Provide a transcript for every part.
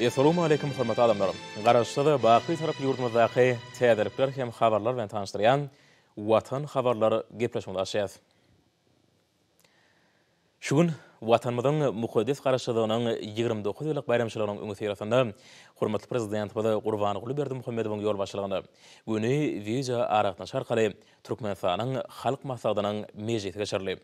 Essalawmaleýkim hormatly adamlar! Garaşsyz, baky Bitarap ýurdumyzdaky täzelikler hem habarlar bilen tanyşdyrýan Watan habarlar gepleşigimizi açýas. Şu gün Watanymyzyň mukaddes Garaşsyzlygynyň 29 ýyllyk baýramçylygynyň öňüsyrasynda hormatly Prezidentimiz Gurbanguly Berdimuhamedowyň ýolbaşçylygynda göni wideoaragatnaşyk arkaly Türkmenistanyň Halk Maslahatynyň mejlisi geçirildi.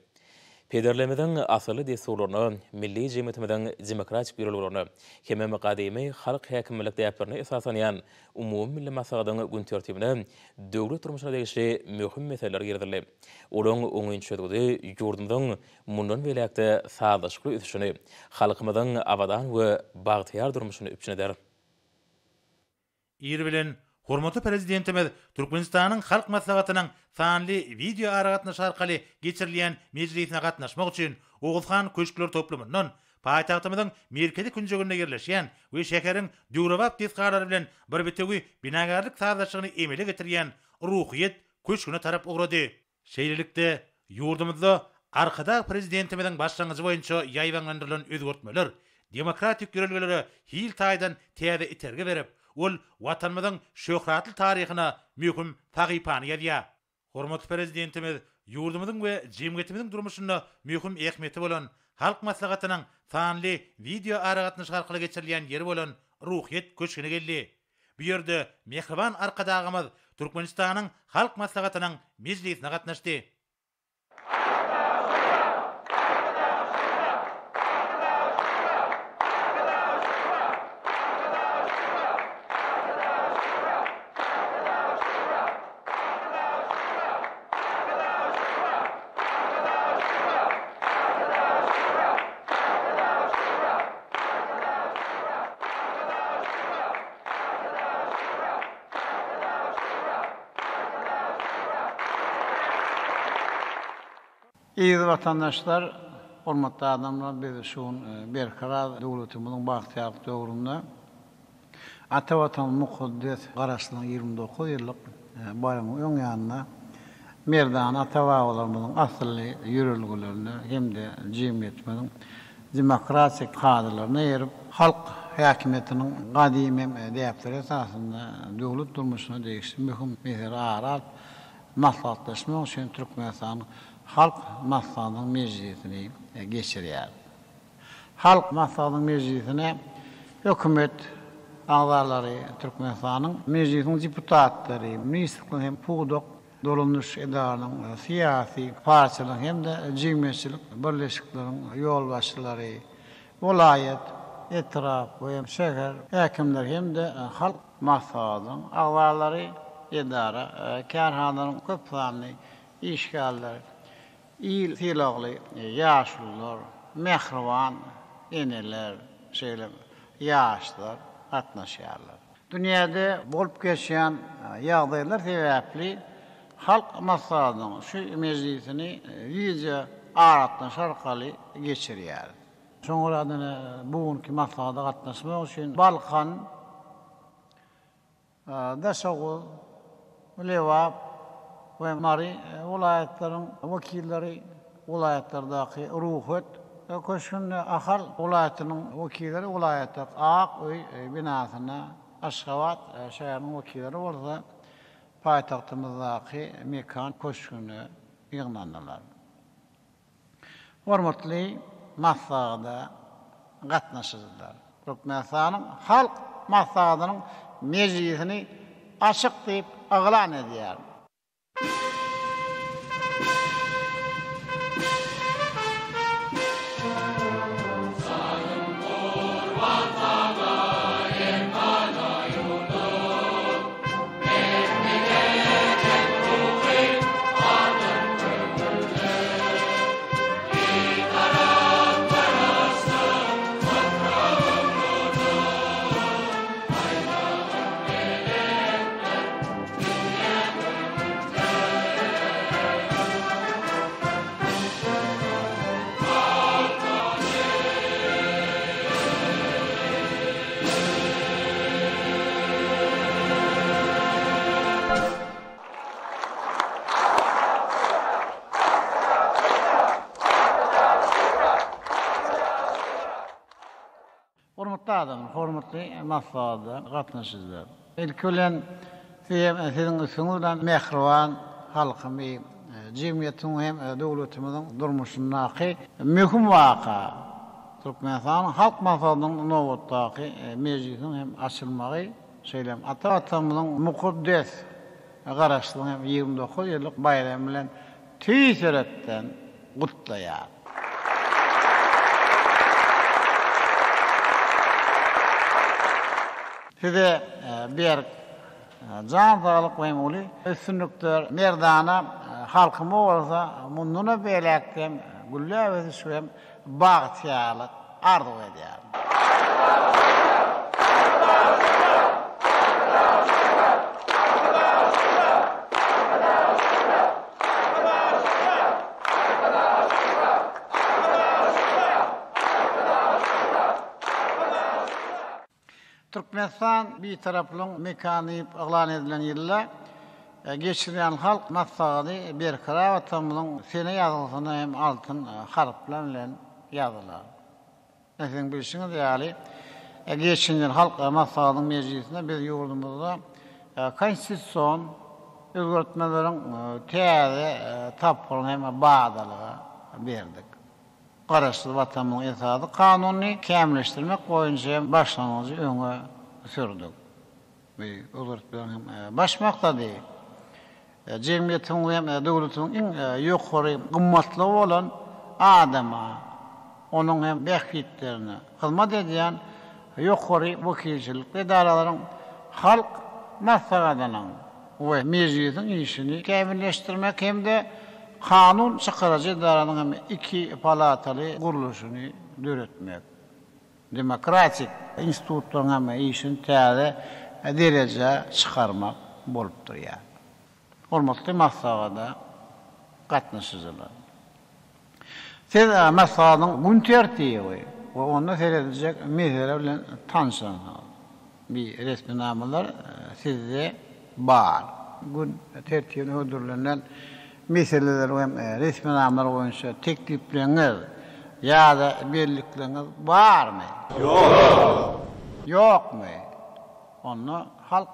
Pederlerimiziň asylly dessurlaryna, milli jemgyýetimiziň demokratik ýörelgelerine hemem gadymy halk häkimlilik däplerine esaslanýan umumymilli maslahatyň gün tertibine döwlet durmuşyna degişli möhüm meseleler girizildi. Olaryň oňyn çözgüdi ýurdumyzyň mundan beýläk-de sazlaşykly ösüşini, halkymyzyň abadan we bagtyýar durmuşyny üpjün eder. Ir bilen hormatly Prezidentimiz Türkmenistanyň Halk Maslahatynyň sanly wideoaragatnaşyk arkaly geçirilýän mejlisine gatnaşmak üçin Oguzhan köşkler toplumyndan paýtagtymyzyň merkezi künjeginde ýerleşýän we şäheriň döwrebap desgalary bilen bir bitewi binagärlik sazlaşygyny emele getirýän Ruhyýet köşgüne tarap ugrady. Şeýlelikde, ýurdumyzda Arkadag Prezidentimiziň başlangyjy boýunça ýaýbaňlandyrylan özgertmeler demokratik ýörelgelere hil taýdan täze itergi berip, ol Watanymyzyň şöhratly taryhyna möhüm sahypany ýazýar. Hormatly Prezidentimiz ýurdumyzyň we jemgyýetimiziň durmuşynda möhüm ähmiýeti bolan Halk Maslahatynyň sanly wideoaragatnaşyk arkaly geçirilýän ýeri bolan Ruhyýet köşgüne geldi. Bu ýerde mähriban Arkadagymyz Türkmenistanyň Halk Maslahatynyň mejlisine gatnaşdy. Eziz watandaşlar, hormatly adamlar, biz şu gün Berkarar döwletimiziň bagtyýarlyk döwründe Ata Watanymyz mukaddes Garaşsyzlygyň 29 ýyllyk baýramynyň öň ýanynda merdana ata-babalarymyzyň asylly ýörelgelerine hem-de jemgyýetimiziň demokratik kadalaryna eýerip, halk häkimiýetiniň gadymy däpleri esasynda döwlet durmuşyna degişli möhüm mesele ara alyp maslahatlaşmak üçin Türkmenistanyň Halk Maslahatynyň mejlisini geçirýär. Halk Maslahatynyň mejlisine Hökümet agzalary, Türkmenistanyň Mejlisiniň deputatlary, ministrlikleriň hem pudak dolandyryş edaralarynyň, syýasy partiýalaryň hem-de jemgyýetçilik birleşikleriň ýolbaşçylary, welaýat, etrap we şäher häkimleri hem-de Halk Maslahatynyň agzalary, edara, kärhanalaryň köp sanly işgärleri, Il sylagly ýaşulular, mähriban eneler, şeýle ýaşlar gatnaşýarlar. Dünýäde bolup geçýän ýagdaýlar sebäpli Halk Maslahatynyň şu mejlisini wideo aragatnaşyk arkaly geçirýäris. Şoňa görä-de bu günki maslahata gatnaşmak üçin Balkan, Daşoguz, Lebap we Mary welaýatlaryň wekilleri welaýatlardaky Ruhyýet köşgünde, Ahal welaýatynyň wekilleri welaýatdaky Ak öý binasynda, Aşgabat şäheriniň wekilleri bolsa paýtagtymyzdaky Mekan köşgünde ýygnandylar. Hormatly maslahata gatnaşyjylar! Türkmenistanyň Halk Maslahatynyň mejlisini açyk diýip yglan edýärin. adamlar, hormatly maslahata gatnaşyjylar! Ilki bilen, siz hem siziň üstüňiz bilen mähriban halkymy, jemgyýetiň hem döwletimiziň durmuşyndaky möhüm waka, Türkmenistanyň Halk Maslahatynyň nobatdaky mejlisiniň hem açylmagy, şeýle hem ata Watanymyzyň mukaddes Garaşsyzlygyň hem 29 ýyllyk baýramy bilen tüýs ýürekden gutlaýar. Size berk jan saglyk we uly üstünlikler, merdana halkyma bolsa mundan beýläk hem gülläp ösüş we bagtyýarlyk arzuw edýärin. Türkmenistan Bitaraplygyň mekany diýip yglan edilen ýylda geçirilýän Halk Maslahaty Berkarar Watanymyzyň sene ýazgysyna hem altyn harplar bilen ýazylar. Siziň bilşiňiz ýaly, geçen ýyl Halk Maslahatynyň mejlisinde biz ýurdumyzda konstitusion özgertmeleriň täze tapgyryna hem badalga berdik. Garaşsyz Watanymyzyň Esasy Kanunyny kämilleşdirmek boýunça hem başlangyjy öňe sürdük. Bu özgertmeleriň hem baş maksady jemgyýetiň we döwletiň iň ýokary gymmatlygy bolan adama, onuň hem bähbitlerine hyzmat edýän ýokary wekilçilikli edaralaryň Halk Maslahatynyň we Mejlisiň işini kämilleşdirmek hem-de kanun çykaryjy edaranyň hem iki palataly gurluşyny döretmek. Demokratik institutlaryň hem işini täze derejä çykarmak bolup durýar. Hormatly maslahata gatnaşyjylar! Siz maslahatyň gün tertibi we onda serediljek mesele bilen tanyşansyňyz. Bi resminamalar sizde bar. Gün tertibine hödürlenen meseleler we resminamalar boýunça teklipleriňiz ýa-da bellikleriňiz barmy? Ýok. Ýokmy? Onda Halk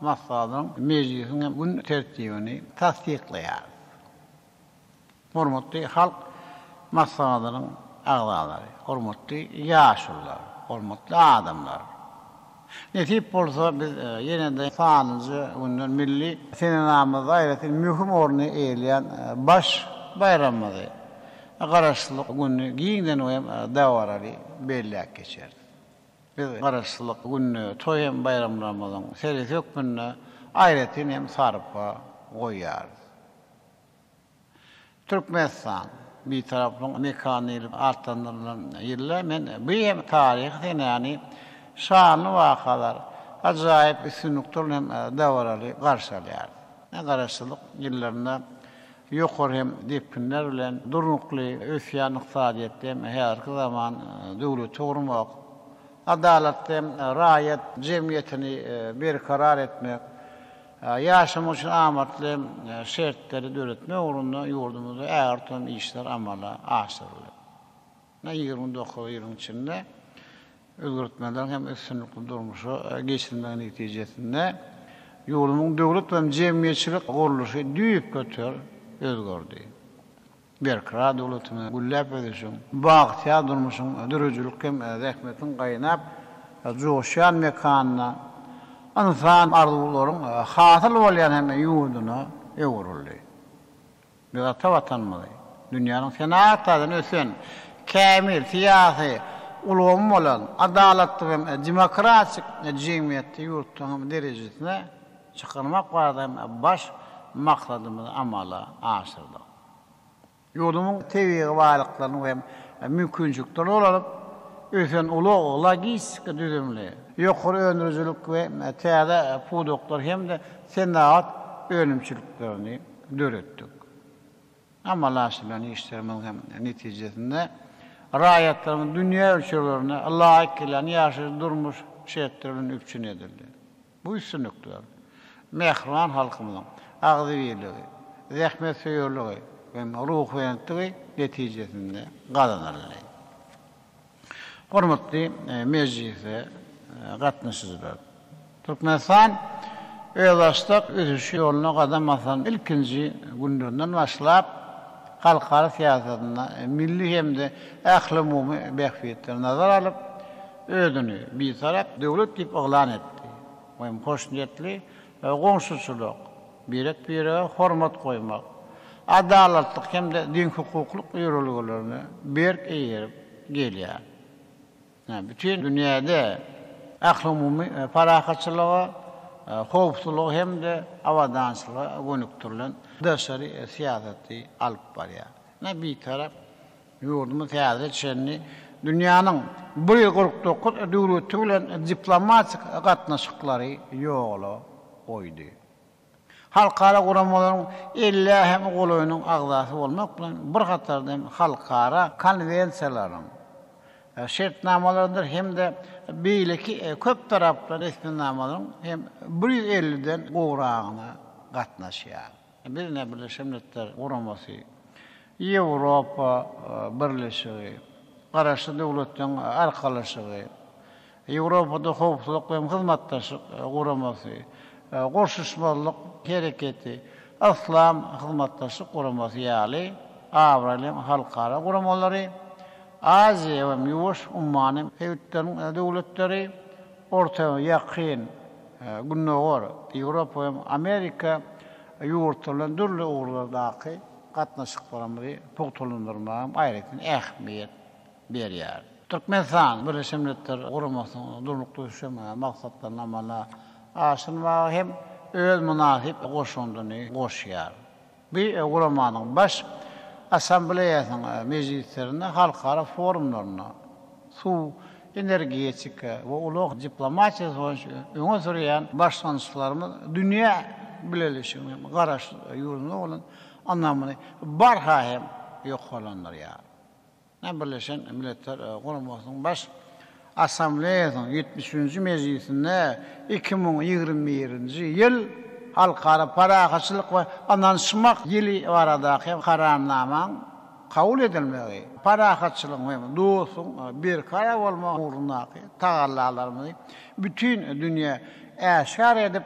Maslahatynyň mejlisiniň gün tertibini tassyklaýarys. Hormatly Halk Maslahatynyň agzalary, hormatly ýaşulular, hormatly adamlar! Nesip bolsa, biz ýene-de sanlyja günden milli senenamamyzda aýratyn möhüm orny eýeleýän baş baýramymyzy, Garaşsyzlyk gününi giňden we dabaraly belläp geçeris. Biz Garaşsyzlyk gününi toý hem baýramlarymyzyň seresi hökmünde aýratyn hem sarpa goýýarys. Türkmenistan, Bitaraplygyň mekany diýlip atlandyrylan ýylda men bu hem taryhy senäni şanly wakalar, ajaýyp üstünlikler bilen hem dabaraly garşy alýarys. Garaşsyzlyk ýyllarynda ýokary hem depginler bilen durnukly ösýän ykdysadyýetde hem häzirki zaman döwleti gurmak, adalatly hem raýat jemgyýetini berkarar etmek, Ýaşamak üçin amatly şertleri döretmek ugrunda ýurdumyzda ägirt uly işler amala aşyryldy. 29 ýylyň içinde özgertmeleriň hem üstünlikli durmuşa geçirilmegi netijesinde ýurdumyzyň döwlet we jemgyýetçilik gurluşy düýpgöter özgerdi. Berkarar döwletimiziň gülläp ösüşiň, bagtyýar durmuşyň, döredijilik hem zähmetiň gaýnap joşýan mekanyna, ynsan arzuwlaryň hasyl bolýan hem ýurduna öwrüldi. Biz ata Watanymyzy dünýäniň senagat taýdan ösen, kämil syýasy ulgamy bolan, adalatly hem demokratik jemgyýetli ýurtlaryň hem derejesine çykarmak barada hem baş maksadymyzy amala aşyrdyk. Ýurdumyň tebigy baýlyklaryny we mümkinçiliklerini ulanyp, ösen ulag-logistika düzümli, ýokary öndürijilik we täze pudaklar hem-de senagat önümçiliklerini döretdik. Amala aşyrylan işlerimiziň hem netijesinde raýatlarymyz dünýä ölçeglerine laýyk gelýän ýaşaýyş-durmuş şertleri bilen üpjün edildi. Bu üstünlikler mähriban halkymyzyň agzybirligi, Hormatly mejlise gatnaşyjylar! Türkmenistan özbaşdak ösüş ýoluna gadam basan ilkinji günlerinden başlap, halkara syýasatynda milli hem-de ählumumy bähbitleri nazara alyp, özüni Bitarap döwlet diýip yglan etdi we hoşniýetli goňşuçylyk, birek-birege hormat goýmak, adalatlyk hem-de deňhukuklyk ýörelgelerine berk eýerip gelýär. Bütin dünýäde ählumumy parahatçylyga, howpsuzlyga hem-de abadançylyga gönükdirilen daşary syýasaty alyp barýar. Bitarap ýurdumyz häzire çenli dünýäniň 149 döwleti bilen diplomatik gatnaşyklary ýola goýdy. Halkara guramalaryň ellä hem golaýynyň agzasy bolmak bilen bir hatarda hem halkara konwensiýalaryň, şertnamalarydyr hem-de beýleki köptaraply resminamalaryň hem 150-den gowragyna gatnaşýar. Biz ine Birleşen Milletler Guramasy, Ýewropa Birleşigi, Garaşsyz Döwletleriň Arkalaşygy, Ýewropada Howpsuzlyk we Hyzmatdaşlyk Guramasy, Goşulyşmazlyk Hereketi, Yslam Hyzmatdaşlyk Guramasy ýaly abraýly halkara guramalary, Aziýa we Ýuwaş ummany sebitleriniň döwletleri, Orta we Ýakyn Gündogar, Ýewropa we Amerika ýurtlary bilen dürli ugurlardaky gatnaşyklarymyzy pugtalandyrmaga aýratyn ähmiýet berýär. Türkmenistan Birleşen Milletler Guramasynyň Durnukly ösüş maksatlaryny amala aşyrmaga hem öz mynasyp goşandyny goşýar. Bu guramanyň Baş Assambleýasynyň mejlislerinde, halkara forumlarynda suw, energetika we ulag diplomatiýasy boýunça öňe sürýän başlangyçlarymyz dünýä bileleşiginiň hem Garaşsyz ýurdumyza bolan ynamyny barha hem ýokarlandyrýar. Birleşen Milletler Guramasynyň Baş Assambleýasynyň ýetmişinji mejlisinde 2021-nji ýyl Halkara parahatçylyk we ynanyşmak ýyly baradaky Kararnamaň kabul edilmegi parahatçylygyň hem dostlugyň berkarar bolmagy ugrundaky tagallalarymyzy bütin dünýä äşgär edip,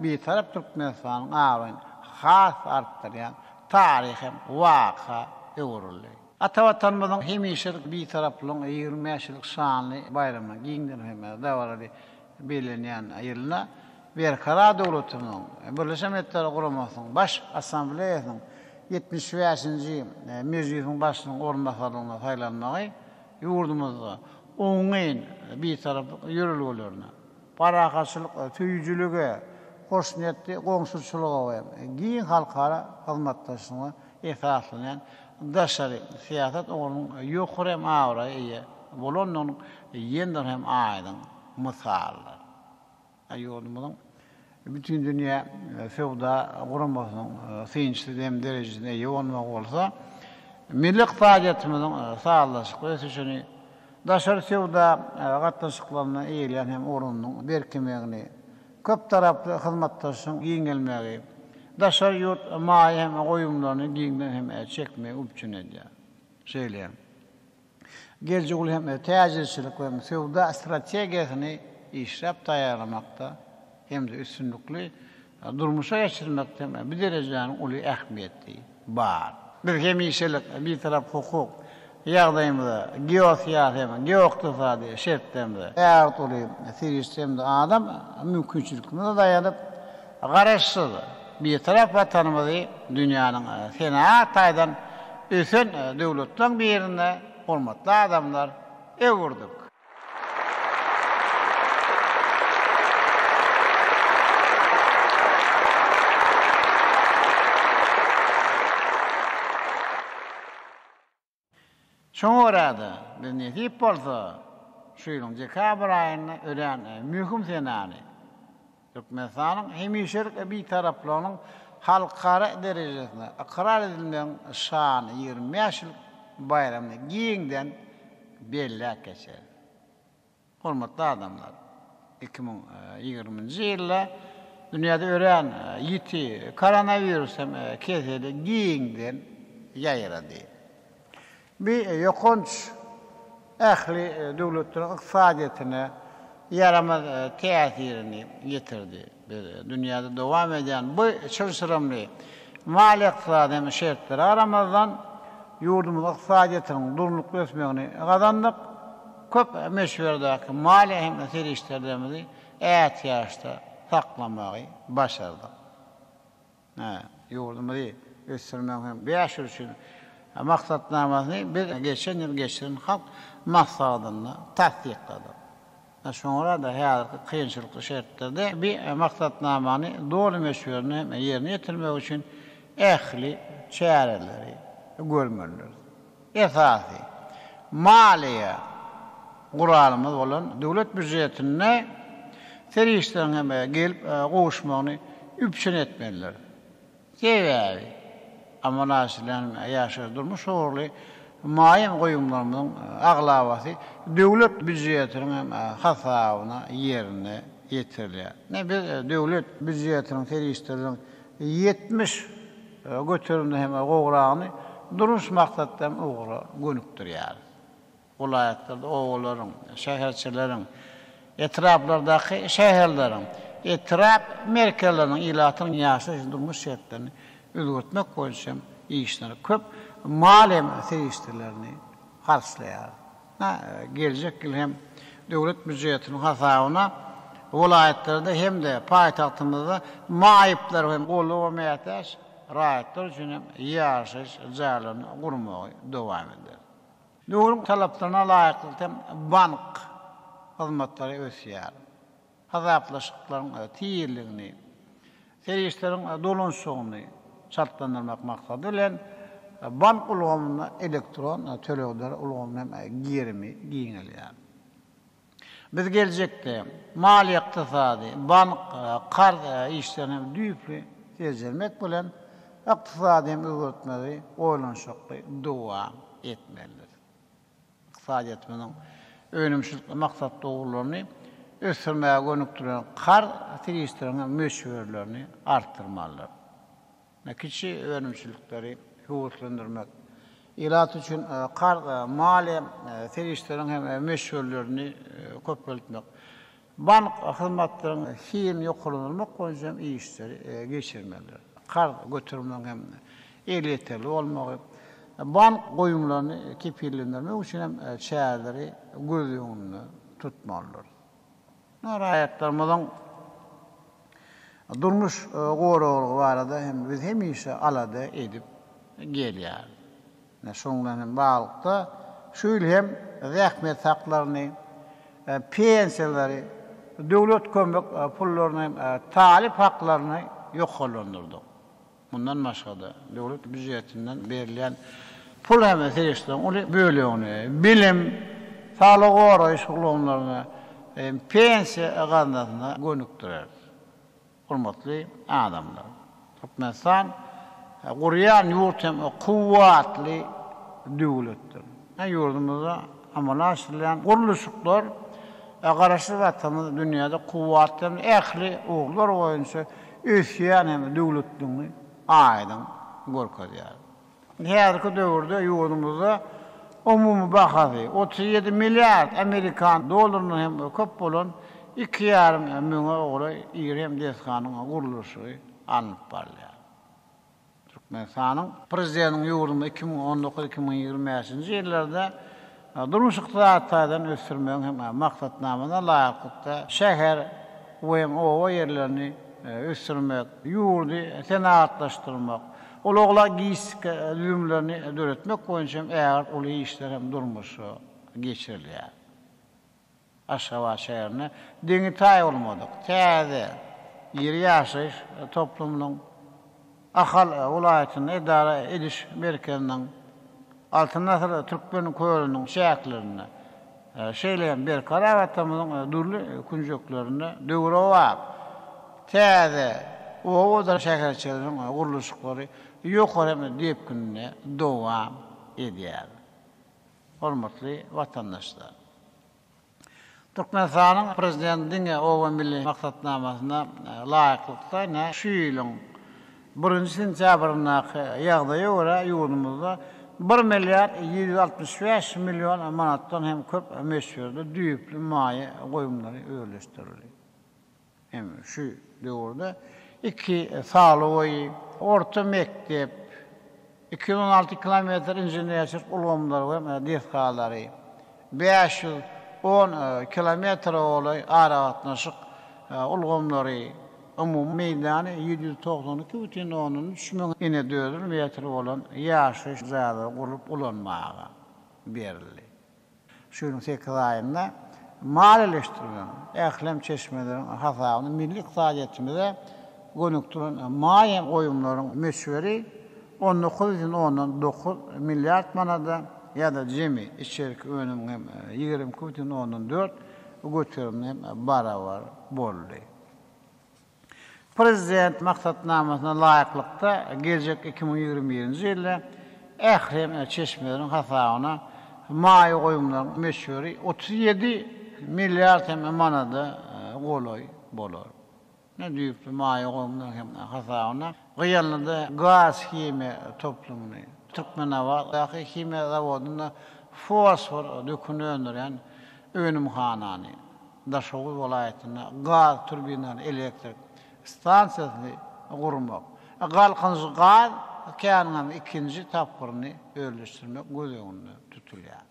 Bitarap Türkmenistanyň abraýyny has artdyrýan taryhy waka öwrüldi. Ata Watanymyzyň hemişelik Bitaraplygyň 25 ýyllyk şanly baýramynyň giňden hem dabaraly bellenýän ýylynda Berkarar döwletimiziň Birleşen Milletler Guramasynyň Baş Assambleýasynyň 75-nji mejlisiniň başlygynyň orunbasarlygyna saýlanmagy ýurdumyzda oňyn Bitaraplyk ýörelgelerine, parahatçylyk söýüjilige, hoşniýetli goňşuçylyga we giň halkara hyzmatdaşlygyna esaslanýan daşary syýasat ugrunyň ýokary hem abraýa eýe bolandygynyň ýene bir hem aýdyň mysalydyr. Ýurdumyzyň Bütindünýä söwda guramasynyň synçysy hem derejesine eýe bolmagy bolsa, milli ykdysadyýetimiziň sazlaşykly ösüşini, daşary söwda gatnaşyklarynda eýeleýän hem ornunyň berkemegini, köptaraply hyzmatdaşlygyň giňelmegi, daşary ýurt maýa hem goýumlaryny giňden hem çekmegi üpjün edýär. Şeýle hem, geljek uly hem täjirçilik we söwda strategiýasyny işläp taýýarlamakda hem-de üstünlikli durmuşa geçirmekde bu derejäniň uly ähmiýeti bar. Biz hemişelik Bitarap hukuk ýagdaýymyza, geosyýasy hem geoykdysady şertlerimize, ägirt uly serişde hem-de adam mümkinçiliklerimize daýanyp, Garaşsyz, Bitarap Watanymyzy dünýäniň senagat taýdan ösen döwletleriň birine hormatly adamlar öwürdik. Şoňa görä-de, biz nesip bolsa, şu ýylyň dekabr aýynda örän möhüm senäni, Türkmenistanyň hemişelik Bitaraplygynyň halkara derejesinde ykrar edilmegiň şanly 25 ýyllyk baýramyny giňden belläp geçeris. Hormatly adamlar! 2020-nji ýylda dünýäde örän ýiti koronawirus hem keseli giňden ýaýrady. Bu ýokanç. ähli döwletleriň ykdysadyýetine ýaramaz täsirini ýetirdi. Biz dünýäde dowam edýän bu çylşyrymly maliýe-ykdysady hem şertlere garamazdan, ýurdumyzyň ykdysadyýetiniň durnukly ösmegini gazandyk, köp möçberdäki maliýe hem serişdelerimizi ätiýaçda saklamagy başardyk. Ýurdumyzy ösdürmegiň hem bäş ýyl üçin maksatnamasyny biz geçen ýyl geçiren Halk Maslahatynda tassykladyk. Şoňa görä-de, häzirki kynçylykly şertlerde bi maksatnamany doly möçberinde hem ýerine ýetirmek üçin ähli çäreleri görmelidiris. Esasy maliýe guralymyz bolan döwlet býujetinde serişdeleriň hem gelip gowuşmagyny üpjün etmelidir. Sebäbi amala aşyrylýan ýaşaýyş-durmuş ugurly maýa goýumlarymyzyň aglabasy döwlet býujetiniň hem hasabyna ýerine ýetirilýär. Biz döwlet býujetiniň serişdeleriniň 70 göterimden hem gowragyny durmuş maksatly hem ugra gönükdirýäris. Welaýatlarda obalaryň, şäherçeleriň, etraplardaky şäherleriň, etrap merkezleriniň ilatynyň ýaşaýyş-durmuş şertlerini özgertmek boýunça hem işler köp maliýe serişdelerini harçlaýarys. Geljek ýyl hem döwlet býujetiniň hasabyna welaýatlarda hem-de paýtagtymyzda maýyplar hem goldawa mätäç raýatlar üçin hem ýaşaýyş jaýlaryny gurmagy dowam ederis. Döwrüň talaplaryna laýyklykda hem bank hyzmatlary ösýär. Hasaplaşyklaryň tizligini, serişdeleriň dolanyşygyny çaltlandyrmak maksady bilen, bank ulgamynda elektron tölegler ulgamynyň hem gerimi giňelýär. Biz geljekde maliýe-ykdysady, bank, karz işlerini hem düýpli seljermek bilen, ykdysady hem özgertmegi oýlanyşykly dowam etmelidir. Ykdysadyýetimiziň önümçilik maksatly ugurlaryny ösdürmäge gönükdirilen karz serişdeleriniň möçberlerini artdyrmalydyr. Kiçi önümçilikleri höweslendirmek, ilat üçin karz maliýe serişdeleriniň hem möçberlerini köpeltmek, Bank hyzmatlaryň hilini ýokarlandyrmak boýunça hem işleri geçirmelidir. Karz göterimleriniň hem elýeterli bolmagy, bank goýumlaryny kepillendirmek üçin hem çäreleri göz öňünde tutmalydyr. Raýatlarymyzyň durmuş goraglygy barada hem biz hemişe alada edip gelýäris. Ine, şunuň bilen hem baglylykda, şu ýyl hem zähmet haklaryny, pensiýalary, döwlet kömek pullaryny hem talyp haklaryny ýokarlandyrdyk. Mundan başga-da, döwlet býujetinden berilýän pul hem serişdeleriň uly bölegini bilim, saglygy goraýyş ulgamlaryna hem pensiýa gaznasyna gönükdireris. Hormatly adamlar! Türkmenistan gurýan ýurt hem kuwwatly döwletdir. Ýurdumyzda amala aşyrylýan gurluşyklar Garaşsyz Watanymyz dünýäde kuwwatly hem ähli ugurlar boýunça ösýän hem döwletligini aýdyň görkezýär. Häzirki döwürde ýurdumyzda umumy bahasy 37 milliard amerikan dollaryndan hem köp bolan iki ýarym müňe golaý iri hem desganyň gurluşygy alnyp barylýar. Türkmenistanyň Prezidentiniň ýurdumyzy 2019, 2025-nji ýyllarda durmuş-ykdysady taýdan ösdürmegiň hem maksatnamasyna laýyklykda şäher we hem oba ýerlerini ösdürmek, ýurdy senagatlaşdyrmak, ulag-logistika düzümlerini döretmek boýunça hem ägirt uly işler hem durmuşa geçirilýär. Aşgabat şäherinde deňi-taýy bolmadyk täze iri ýaşaýyş toplumynyň, Ahal welaýatynda edara ediş merkeziniň, Altyn asyr Türkmen kölüniň çäklerinde, şeýle hem Berkarar Watanymyzyň dürli künjeklerinde döwrebap täze obadyr şäherçeleriň gurluşyklary ýokary hem depginde dowam edýär. Hormatly watandaşlar! Türkmenistanyň Prezidenti diňe Oba milli maksatnamasyna laýyklykda ine şu ýylyň birinji sentýabryndaky ýagdaýa görä ýurdumyzda Bir milliard 765 million manatdan hem köp möçberde düýpli maýa goýumlary özleşdirildi. Hem şu döwürde iki saglyk öýi, orta mekdep, 216 kilometr inženerçilik ulgamlary we desgalary, 510 kilometre golaý aragatnaşyk ulgamlary, umumy meýdany 792 bütin ondan üç müň inedördül metr bolan ýaşaýyş jaýlary gurlup ulanmaga berildi. Şu ýylyň sekiz aýynda maliýeleşdirilen ählem çeşmeleriň hasabyna milli ykdysadyýetimize gönükdirilen maýa goýumlaryň möçberi 19 bütin ondan dokuz milliard manada ýa-da jemi içerki önümiň hem 22 bütin ondan dört göterimine hem barabar boldy. Prezident maksatnamasyna laýyklykda, geljek 2021-nji ýylda ähli çeşmeleriň hasabyna maýa goýumlaryň möçberi 37 milliard hem manada golaý bolar. Düýpli maýa goýumlaryň hem hasabyna Gyýanlyda gaz-himiýa toplumyny, Türkmenabatdaky himiýa zawodynda fosfor döküni öndürýän önümhanany, Daşoguz welaýatynda gaz turbinaly elektrik stansiýasyny gurmak, Galkynyş gaz käniniň ikinji tapgyryny özleşdirmek göz öňünde tutulýar.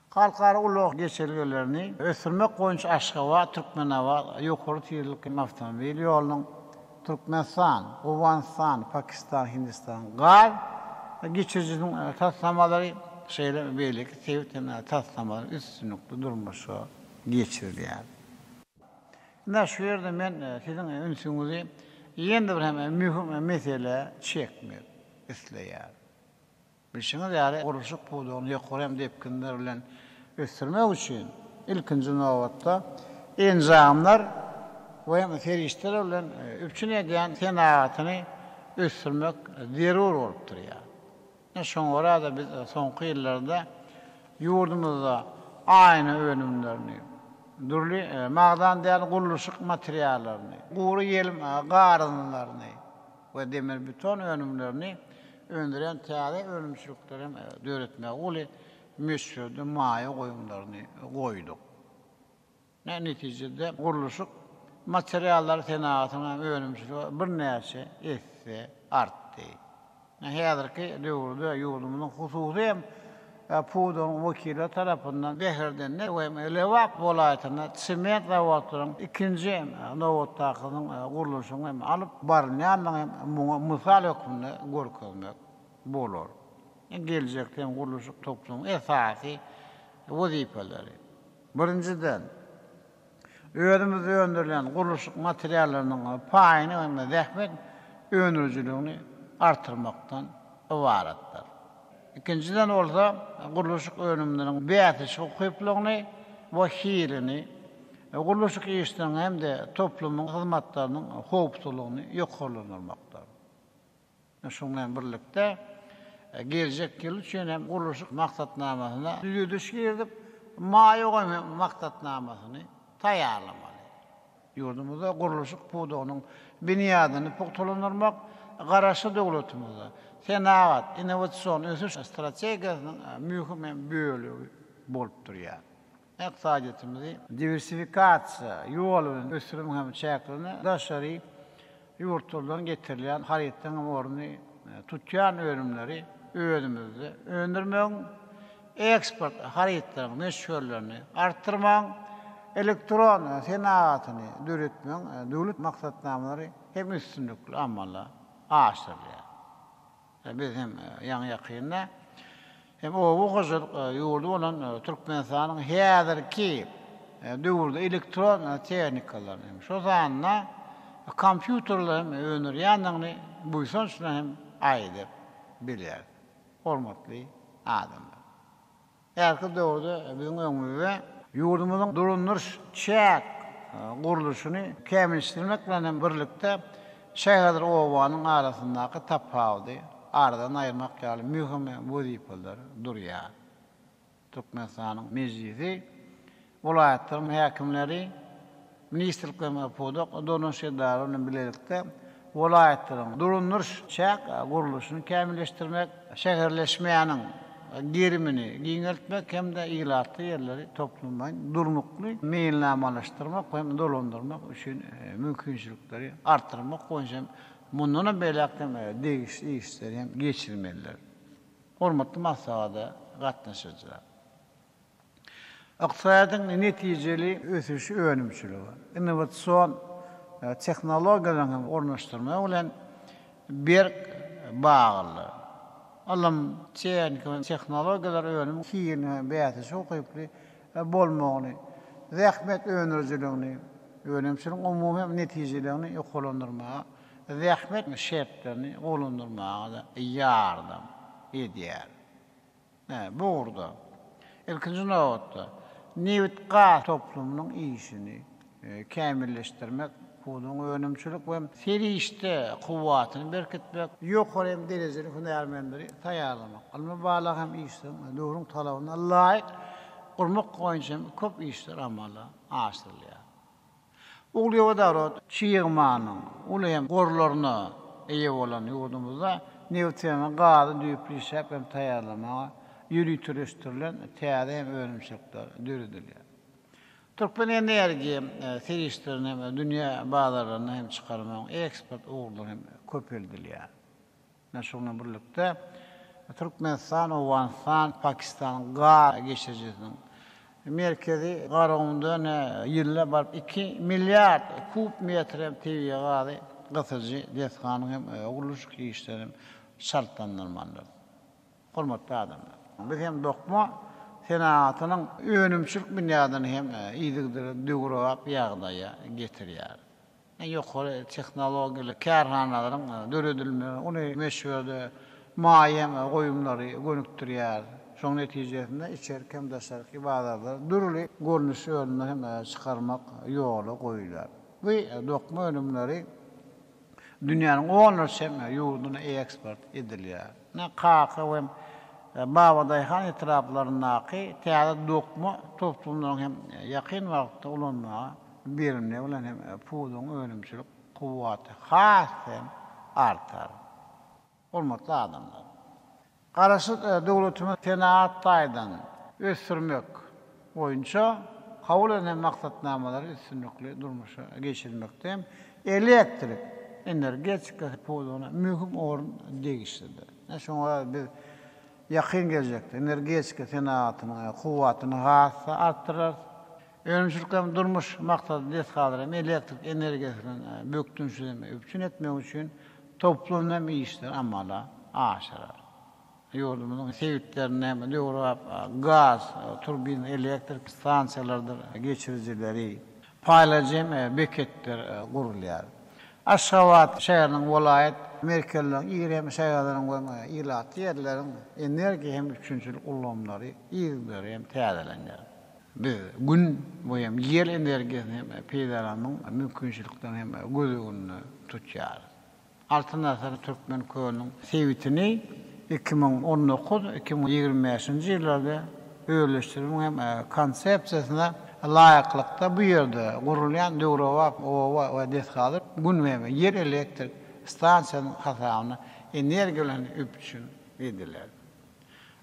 Halkara ulag geçelgelerini ösdürmek boýunça Aşgabat, Türkmenabat ýokary tizlikli awtomobil ýolunyň, Türkmenistan, Owganystan, Pakistan, Hindistan gaz geçirijisiniň taslamalary, şeýle hem beýleki sebit hem taslamalary üstünlikli durmuşa geçirilýär. Ine, şu ýerde men siziň ünsüňizi ýene bir hem möhüm meselä çekmek isleýärin. Bilşiňiz ýaly, gurluşyk pudagyny ýokary hem depginler bilen ösdürmek üçin, ilkinji nobatda, enjamlar we hem serişdeler bilen üpjün edýän senagatyny ösdürmek zerur bolup durýar. Ine, şoňa görä-de biz soňky ýyllarda ýurdumyzda aýna önümlerini, dürli magdan däl gurluşyk materiallaryny, gury ýelim garyndylaryny we demir-beton önümlerini öndürýän täze önümçilikleri hem döretmäge uly möçberde maýa goýumlaryny goýduk. Netijede, gurluşyk materiallary senagatynyň hem önümçiligi birnäçe esse artdy. Häzirki döwürde ýurdumyzyň hususy hem pudagyň wekilleri tarapyndan Bäherdende we Lebap welaýatynda sement zawodlaryň ikinji nobatdakysynyň gurluşygynyň hem alyp barylýandygyny hem muňa mysal hökmünde görkezmek bolar. Geljekde hem gurluşyk toplumynyň esasy wezipeleri, birinjiden, özümizde öndürilýän gurluşyk materiallarynyň paýyny hem-de zähmet öndürijiligini artyrmakdan ybaratdyr. Ikinjiden bolsa, gurluşyk önümleriniň bäsleşik ukyplygyny we hilini, gurluşyk işleriniň hem-de toplumyň hyzmatlarynyň howpsuzlygyny ýokarlandyrmakdyr. Şunuň bilen birlikde, geljek ýyl üçin hem gurluşyk maksatnamasyna düzediş girizip, maýa goýum maksatnamasyny taýýarlamaly. Ýurdumyzda gurluşyk pudagynyň binýadyny pugtalandyrmak Garaşsyz döwletimizde senagat, innowasion ösüş strategiýasynyň möhüm hem bölegi bolup durýar. Ykdysadyýetimizi diwersifikasiýa ýoly bilen ösdürmegiň hem çäklerinde daşary ýurtlardan getirilýän harytlaryň hem ornuny tutýan önümleri özümizde öndürmegiň, eksport harytlaryň möçberlerini artdyrmagyň, elektron senagatyny döretmegiň döwlet maksatnamalary hem üstünlikli amala aşyrylýar. Biz hem ýaňy-ýakynda hem oba hojalyk ýurdy bolan Türkmenistanyň häzirki döwürde elektron tehnikalaryny hem, şol sanda kompýuterleri hem öndürýändigini buýsanç bilen hem aýdyp bilýäris. Hormatly adamlar! Häzirki döwürde biziň öňümizde ýurdumyzyň dolandyryş-çäk gurluşyny kämilleşdirmek bilen hem birlikde şäherdir obanyň arasyndaky tapawudy aradan aýyrmak ýaly möhüm wezipeler durýar. Türkmenistanyň Mejlisi, welaýatlaryň häkimleri, ministrlikler we pudak dolandyryş edaralary bilen bilelikde. welaýatlaryň dolandyryş-çäk gurluşyny kämilleşdirmek, şäherleşmäniň gerimini giňeltmek hem-de ilatly ýerleri toplumlaýyn durnukly meýilnamalaşdyrmak hem dolandyrmak üçin mümkinçilikleri artdyrmak boýunça hem mundanam beýläk hem degişli işleri hem geçirmelidir. Hormatly maslahata gatnaşyjylar! Ykdysadyýetiň netijeli ösüşi önümçilige, innowasion tehnologiýalaryň hem ornaşdyrmagy bilen berk baglydyr. Ylym, tehnika we tehnologiýalar önümiň hilini hem bäsdeşlige ukyply bolmagyny, zähmet öndürijiligini, önümçiligiň umumy hem netijeligini ýokarlandyrmaga, zähmet şertlerini gowulandyrmaga-da ýardam edýär. Bu ugurda, ilkinji nobatda, nebit-gaz toplumynyň işini kämilleşdirmek, pudagyň önümçilik we serişde kuwwatyny berkitmek, ýokary hem derejeli hünärmenleri taýýarlamak, ylmy-barlag hem işleriň döwrüň talabyna laýyk gurmak boýunça hem köp işler amala aşyrylýar. Uglewodorod çig malynyň uly hem gorlaryna eýe bolan ýurdumyzda nebiti hem gazy düýpli işläp hem taýýarlamaga ýöriteleşdirilen täze hem önümçilikler döredilýär. Türkmen energiýa serişdelerini hem dünýä bazarlaryna hem çykarmagyň eksport ugurlary hem köpeldilýär. Şunuň bilen birlikde, Türkmenistan, Owganystan, Pakistan gaz geçirijisiniň Merkezi Garagumda ýylda baryp iki milliard kub metr hem tebigy gazy gysyjy desganyň hem gurluşyk işleri hem çaltlandyrmalydyr. Hormatly adamlar! Biz hem dokma senagatynyň önümçilik binýadyny hem yzygiderli döwrebap ýagdaýa getirýäris. Ýokary tehnologiýaly kärhanalaryň döredilmegi uly möçberde maýa goýumlary gönükdirýär. Şonuň netijesinde içerki hem daşarky bazarlara dürli görnüşli önümleri hem çykarmak ýola goýulýar. Bu dokma önümleri dünýäniň onlarça ýurduna eksport edilýär. Kaka we Babadaýhan etraplaryndaky täze dokma toplumlaryň hem ýakyn wagtda ulanmaga berilmegi bilen hem pudagyň önümçilik kuwwaty has hem artar. Hormatly adamlar! Garaşsyz döwletimizi senagat taýdan ösdürmek boýunça kabul edilen maksatnamalary üstünlikli durmuşa geçirmekde hem elektrik energetikasy pudagyna möhüm orun degişlidir. Şoňa biz ýakyn geljekde energetika senagatynyň kuwwatyny has-da artdyrarys. Önümçilik hem durmuş maksatly desgalary hem elektrik energiýasy bilen bökdençsiz hem üpjün etmek üçin toplumly hem işler amala aşyrar. Ýurdumyzyň sebitlerinde hem döwrebap gaz turbina elektrik stansiýalarydyr geçirijileri, paýlaýjy hem beketler gurulýar. Aşgabat şäheriniň welaýat merkezleriniň, iri hem şäherleriň we ilatly ýerleriň energiýa hem üpjünçilik ulgamlary yzygiderli hem täzelenýär. Biz Gün we hem Ýer energiýasyny hem peýdalanmagyň mümkinçiliklerini hem göz öňünde tutýarys. Altyn asyr Türkmen kölüniň sebitini 2019, 2025-nji ýyllarda özleşdirmegiň hem konsepsiýasyna laýyklykda bu ýerde gurulýan döwrebap oba we desgalar Gün we hem Ýer elektrik stansiýasynyň hasabyna energiýa bilen üpjün ediler.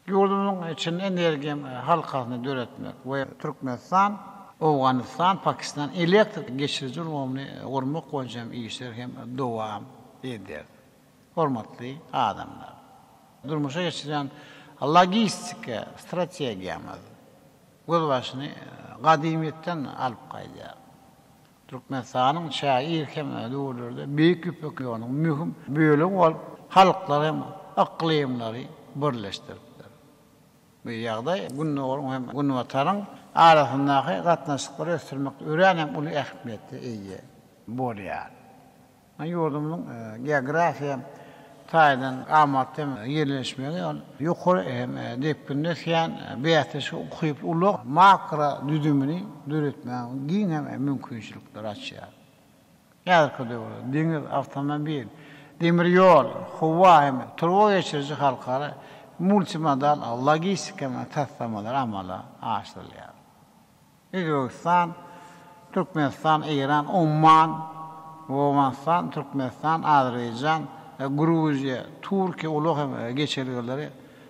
Ýurdumyzyň içinde energiýa halkasyny döretmek we Türkmenistan, Owganystan, Pakistan elektrik geçiriji ulgamyny gurmak boýunça hem işler hem dowam edýär. Hormatly adamlar! Durmuşa geçirýän logistika strategiýamyz gözbaşyny gadymyýetden alyp gaýdýar. Türkmenistanyň çägi irki döwürlerde Beýik Ýüpek ýolunyň möhüm bölegi bolup, halklary hem yklymlary birleşdiripdir. Bu ýagdaý Gündogaryň hem Günbataryň arasyndaky gatnaşyklary ösdürmekde örän hem uly ähmiýete eýe bolýar. Ýurdumyzyň geografiýa taýdan amatly hem ýerleşmegi ol ýokary hem depginde ösýän bäsdeşlige ukyply ulag makro düzümini döretmäge giň hem mümkinçilikleri açýar. Häzirki döwürde deňiz, awtomobil, demir ýol, howa hem turba geçiriji halkara multimodal logistika taslamalary amala aşyrylýar. Özbegistan, Türkmenistan, Eýran, Omman. Owganystan, Türkmenistan, Azerbaýjan, Gruziýa, Türkiýe ulag hem geçelgeleri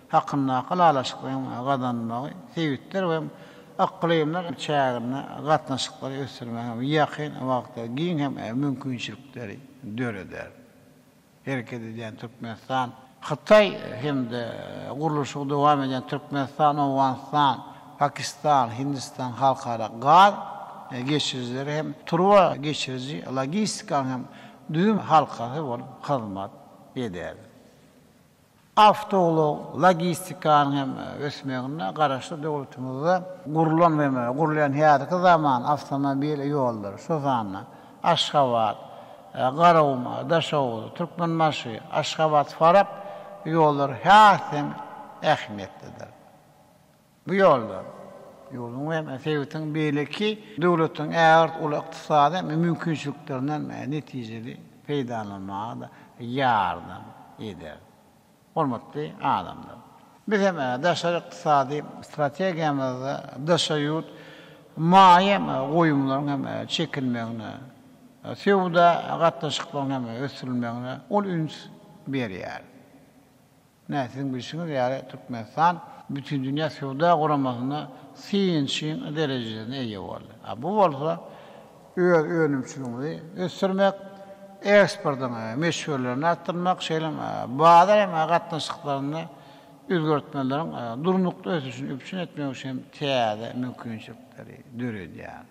hakyndaky ylalaşyklaryň gazanylmagy sebitler we yklymlar çäginde gatnaşyklary ösdürmäge ýakyn wagtda giň hem mümkinçilikleri döreder. Hereket edýän Türkmenistan, Hytaý hem-de gurluşygy dowam edýän Türkmenistan, Owganystan, Pakistan, Hindistan halkara gaz geçirijileri hem turba geçiriji logistikanyň hem düzüm halkasy bolup hyzmat eder. Awtoulag logistikanyň hem ösmeginde Garaşsyz döwletimizde gurlan we gurulýan häzirki zaman awtomobil ýollary, şol sanda Aşgabat, Garagum, Daşoguz, Türkmenbaşy, Aşgabat, Farap ýollary has hem ähmiýetlidir. Bu ýollar ýurduň we sebitiň beýleki döwletleriň ägirt uly ykdysady mümkinçiliklerinden netijeli peýdalanmaga-da ýardam eder. Hormatly adamlar! Biz hem daşary ykdysady strategiýamyzda daşary ýurt maýa goýumlaryň hem çekilmegine, söwda gatnaşyklaryň hem ösdürilmegine uly üns berýäris. Ine, siziň bilşiňiz ýaly, Türkmenistan Bütindünýä Söwda Guramasynda synçyň derejesine eýe boldy. A bu bolsa öz önümçiligimizi ösdürmek, eksportyň möçberlerini artdyrmak, şeýle hem bazar hem gatnaşyklarynda özgertmeleriň durnukly ösüşini üpjün etmek üçin hem täze mümkinçilikleri döredýär.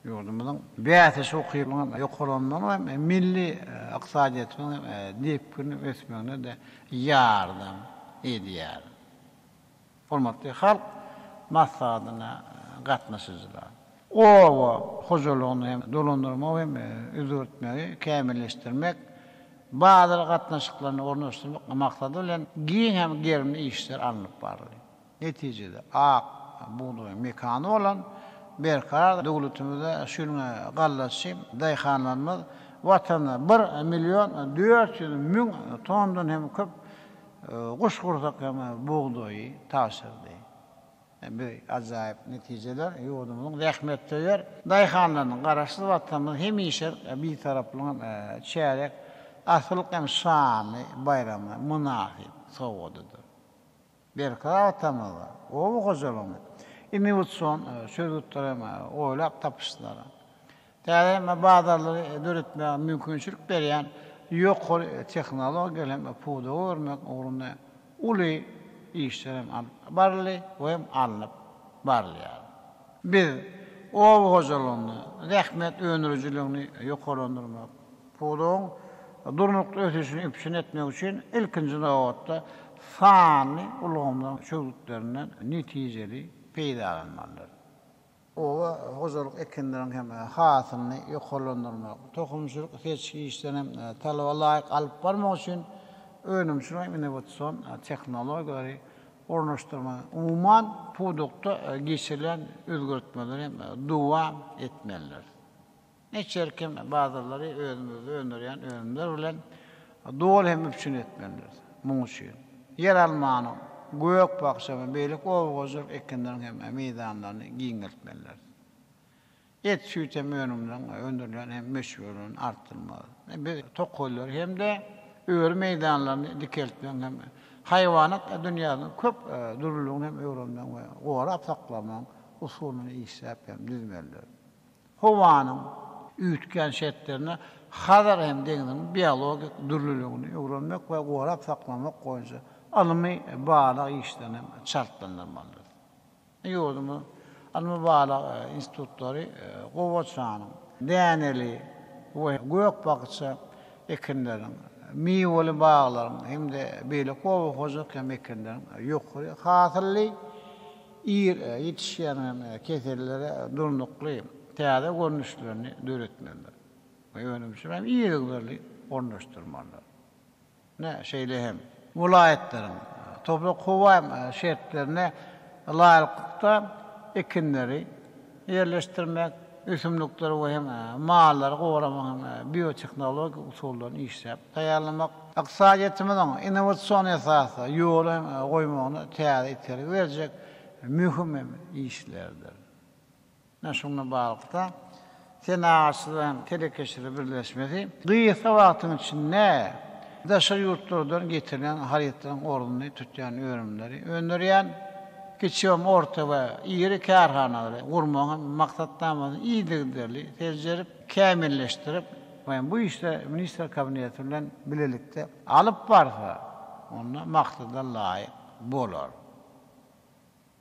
Ýurdumyzyň bäsdeşlik ukybynyň ýokarlanmagyna hem milli ykdysadyýetimiziň hem depginli ösmegine-de ýardam edýär. Hormatly Halk Maslahatyna gatnaşyjylar! Oba hojalygyny hem dolandyrmagy hem özgertmegi kämilleşdirmek, bazar gatnaşyklaryny ornaşdyrmak maksady bilen giň hem gerimli işler alnyp baryldy. Netijede, ak bugdaýyň mekany bolan Berkarar döwletimizde şu ýylyň gallaçy daýhanlarymyz Watana bir million 400 müň tonnadan hem köp guşgursak hem bugdaýy tabşyrdy. Bu ajaýyp netijeler ýurdumyzyň zähmetsöýer daýhanlarynyň Garaşsyz Watanymyz hemişelik Bitaraplygyň çärýek asyrlyk hem şanly baýramyna mynasyp sowgadydyr. Berkarar Watanymyzda oba hojalygyny innowasion çözgütler hem oýlap tapyşlar, täze hem bazarlary döretmäge mümkinçilik berýän ýokary tehnologiýaly hem pudaga öwürmek ugrunda uly işler hem alyp baryldy we hem alnyp barylýar. Biz oba hojalygynda zähmet öndürijiligini ýokarlandyrmak, Pudagyň durnukly ösüşini üpjün etmek üçin ilkinji nobatda sanly ulgamlaryň çözgütlerinden netijeli peýdalanmalydyr. Oba hojalyk ekinleriniň hem hasylyny ýokarlandyrmak, tohumçylyk seçgi işlerini hem talaba laýyk alyp barmak üçin önümçilik hem innowasion tehnologiýalary ornaşdyrmak, umuman, pudakda geçirilen özgertmeleri hem dowam etmelidir. Içerki bazarlary özümizde öndürýän önümler bilen doly hem üpjün etmelidiris. Munuň üçin ýeralmanyň, gök-bakja we beýleki oba hojalyk ekinleriň hem meýdanlaryny giňeltmelidiris. Et-süýt hem önümleriň öndürilýän hem möçberlerini artdyrmaly. Biz tokaýlary hem-de öri meýdanlaryny dikeltmegiň hem haýwanat dünýäsiniň köp dürlüligini hem öwrenmegiň we gorap saklamagyň usulyny işläp hem düzmelidiris. Howanyň üýtgän şertlerinde Hazar hem deňziň biologik dürlüligini öwrenmek we gorap saklamak boýunça ylmy barlag işlerini hem çaltlandyrmalydyr. Ýurdumyzyň ylmy-barlag institutlary gowaçanyň, däneli we gök-bakja ekinleriň, miweli baglaryň hem-de beýleki oba hojalyk hem ekinleriň ýokary hasylly, Ir ýetişýän hem kesellere durnukly täze görnüşlerini döretmelidir we önümçilige hem yzygiderli ornaşdyrmalydyr. Ine, şeýle hem welaýatlaryň toprak-howa şertlerine laýyklykda ekinleri ýerleşdirmek, ösümlikleri we hem mallary goramagyň hem biotehnologik usullaryny işläp taýýarlamak, ykdysadyýetimiziň innowasion esasda ýola goýmagyna täze itergi berjek möhüm hem işlerdir. Ine, şuňa baglylykda. Senagatçylar hem telekeçiler birleşmesi gysga wagtyň içinde daşary ýurtlardan getirilýän harytlaryň ornuny tutýan önümleri öndürýän kiçi hem orta we iri kärhanalary gurmagyň maksatnamasyny yzygiderli seljerip, kämilleşdirip we bu işde Ministrler Kabineti bilen bilelikde alyp barsa, onda maksada laýyk bolar.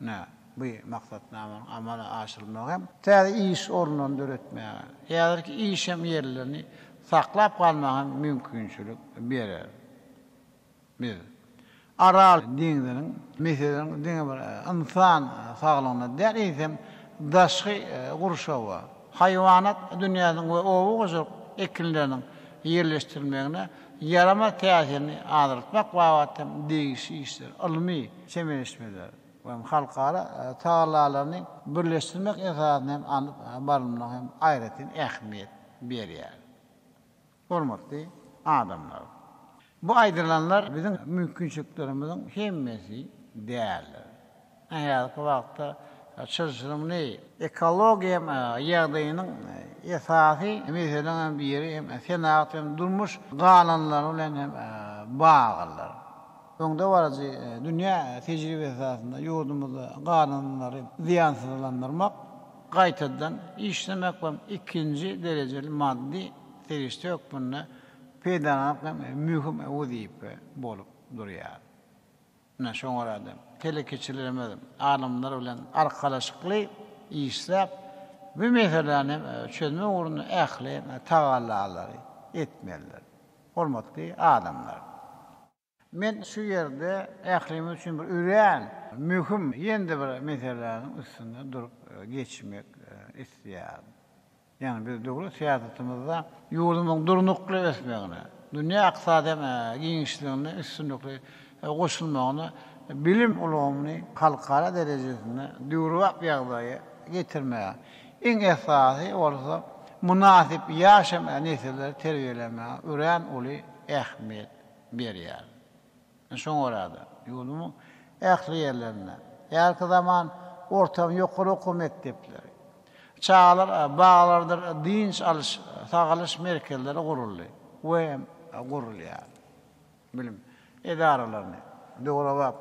Ine, bu maksatnamanyň amala aşyrylmagy hem täze iş orunlaryny döretmäge, häzirki iş hem ýerlerini saklap galmaga hem mümkinçilik berer. Biz Aral deňziniň meselesiniň diňe bir ynsan saglygyna däl, eýsem, daşky gurşawa, haýwanat dünýäsiniň we oba hojalyk ekinleriniň ýerleşdirilmegine ýaramaz täsirini azaltmak babatda hem degişli işler, ylmy çemeleşmeler we halkara tagallalaryny birleşdirmek esasynda hem alnyp barylmagy hem aýratyn ähmiýet berýär. Hormatly adamlar! Bu aýdylanlar biziň mümkinçiliklerimiziň hemmesi däldir. Häzirki wagtda çylşyrymly ekologiýa ýagdaýynyň esasy meseleleriň biri hem senagat hem durmuş galynlary bilen hem baglydyr. Öňdebaryjy dünýä tejribesi esasynda ýurdumyzda galyndylary zyýansyzlandyrmak, gaýtadan işlemek we ikinji derejeli maddy serişde hökmünde peýdalanmak hem möhüm wezipe bolup durýar. Ine, şoňa görä-de, telekeçilerimiz alymlar bilen arkalaşykly işläp, bu meseläni çözmek ugrunda ähli tagallalary etmelidir. Hormatly adamlar! Men şu ýerde ählimiz üçin bir örän möhüm ýene-de bir meseläniň üstünde durup geçmek isleýärin. Ýagny biz döwlet syýasatymyzda ýurdumyzyň durnukly ösmegine, dünýä ykdysady giňişligine üstünlikli goşulmagyna bilim ulgamyny halkara derejesinde döwrebap ýagdaýa getirmäge, iň esasy bolsa mynasyp ýaş nesilleri terbiýelemäge örän uly ähmiýet berýär. Şoňa görä-de, ýurdumyň ähli ýerlerinde häzirki zaman orta we ýokary okuw mekdepleri, çagalar baglarydyr dynç alyş, sagalyş merkezleri guruldy we gurulýar. Bilim edaralaryny döwrebap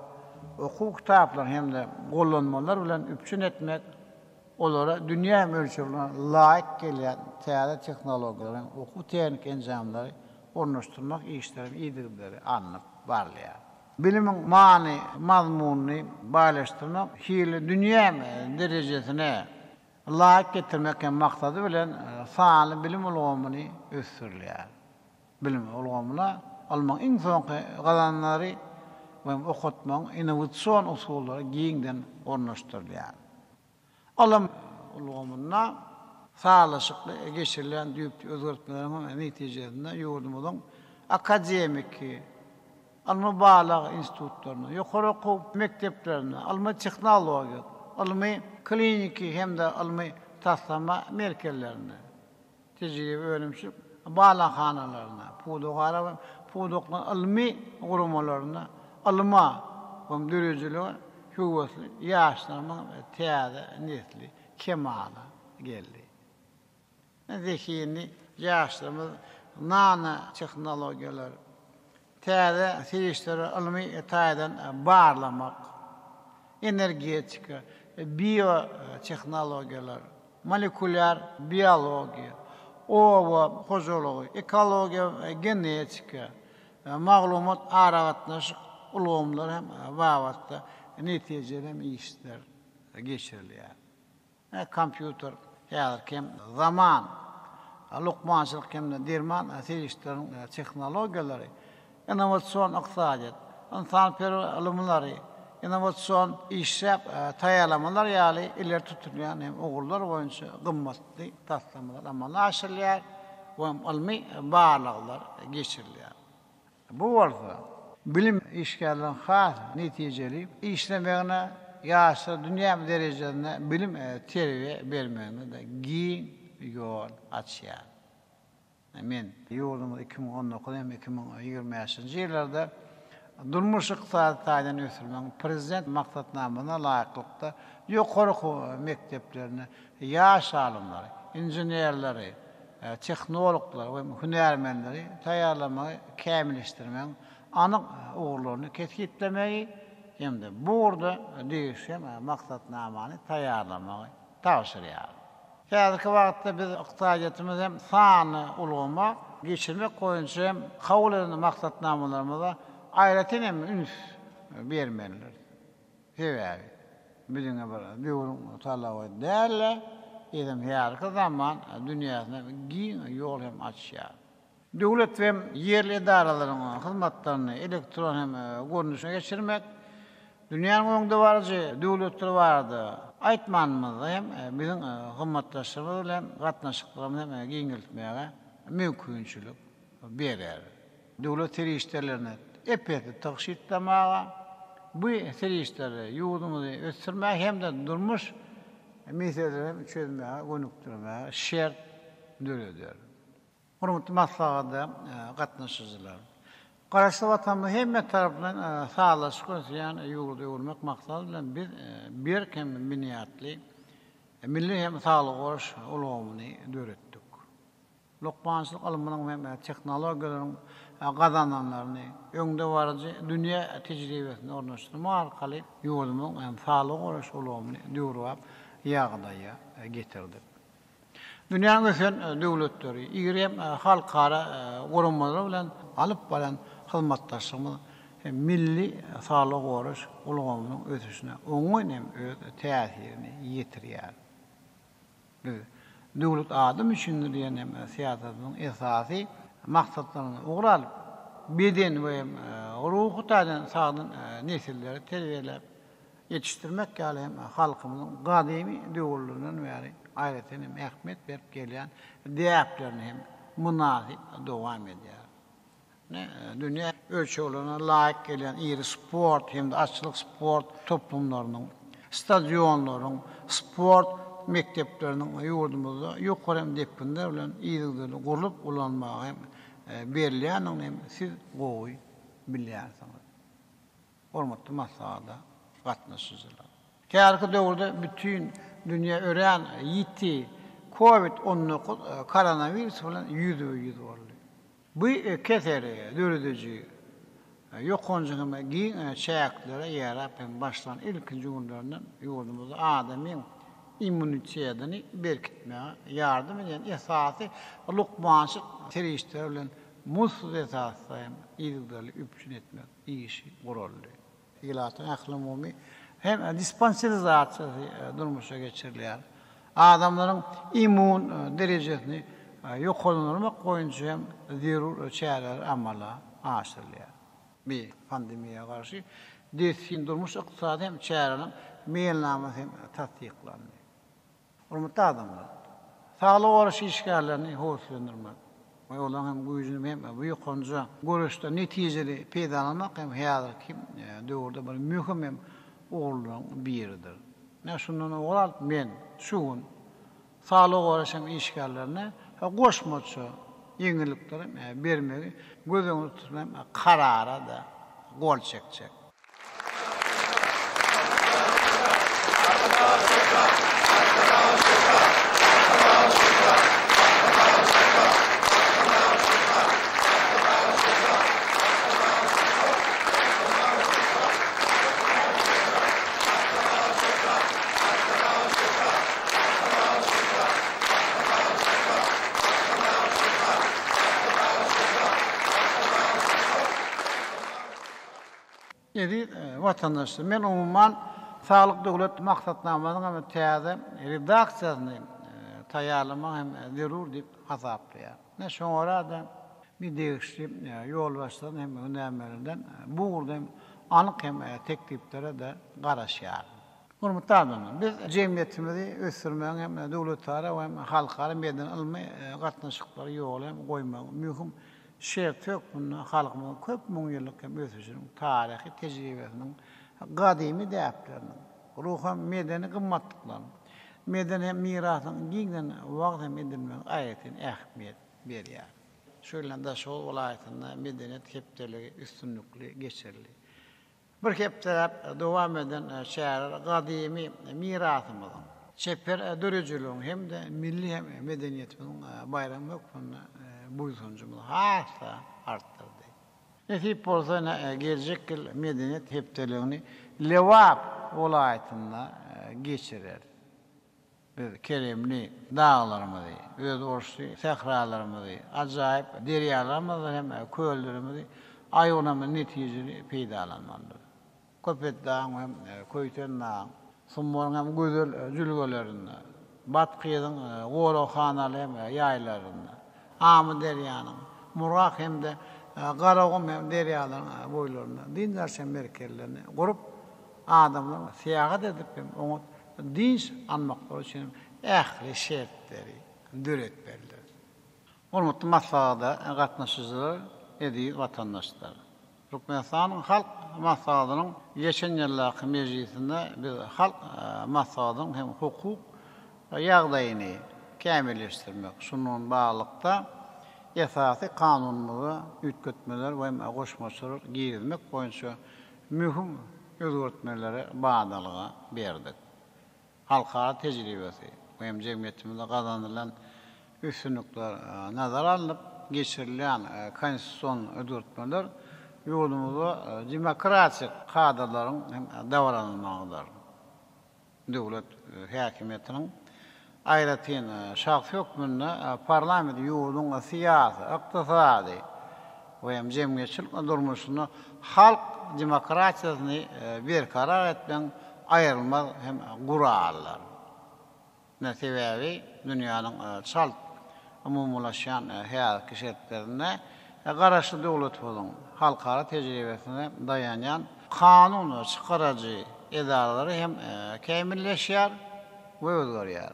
okuw kitaplary hem-de gollanmalar bilen üpjün etmek, olara dünýä ölçeglerine laýyk gelýän täze tehnologiýalar hem okuw-tehniki enjamlary ornaşdyrmak işleri yzygiderli alnyp barylýar. Bilimiň many mazmunyny baýlaşdyrmak, hili dünýä derejesine laýyk getirmek hem maksady bilen sanly bilim ulgamyny ösdürilýär. Bilim ulgamyna ylmyň iň soňky gazananlary we okatmagyň innowasion usullary giňden ornaşdyrylýar. Ylym ulgamynda sazlaşykly geçirilýän düýpli özgertmeleriň netijesinde ýurdumyzyň akademiki, ylmy-barlag institutlarynda, ýokary okuw mekdeplerinde, ylmy-tehnologik, ylmy-kliniki hem-de ylmy-taslama merkezlerinde, tejribe-önümçilik barlaghanalarynda, pudagara we pudaklaýyn ylmy guramalarynda ylma we döredijilige höwesli ýaşlarymyzyň täze nesli kemala geldi. Zehinli ýaşlarymyz nanotehnologiýalar, täze serişdeleri ylmy taýdan barlamak, energetika, biotehnologiýalar, molekulýar biologiýa, oba hojalygy, ekologiýa we genetika, maglumat-aragatnaşyk ulgamlary hem babatda netijeli hem işler geçirilýär. Kompýuter häzirki hem zaman lukmançylyk hem-de derman serişdeleriniň tehnologiýalary, innowasion ykdysadyýet, ynsanperwer ylymlary, innowasion işläp taýýarlamalar ýaly ileri tutulýan hem ugurlar boýunça gymmatly taslamalar amala aşyrylýar we ylmy barlaglar geçirilýär. Bu bolsa, bilim işgärleriniň has netijeli işlemegine, ýaşlara dünýä derejesinde bilim, terbiýe bermegine-de giň ýol açýar. Men ýurdumyzy 2019 hem 2025-nji ýyllarda durmuş-ykdysady taýdan ösdürmegiň Prezident maksatnamasyna laýyklykda ýokary okuw mekdeplerinde ýaş alymlary, inženerleri, tehnologlary we hünärmenleri taýýarlamagy kämilleşdirmegiň anyk ugurlaryny kesgitlemegi hem-de bu ugurda degişli maksatnamany taýýarlamagy tabşyrýar. Häzirki wagtda biz ykdysadyýetimizi hem sanly ulgama geçirmek boýunça hem kabul eden maksatnamalarymyza aýratyn hem üns bermelidiris. Sebäbi, bu diňe bir döwrüň talaby däl-de, eýsem häzirki zaman dünýäsine giň ýol hem açýar. Döwlet we ýerli edaralaryň hyzmatlaryny elektron hem görnüşine geçirmek, dünýäniň öňdebaryjy döwletleri barada aýtmanymyzda hem biziň hyzmatdaşlarymyz bilen gatnaşyklarymyzy hem giňeltmäge mümkinçilik berer. Döwlet serişdelerini ep-esli tygşytlamaga, bu serişdeleri ýurdumyzy ösdürmäge hem-de durmuş meselelerini çözmäge gönükdirmäge şert döreder. Hormatly maslahata gatnaşyjylar! Garaşsyz Watanymyzy hemme tarapdan sazlaşykly ösýän ýurda öwürmek maksady bilen biz berk hem binýatly milli hem saglygy goraýyş ulgamyny döretdik. Lukmançylyk ylmynyň hem tehnologiýalaryň gazananlaryny öňdebaryjy dünýä tejribesine ornaşdyrmak arkaly ýurdumyzyň hem saglygy goraýyş ulgamyny döwrebap ýagdaýa getirdik. Dünýäniň ösen döwletleri, iri hem halkara guramalary bilen alyp barýan hyzmatdaşlygymyz hem milli saglygy goraýyş ulgamynyň ösüşine oňyn hem öz täsirini ýetirýär. Biz Döwlet adam üçindir diýen hem syýasatymyzyň esasy maksatlaryndan ugur alyp, beden we ruhy taýdan sagdyn nesilleri terbiýeläp ýetişdirmek ýaly hem halkymyzyň gadymy döwürlerinden bäri aýratyn hem ähmiýet berip gelýän däplerini hem mynasyp dowam edýär. Dünýä ölçeglerine laýyk gelýän iri sport hem-de atçylyk sport toplumlarynyň, stadionlaryň, sport mekdepleriniň ýurdumyzda ýokary hem depginler bilen yzygiderli gurlup ulanmaga hem berilýändigini hem siz gowy bilýärsiňiz. Hormatly maslahata gatnaşyjylar! Häzirki döwürde bütin dünýä örän ýiti Covid 19 koronawirusy bilen ýüzbe-ýüz boldy. Bu keseli dörediji ýokanjyň hem giň çäklere ýaýrap hem başlan ilkinji günlerinden ýurdumyzda adamyň immunitetini berkitmäge ýardam edýän esasy lukmançylyk serişdeleri bilen muzdsuz esasda hem yzygiderli üpjün etmek işi guraldy. Ilatyň ählumumy hem dispanserizasiýasy durmuşa geçirilýär. Adamlaryň immun derejesini ýokarlandyrmak boýunça hem zerur çäreler amala aşyrylýar. Bu pandemiýa garşy dessin durmuş-ykdysady hem çäreleriň meýilnamasy hem tassyklandy. Hormatly adamlar! Saglygy goraýyş işgärlerini höweslendirmek we olaryň hem güýjüni hem bu ýokanja göreşde netijeli peýdalanmak hem häzirki döwürde bir möhüm hem ugurlaryň biridir. Ine şundan ugur alyp men şu gün saglygy goraýyş hem işgärlerine goşmaça ýeňillikleri bermegi göz öňünde tutulan karara-da gol çekjek. Eziz watandaşlar, men umuman Saglyk döwlet maksatnamasynyň hem täze redaksiýasyny taýýarlamak hem zerur diýip hasaplaýaryn. Ine, şoňa görä-de, men degişli ýolbaşçylardan hem hünärmenlerden bu ugurda hem anyk hem tekliplere-de garaşýaryn. Hormatly adamlar, biz jemgyýetimizi ösdürmegiň hem döwletara we hem halkara medeni-ylmy gatnaşyklary ýola hem goýmagyň möhüm şerti hökmünde halkymyzyň köp müňýyllyk hem ösüşiniň taryhy tejribesiniň gadymy däpleriniň, ruhy hem medeni gymmatlyklaryň, medeni hem mirasynyň giňden wagyz hem edilmegine aýratyn ähmiýet berýär. Şu ýyl Daşoguz welaýatynda Medeniýet hepdeligi üstünlikli geçirildi. Bir hepdeläp dowam eden çäreler gadymy mirasymyzyň, Çeper döredijiligiň hem-de milli hem medeniýetimiziň baýramy hökmünde buýsanjymyzy has-da artdyrdy. Nesip bolsa ine geljek ýyl Medeniýet hepdeligini Lebap welaýatynda geçireris. Biz keremli daglarymyzy, özboluşly sähralarymyzy, ajaýyp derýalarymyzy hem köllerimizi aýgynamyz netijeli peýdalanmalydyrys. Köpetdagyň hem Köýtendagyň, Sumbaryň hem gözel jülgelerinde, Bathyzyň goraghanaly hem ýaýlalarynda, Amyderýanyň, Murgap hem-de Garagum hem derýalaryň boýlarynda dynç alyş merkezlerini gurup, adamlaryň syýahat edip hem oňat dynç almaklary üçin ähli şertleri döretmelidir. Hormatly maslahata gatnaşyjylar, eziz watandaşlar! Türkmenistanyň Halk Maslahatynyň geçen ýyldaky mejlisinde biz Halk Maslahatynyň hem hukuk ýagdaýyny kämilleşdirmek, şunuň bilen baglylykda, Esasy Kanunymyza üýtgetmeler we goşmaçalar girizmek boýunça möhüm özgertmelere badalga berdik. Halkara tejribesi we hem jemgyýetimizde gazanylan üstünlikler nazara alnyp geçirilýän konstitusion özgertmeler ýurdumyzda demokratik kadalaryň hem dabaranylmagydyr. Döwlet häkimiýetiniň aýratyn şahsy hökmünde parlament ýurduň syýasy, ykdysady we hem jemgyýetçilik durmuşynda halk demokratiýasyny berkarar etmegiň aýrylmaz hem guralydyr. Ine, sebäbi dünýäniň çalt umumylaşýan häzirki şertlerinde Garaşsyz döwletimiziň halkara tejribesine daýanýan kanun çykaryjy edaralary hem kämilleşýär we özgerýär.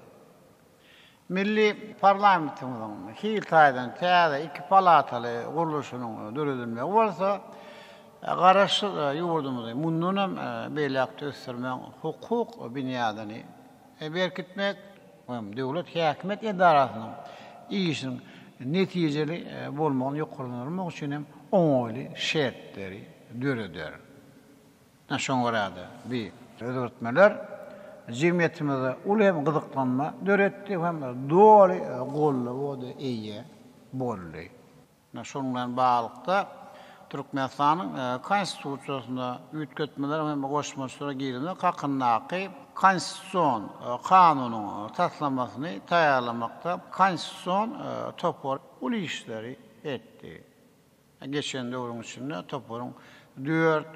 Milli parlamentimiziň hil taýdan täze iki palataly gurluşynyň döredilmegi bolsa Garaşsyz ýurdumyzy mundan hem beýläk-de ösdürmegiň hukuk binýadyny berkitmek, hem döwlet häkimiýet edarasynyň işiniň netijeli bolmagyny ýokarlandyrmak üçin hem oňaýly şertleri döreder. Ine, şoňa görä-de, bi özgertmeler jemgyýetimizde uly hem gyzyklanma döretdi hem doly goldawa-da eýe boldy. Ine, şunuň bilen baglylykda, Türkmenistanyň Konstitusiýasyna üýtgetmeler hem goşmaçalar girizmek hakyndaky Konstitusion kanunyň taslamasyny taýýarlamakda Konstitusion topar uly işleri etdi. Geçen döwrüň içinde toparyň dört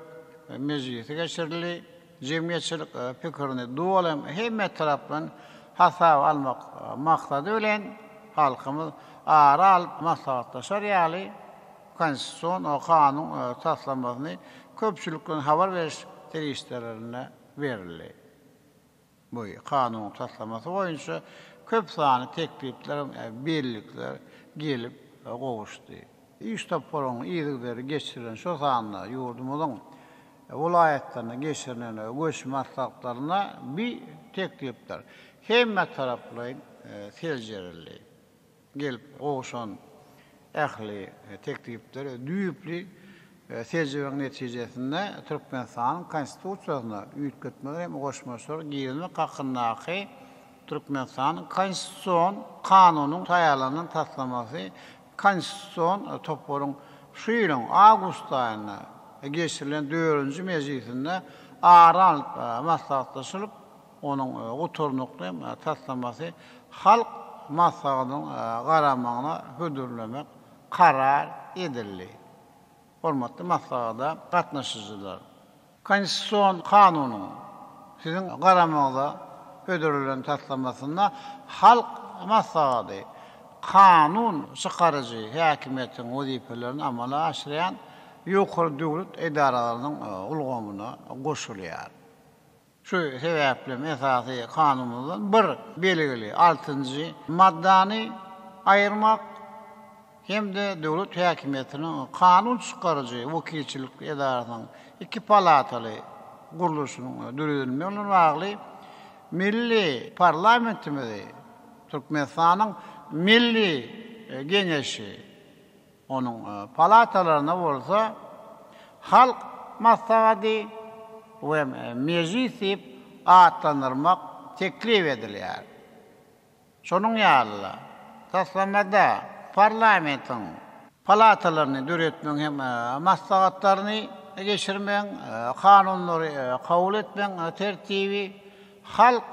mejlisi geçirildi. Jemgyýetçilik pikirini doly hem hemmetaraplaýyn hasaba almak maksady bilen, halkymyz ara alyp maslahatlaşar ýaly Konstitusion kanun taslamasyny köpçülikleýin habar beriş serişdelerinde berildi. Bu kanunyň taslamasy boýunça köp sanly teklipler hem bellikler gelip gowuşdy. Iş toparynyň yzygiderli geçirilen, şol sanda ýurdumyzyň welaýatlarynda geçirilen göçme maslahatlarynda bi teklipler hemmetaraplaýyn seljerildi. Gelip gowşan ähli teklipler düýpli seljermegiň netijesinde Türkmenistanyň Konstitusiýasyna üýtgetmeler hem goşmaçalar girizmek hakyndaky Türkmenistanyň Konstitusion kanunyň taýýarlanan taslamasy Konstitusion toparyň şu ýylyň awgust aýynda geçirilen dördünji mejlisinde ara alnyp maslahatlaşylyp, Onuň gutarnykly taslamasy Halk Maslahatynyň garamagyna hödürlemek karar edildi. Hormatly maslahata gatnaşyjylar! Konstitusion kanunyň siziň garamagyňyza hödürlenen taslamasynda Halk Maslahaty kanun çykaryjy häkimiýetiň wezipelerini amala aşyrýan ýokary döwlet edaralarynyň ulgamyna goşulýar. Şu sebäpli hem esasy kanunymyzdan bir belgili altynjy maddany aýyrmak hem-de döwlet häkimiýetiniň kanun çykaryjy wekilçilikli edarasynyň iki palataly gurluşynyň döredilmegi bilen bagly milli parlamentimizi Türkmenistanyň Milli Geňeşi Onuň palatalaryna bolsa Halk Maslahaty we Mejlis diýip atlandyrmak. teklip edilýär. Şonuň ýaly-da, taslamada parlamentiň palatalaryny döretmegiň hem maslahatlaryny geçirmegiň, kanunlary kabul etmegiň tertibi, Halk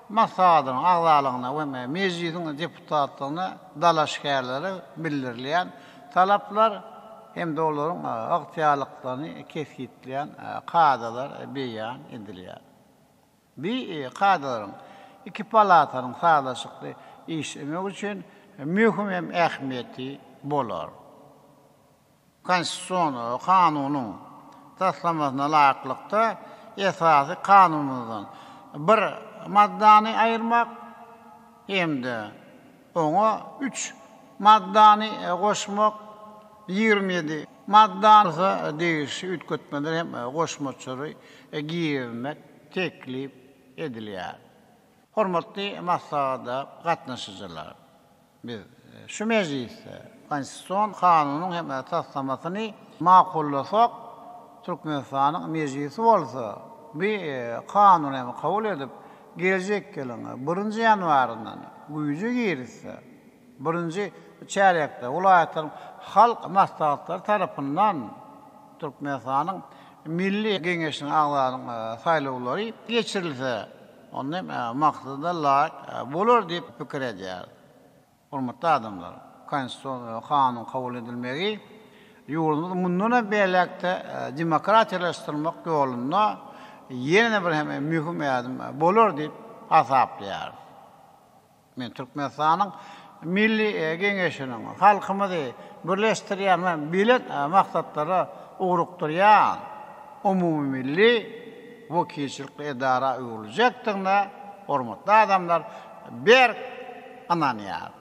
Maslahatynyň agzalygyna we Mejlisiň deputatlygyna dalaşgärlere bildirilýän talaplar hem-de olaryň ygtyýarlyklaryny kesgitleýän kadalar beýan edilýär. Bi kadalaryň iki palatanyň sazlaşykly işlemegi üçin möhüm hem ähmiýeti bolar. Konstitusion kanunyň taslamasyna laýyklykda, Esasy Kanunymyzdan bir maddany aýyrmak hem-de oňa üç maddany goşmak, 27 madda bolsa degişli üýtgetmeler hem goşmaçalary girizmek teklip edilýär. Hormatly maslahata gatnaşyjylar! Biz şu mejlisde Konstitusion kanunyň hem taslamasyny makullasak, Türkmenistanyň Mejlisi bolsa bu kanuny hem kabul edip, geljek ýylyň birinji ýanwaryndan güýje girizse, birinji çärýekde welaýatlaryň halk maslahatlary tarapyndan Türkmenistanyň Milli Geňeşiniň agzalygyň saýlawlary geçirilse, Onda hem maksada laýyk bolar diýip pikir edýäris. Hormatly adamlar, Konstitusion kanun kabul edilmegi ýurdumyzy mundan hem beýläk-de demokratiýalaşdyrmak ýolunda ýene bir hem möhüm ädim bolar diýip hasaplaýarys. Men Türkmenistanyň Milli Geňeşiniň halkymyzy birleşdirýän we belent maksatlara ugrukdyrýan umumymilli wekilçilikli edara öwrüljekdigine hormatly adamlar berk ynanýaryn.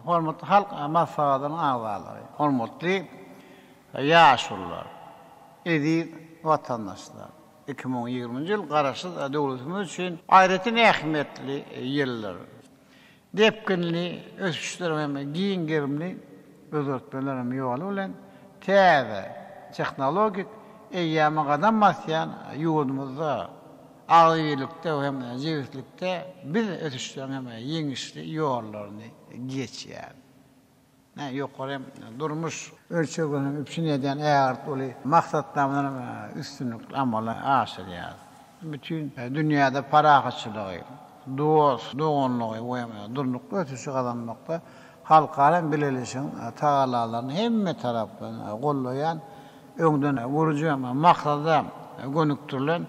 Hormatly Halk Maslahatynyň agzalary, hormatly ýaşulular, eziz watandaşlar! 2020-nji ýyl Garaşsyz döwletimiz üçin aýratyn ähmiýetli ýyldyr. Depginli ösüşleriň hem giň gerimli özgertmeleriň ýoly bilen täze tehnologik eýýama gadam basýan ýurdumyzda agzybirlikde hem jebislikde biz ösüşleriň hem ýeňişli ýollaryny geçýäris. Ýokary durmuş ölçeglerini üpjün edýän ägirt uly maksatnamalary üstünlikli amala aşyrýarys. Bütin dünýäde parahatçylygy, dost-doganlygy we durnukly ösüşi gazanmakda halkara bileleşigiň tagallalaryny hemmetaraplaýyn goldaýan öňdengörüji maksada gönükdirilen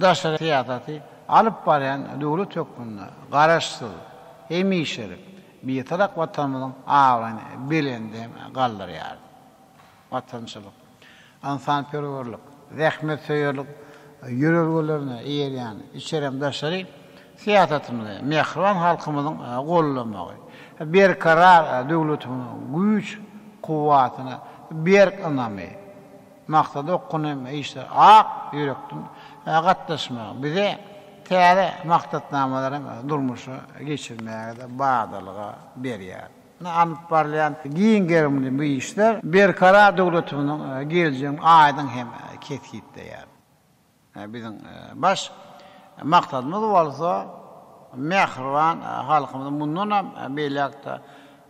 daşary syýasaty alyp barýan döwlet hökmünde Garaşsyz, hemişelik Bitarap Watanymyzyň abraýyny belende hem galdyrýar. Watançylyk, ynsanperwerlik, zähmetsöýerlik ýörelgelerine eýerýän içeri hem daşary syýasatymyzy mähriban halkymyzyň goldamagy, berkarar döwletimiziň güýç-kuwwatyna berk ynamy, Maksada okgun hem işlere ak ýürekden gatnaşmagy bize täze maksatnamalary hem durmuşa geçirmäge-de badalga berýär. Alnyp barylýan giň gerimli bu işler Berkarar döwletimiziň geljegini aýdyň hem kesgitleýär. Biziň baş maksadymyz bolsa mähriban halkymyzy mundanam beýläk-de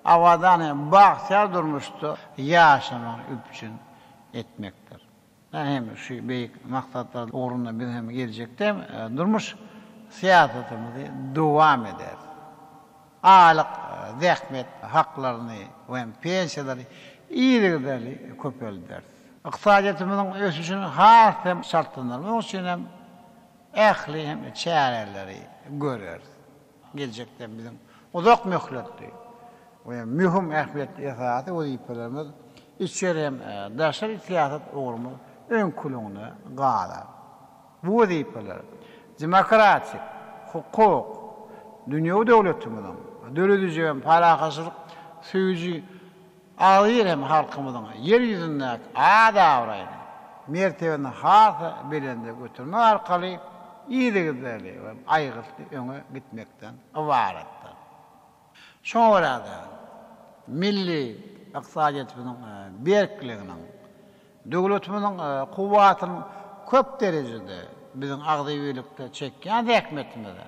abadan hem bagtyýar durmuşda ýaşamagyny üpjün etmekdir. Hem şu beýik maksatlar ugrunda biz hem geljekde hem durmuş syýasatymyzy dowam ederis. Aýlyk zähmet haklaryny we hem pensiýalary yzygiderli köpelderis. Ykdysadyýetimiziň ösüşini has hem çaltlandyrmak üçin hem ähli hem çäreleri göreris. Geljekde biziň uzak möhletli we möhüm ähmiýetli esasy wezipelerimiz içeri hem daşary syýasat ugrumyz öňküligine galar. Bu wezipeler demokratik, hukuk, dünýewi döwletimiziň dörediji hem parahatçylyk söýüji. Agzybir hem halkymyzyň ýer ýüzündäki at-abraýyny, mertebesini has-da belende götermek arkaly yzygiderli we aýgytly öňe gitmekden ybaratdyr. Şoňa görä-de, milli ykdysadyýetimiziň berkliginiň, döwletimiziň kuwwatynyň köp derejede biziň agzybirlikde çekýän zähmetimize,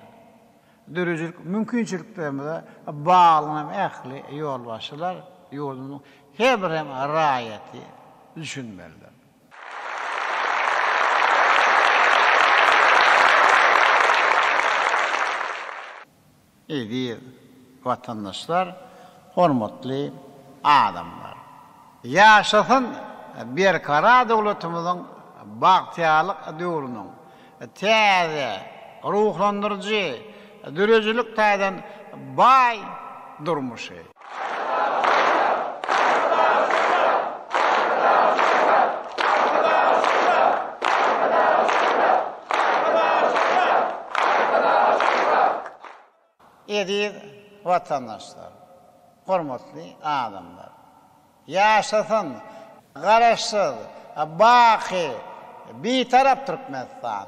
döredijilik mümkinçiliklerimize baglydygyna ähli ýolbaşçylar, ýurdumyzyň her bir hem raýaty düşünmelidir. Eziz watandaşlar, hormatly adamlar! Ýaşasyn Berkarar döwletimiziň bagtyýarlyk döwrüniň täze, ruhlandyryjy, döredijilik taýdan baý durmuşy! Eziz watandaşlar, hormatly adamlar! Ýaşasyn Garaşsyz, baky Bitarap Türkmenistan!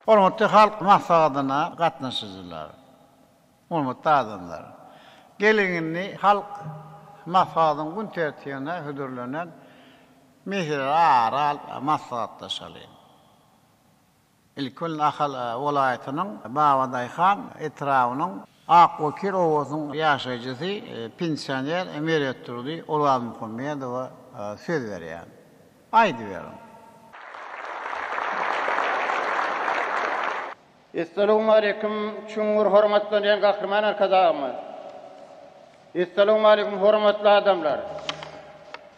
Hormatly Halk Maslahatyna gatnaşyjylar! Hormatly adamlar! Geliň indi Halk Maslahatynyň gün tertibine hödürlenen meseleleri ara alyp maslahatlaşalyň. Ilki bilen Ahal welaýatynyň Babadaýhan etrabynyň Ak Wekil obasynyň ýaşaýjysy, pensioner Meretdurdy Orazmuhammedowa söz berýän. Aýdyberiň. Essalawmaleýkim çuňňur hormatlanýan Gahryman Arkadagymyz! Essalawmaleýkim hormatly adamlar!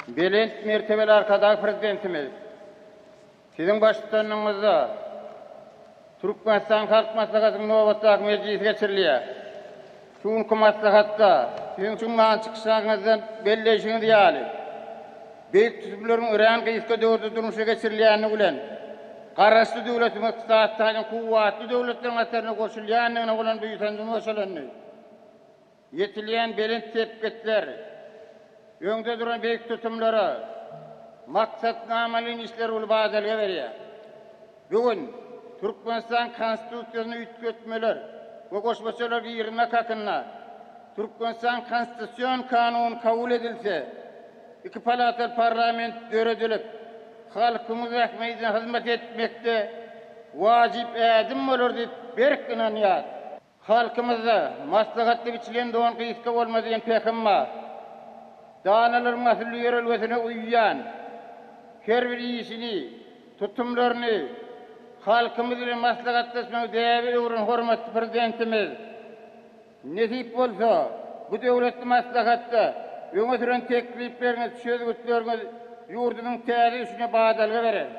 Belent mertebeli Arkadag Prezidentimiz! Siziň baştutanyňyzda Türkmenistan Halk Maslahatynyň nobatdaky mejlisi geçirilýär. Şu günki maslahatda Siziň çuňňur çykyşlaryňyzdan belleýşiňiz ýaly, beýik tutumlaryň örän gysga döwürde durmuşa geçirilýändigi bilen, Garaşsyz döwletimiz ykdysady taýdan kuwwatly döwletleriň hataryna goşulýandygyna bolan buýsanjym goşalandy. Ýetilýän belent sepgitler, öňde duran beýik tutumlara, maksatnamaly işler uly badalga berýär. Bu gün Türkmenistan Konstitusiýasyna üýtgetmeler we goşmaçalar girizmek hakynda Türkmenistan Konstitusion Kanuny kabul edilse, iki palataly parlament döredilip, halkymyz bähbidine hyzmat etmekde wajyp ädim bolar diýip berk ynanýarys. Halkymyzda, Maslahatda biçilen don gysga bolmaz diýen pähim bar. Danalaryň asylly ýörelgesine uýýan, her bir işini, tutumlaryny halkymyz bilen maslahatlaşmagy däbe öwren hormatly Prezidentimiz, nesip bolsa, bu döwletli maslahatda öňe süren teklipleriňiz, çözgütleriňiz ýurdumyzyň täze ösüşine badalga berer.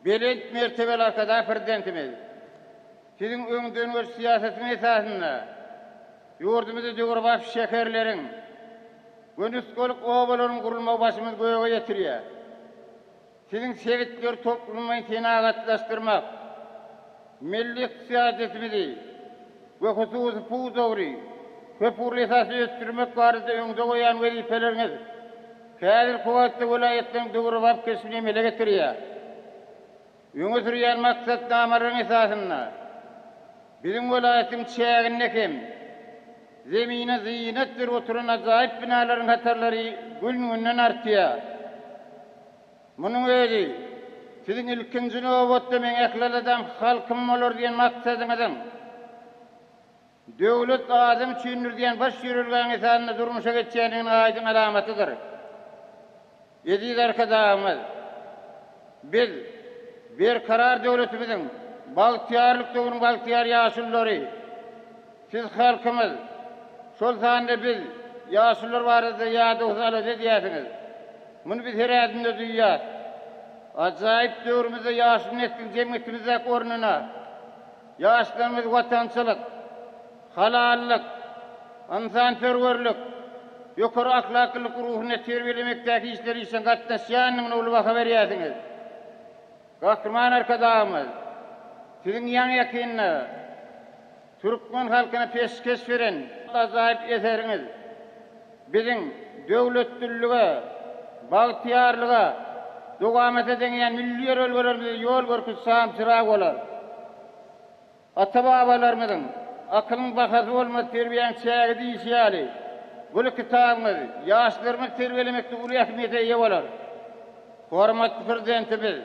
Belent mertebeli Arkadag Prezidentimiz! Siziň öňdengörüji syýasatyňyz esasynda ýurdumyzda döwrebap şäherleriň we nusgalyk obalaryň gurulmagy başymyzy göge ýetirýär. Siziň sebitleri toplumlaýyn senagatlaşdyrmak, milli ykdysadyýetimizi we hususy pudagy köpugurly esasda ösdürmek barada öňde goýan wezipeleriňiz häzirki wagtda welaýatlaryň döwrebap keşbini emele getirýär. Öňe sürýän maksatnamalaryň esasynda biziň welaýatyň çäginde hem zemine zynat berip oturan ajaýyp binalaryň hatarlary gün-günden artýar. Munuň özi Siziň ilkinji nobatda meň ähli aladam halkym bolar diýen maksadyňyzyň, Döwlet adam üçindir diýen baş ýörelgäň esasynda durmuşa geçýändiginiň aýdyň alamatydyr. Eziz Arkadagymyz, Biz, Berkarar döwletimiziň bagtyýarlyk döwrüniň bagtyýar ýaşululary, siz halkymyz, şol sanda biz, ýaşulular barada ýadawsyz alada edýärsiňiz. Muny biz her ädimde duýýas. Ajaýyp döwrümizde ýaşuly nesliň jemgyýetimizdäki ornuna, ýaşlarymyzy watançylyk, halallyk, ynsanperwerlik, ýokary ahlaklylyk ruhunda terbiýelemekdäki işlere işjeň gatnaşýandygyna uly baha berýärsiňiz. Gahryman Arkadagymyz, Siziň ýaňy-ýakynda türkmen halkyna peşgeş beren ajaýyp eseriňiz biziň döwletlilige, bagtyýarlyga, dowamata deňeýän milli ýörelgelerimize ýol görkeziji şamçyrag bolar. Ata-babalarymyzyň, Akylyň bahasy bolmaz, terbiýäň çägi diýşi ýaly, bu kitabyňyz ýaşlarymyzy terbiýelemekde uly ähmiýete eýe bolar. Hormatly Prezidentimiz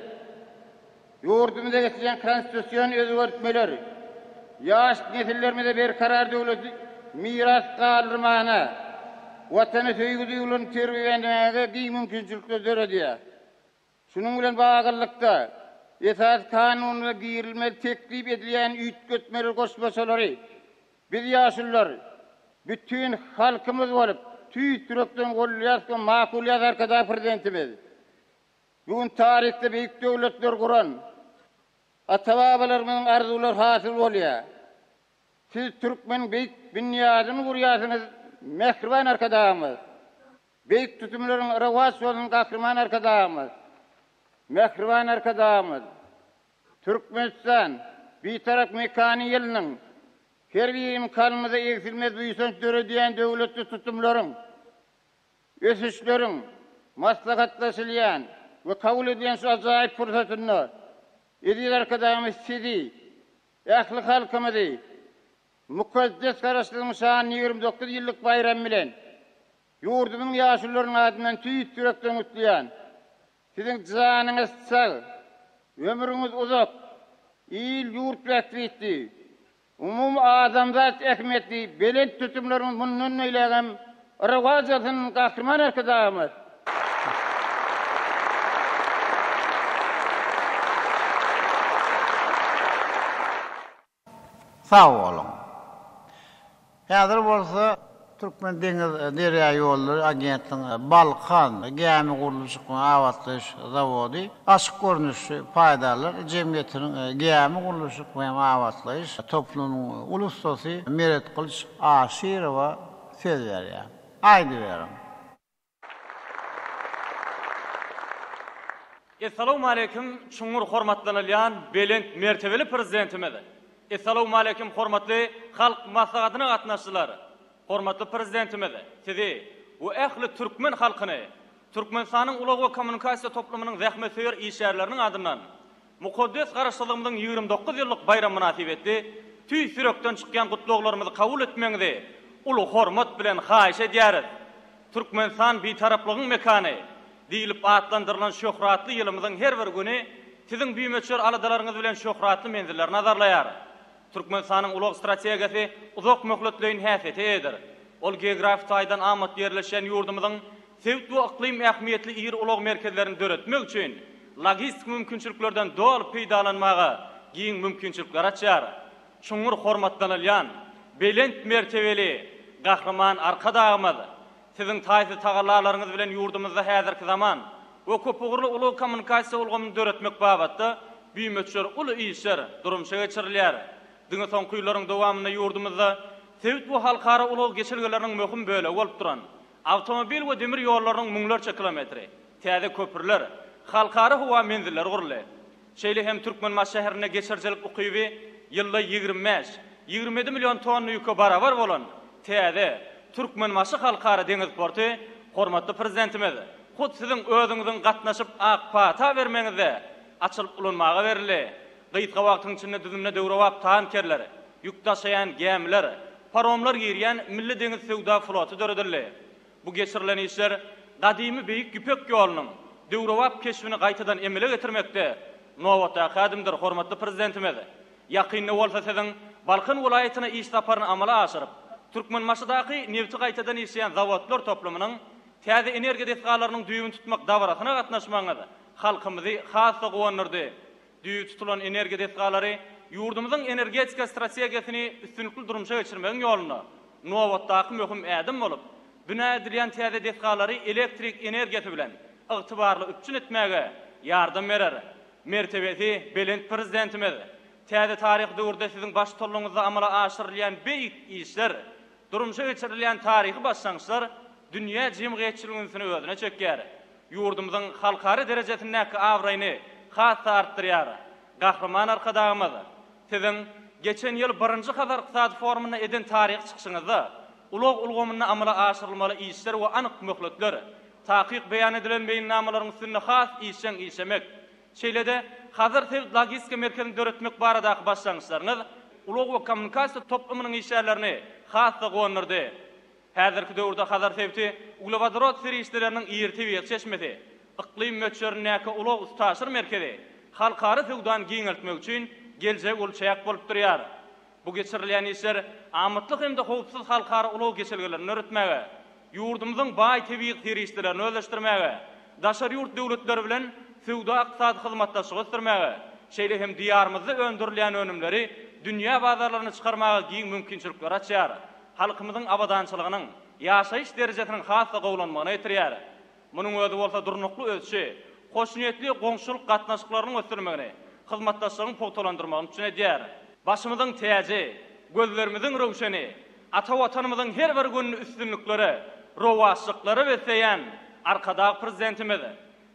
ýurdumyzda geçirilýän konstitusion özgertmeler ýaş nesillerimize berkarar döwleti miras galdyrmagyna, Watana söýgi duýgularyny terbiýelemäge giň mümkinçilikler döredýär. Şunuň bilen baglylykda, Esasy Kanunymyza girizilmegi teklip edilýän üýtgetmeler goşmaçalary biz, ýaşulular, bütin halkymyz bolup, tüýs ýürekden goldaýarys we makullaýarys Arkadag Prezidentimiz bu gün taryhda beýik döwletleri guran ata-babalarymyzyň arzuwlary hasyl bolýar. Siz türkmeniň beýik binýadyny gurýarsyňyz, mähriban Arkadagymyz! Beýik tutumlaryň rowaç bolsun Gahryman Arkadagymyz! Mähriban Arkadagymyz! Türkmenistan, Bitarap mekany ýylynyň her birimiň kalbymyzda egsilmez buýsanç döredýän döwletli tutumlaryň, ösüşleriň maslahatlaşylýan we kabul edilýän şu ajaýyp pursatynda eziz Arkadagymyz Sizi, ähli halkymyzy Mukaddes Garaşsyzlygyň şanly 29 ýyllyk baýramy bilen ýurdumyzyň ýaşulularynyň adyndan tüýs ýürekden gutlaýan. Siziň janyňyz sag, ömrüňiz uzak, il-ýurt bähbitli, umumy adamzat ähmiýetli belent tutumlaryňyz mundan beýlägem rowaç alsyn, Gahryman Arkadagymyz! Sag boluň. Häzir bolsa Türkmen deňiz derýa ýollary agentliginiň Balkan gämi gurluşyk we abatlaýyş zawody açyk görnüşli paýdarlar jemgyýetiniň gämi gurluşyk we abatlaýyş toplumynyň uly ussasy Meretgylyç Aşyrowa söz berýär. Aýdyberiň. Essalawmaleýkim çuňňur hormatlanylýan belent mertebeli Prezidentimiz! Essalawmaleýkim hormatly Halk Maslahatyna gatnaşyjylar! Hormatly Prezidentimiz Sizi we ähli türkmen halkyny Türkmenistanyň ulag we kommunikasiýa toplumynyň zähmetsöýer işgärleriniň adyndan Mukaddes Garaşsyzlygymyzyň 29 ýyllyk baýramy mynasybetli tüýs ýürekden çykýan gutlaglarymyzy kabul etmegiňizi uly hormat bilen haýyş edýäris. Türkmenistan Bitaraplygyň mekany diýlip atlandyrylan şöhratly ýylymyzyň her bir güni Siziň bimöçber aladalaryňyz bilen şöhratly menzilleri nazarlaýar. Türkmenistanyň ulag strategiýasy uzak möhletleýin häsiýete eýedir. Ol geografik taýdan amatly ýerleşýän ýurdumyzyň sebit we yklym ähmiýetli iri ulag merkezlerini döretmek üçin logistik mümkinçiliklerden doly peýdalanmaga giň mümkinçilikleri açýar. Çuňňur hormatlanylýan, belent mertebeli Gahryman Arkadagymyz, Siziň taýsyz tagallalaryňyz bilen ýurdumyzda häzirki zaman we köpugurly ulag-kommunikasiýa ulgamyny döretmek babatda bimöçber uly işler durmuşa geçirilýär. Diňe soňky ýyllaryň dowamynda ýurdumyzda sebit we halkara ulag geçelgeleriniň möhüm bölegi bolup duran awtomobil we demir ýollarynyň müňlerçe kilometri, täze köprüler, halkara howa menzilleri guruldy. Şeýle hem Türkmenbaşy şäherinde geçirijilik ukyby ýylda 25, 27 million tonna ýüke barabar bolan täze Türkmenbaşy Halkara deňiz porty hormatly Prezidentimiz, hut Siziň özüňiziň gatnaşyp ak pata bermegiňizde açylyp ulanmaga berildi. Gysga wagtyň içinde düzümine döwrebap tankerler, ýük daşaýan gämiler, paromlar girýän milli deňiz söwda floty döredildi. Bu geçirilen işler gadymy Beýik Ýüpek ýolunyň döwrebap keşbini gaýtadan emele getirmekde nobatdaky ädimdir, hormatly Prezidentimiz. Ýakynda bolsa Siziň Balkan welaýatyna iş saparyny amala aşyryp, Türkmenbaşydaky nebiti gaýtadan işleýän zawodlar toplumynyň täze energiýa desgalarynyň düýbüni tutmak dabarasyna gatnaşmagyňyz halkymyzy has-da guwandyrdy. Düýbi tutulan energiýa desgalary ýurdumyzyň energetika strategiýasyny üstünlikli durmuşa geçirmegiň ýolunda nobatdaky möhüm ädim bolup, bina edilýän täze desgalary elektrik energiýasy bilen. ygtybarly üpjün etmäge ýardam berer. Mertebesi belent Prezidentimiz, täze taryhy döwürde Siziň baştutanlygyňyzda amala aşyrylýan beýik işler, durmuşa geçirilýän taryhy başlangyçlar dünýä jemgyýetçiliginiň ünsüni özüne çekýär, ýurdumyzyň halkara derejesindäki abraýyny has-da artdyrýar. Gahryman Arkadagymyz, Siziň geçen ýyl birinji Hazar ykdysady forumynda eden taryhy çykyşyňyzda ulag ulgamynda amala aşyrylmaly işler we anyk möhletler, takyk beýan edilen meýilnamalaryň üstünde has işjeň işlemek, şeýle-de Hazar sebit logistika merkezini döretmek baradaky başlangyçlaryňyz ulag we kommunikasiýa toplumynyň işgärlerini has-da guwandyrdy. Häzirki döwürde Hazar sebiti uglewodorod serişdeleriniň iri tebigy çeşmesi, yklym möçberindäki ulag-üstaşyr merkezi, halkara söwdany giňeltmek üçin geljegi uly çäk bolup durýar. Bu geçirilýän işler amatly hem-de howpsuz halkara ulag geçelgelerini döretmäge, ýurdumyzyň baý tebigy serişdelerini özleşdirmäge, daşary ýurt döwletleri bilen söwda-ykdysady hyzmatdaşlygy ösdürmäge, şeýle hem Diýarymyzda öndürilýän önümleri dünýä bazarlaryna çykarmaga giň mümkinçilikleri açýar, halkymyzyň abadançylygynyň, ýaşaýyş derejesiniň has-da gowulanmagyna getirýär. Munuň özi bolsa durnukly ösüşi, hoşniýetli goňşuçylyk gatnaşyklarynyň ösdürilmegini, hyzmatdaşlygyň pugtalandyrmagyny üpjün edýär. Başymyzyň täji, gözlerimiziň röwşeni, ata Watanymyzyň her bir gününi üstünliklere, rowaçlyklara besleýän Arkadag Prezidentimiz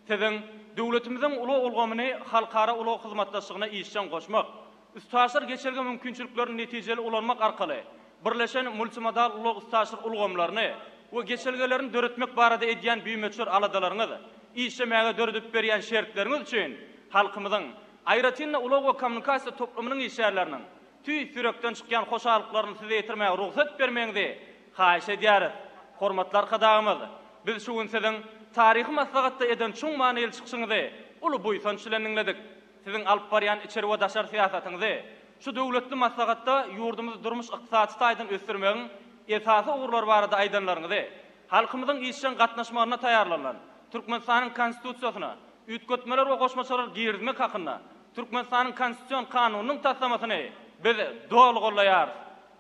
Siziň döwletimiziň ulag ulgamyny halkara ulag hyzmatdaşlygyna işjeň goşmak, üstaşyr geçelge mümkinçiliklerini netijeli ulanmak arkaly birleşen multimodal ulag-üstaşyr ulgamlaryny we geçelgelerini döretmek barada edýän bimöçber aladalaryňyz, işlemäge döredip berýän şertleriňiz üçin halkymyzyň, aýratyn-da ulag we kommunikasiýa toplumynyň işgärleriniň tüýs ýürekden çykýan hoşallyklaryny size ýetirmäge rugsat bermegiňizi haýyş edýäris. Hormatly Arkadagymyz, biz şu gün Siziň taryhy maslahatda eden çuň manyly çykyşyňyzy uly buýsanç bilen diňledik. Siziň alyp barýan içeri we daşary syýasatyňyzy, şu döwletli maslahatda ýurdumyzy durmuş-ykdysady taýdan ösdürmegiň esasy ugurlary barada aýdanlaryňyzy, halkymyzyň işjeň gatnaşmagynda taýýarlanylan Türkmenistanyň Konstitusiýasyna üýtgetmeler we goşmaçalar girizmek hakynda Türkmenistanyň Konstitusion kanunynyň taslamasyny biz doly goldaýarys.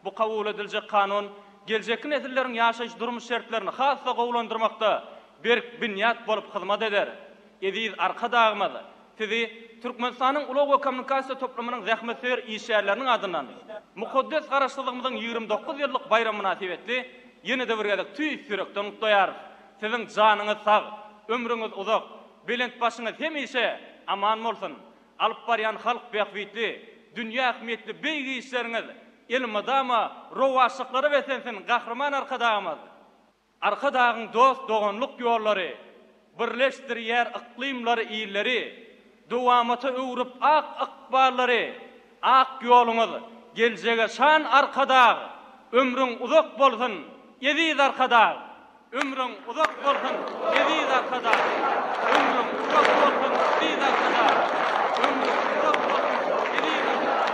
Bu kabul ediljek kanun geljekki nesilleriň ýaşaýyş-durmuş şertlerini has-da gowulandyrmakda berk binýat bolup hyzmat eder. Eziz Arkadagymyz Sizi Türkmenistanyň ulag we kommunikasiýa toplumynyň zähmetsöýer işgärleriniň adyndan mukaddes Garaşsyzlygymyzyň 29 ýyllyk baýramy mynasybetli ýene-de bir gezek tüýs ýürekden gutlaýarys. Siziň janyňyz sag, ömrüňiz uzak, belent başyňyz hemişe aman bolsun! Alyp barýan halk bähbitli, dünýä ähmiýetli beýik işleriňiz elmydama rowaçlyklara beslensin, Gahryman Arkadagymyz! Arkadagyň dost-doganlyk ýollary, Birleşdirýär yklymlary, illeri, Dowamata öwrüp ak ykballary, Ak ýoluňyz, geljege şan Arkadag! Ömrüň uzak bolsun, eziz Arkadag! Ömrüň uzak bolsun, eziz Arkadag! Ömrüň uzak bolsun, eziz Arkadag! Ömrüň uzak bolsun, eziz Arkadag!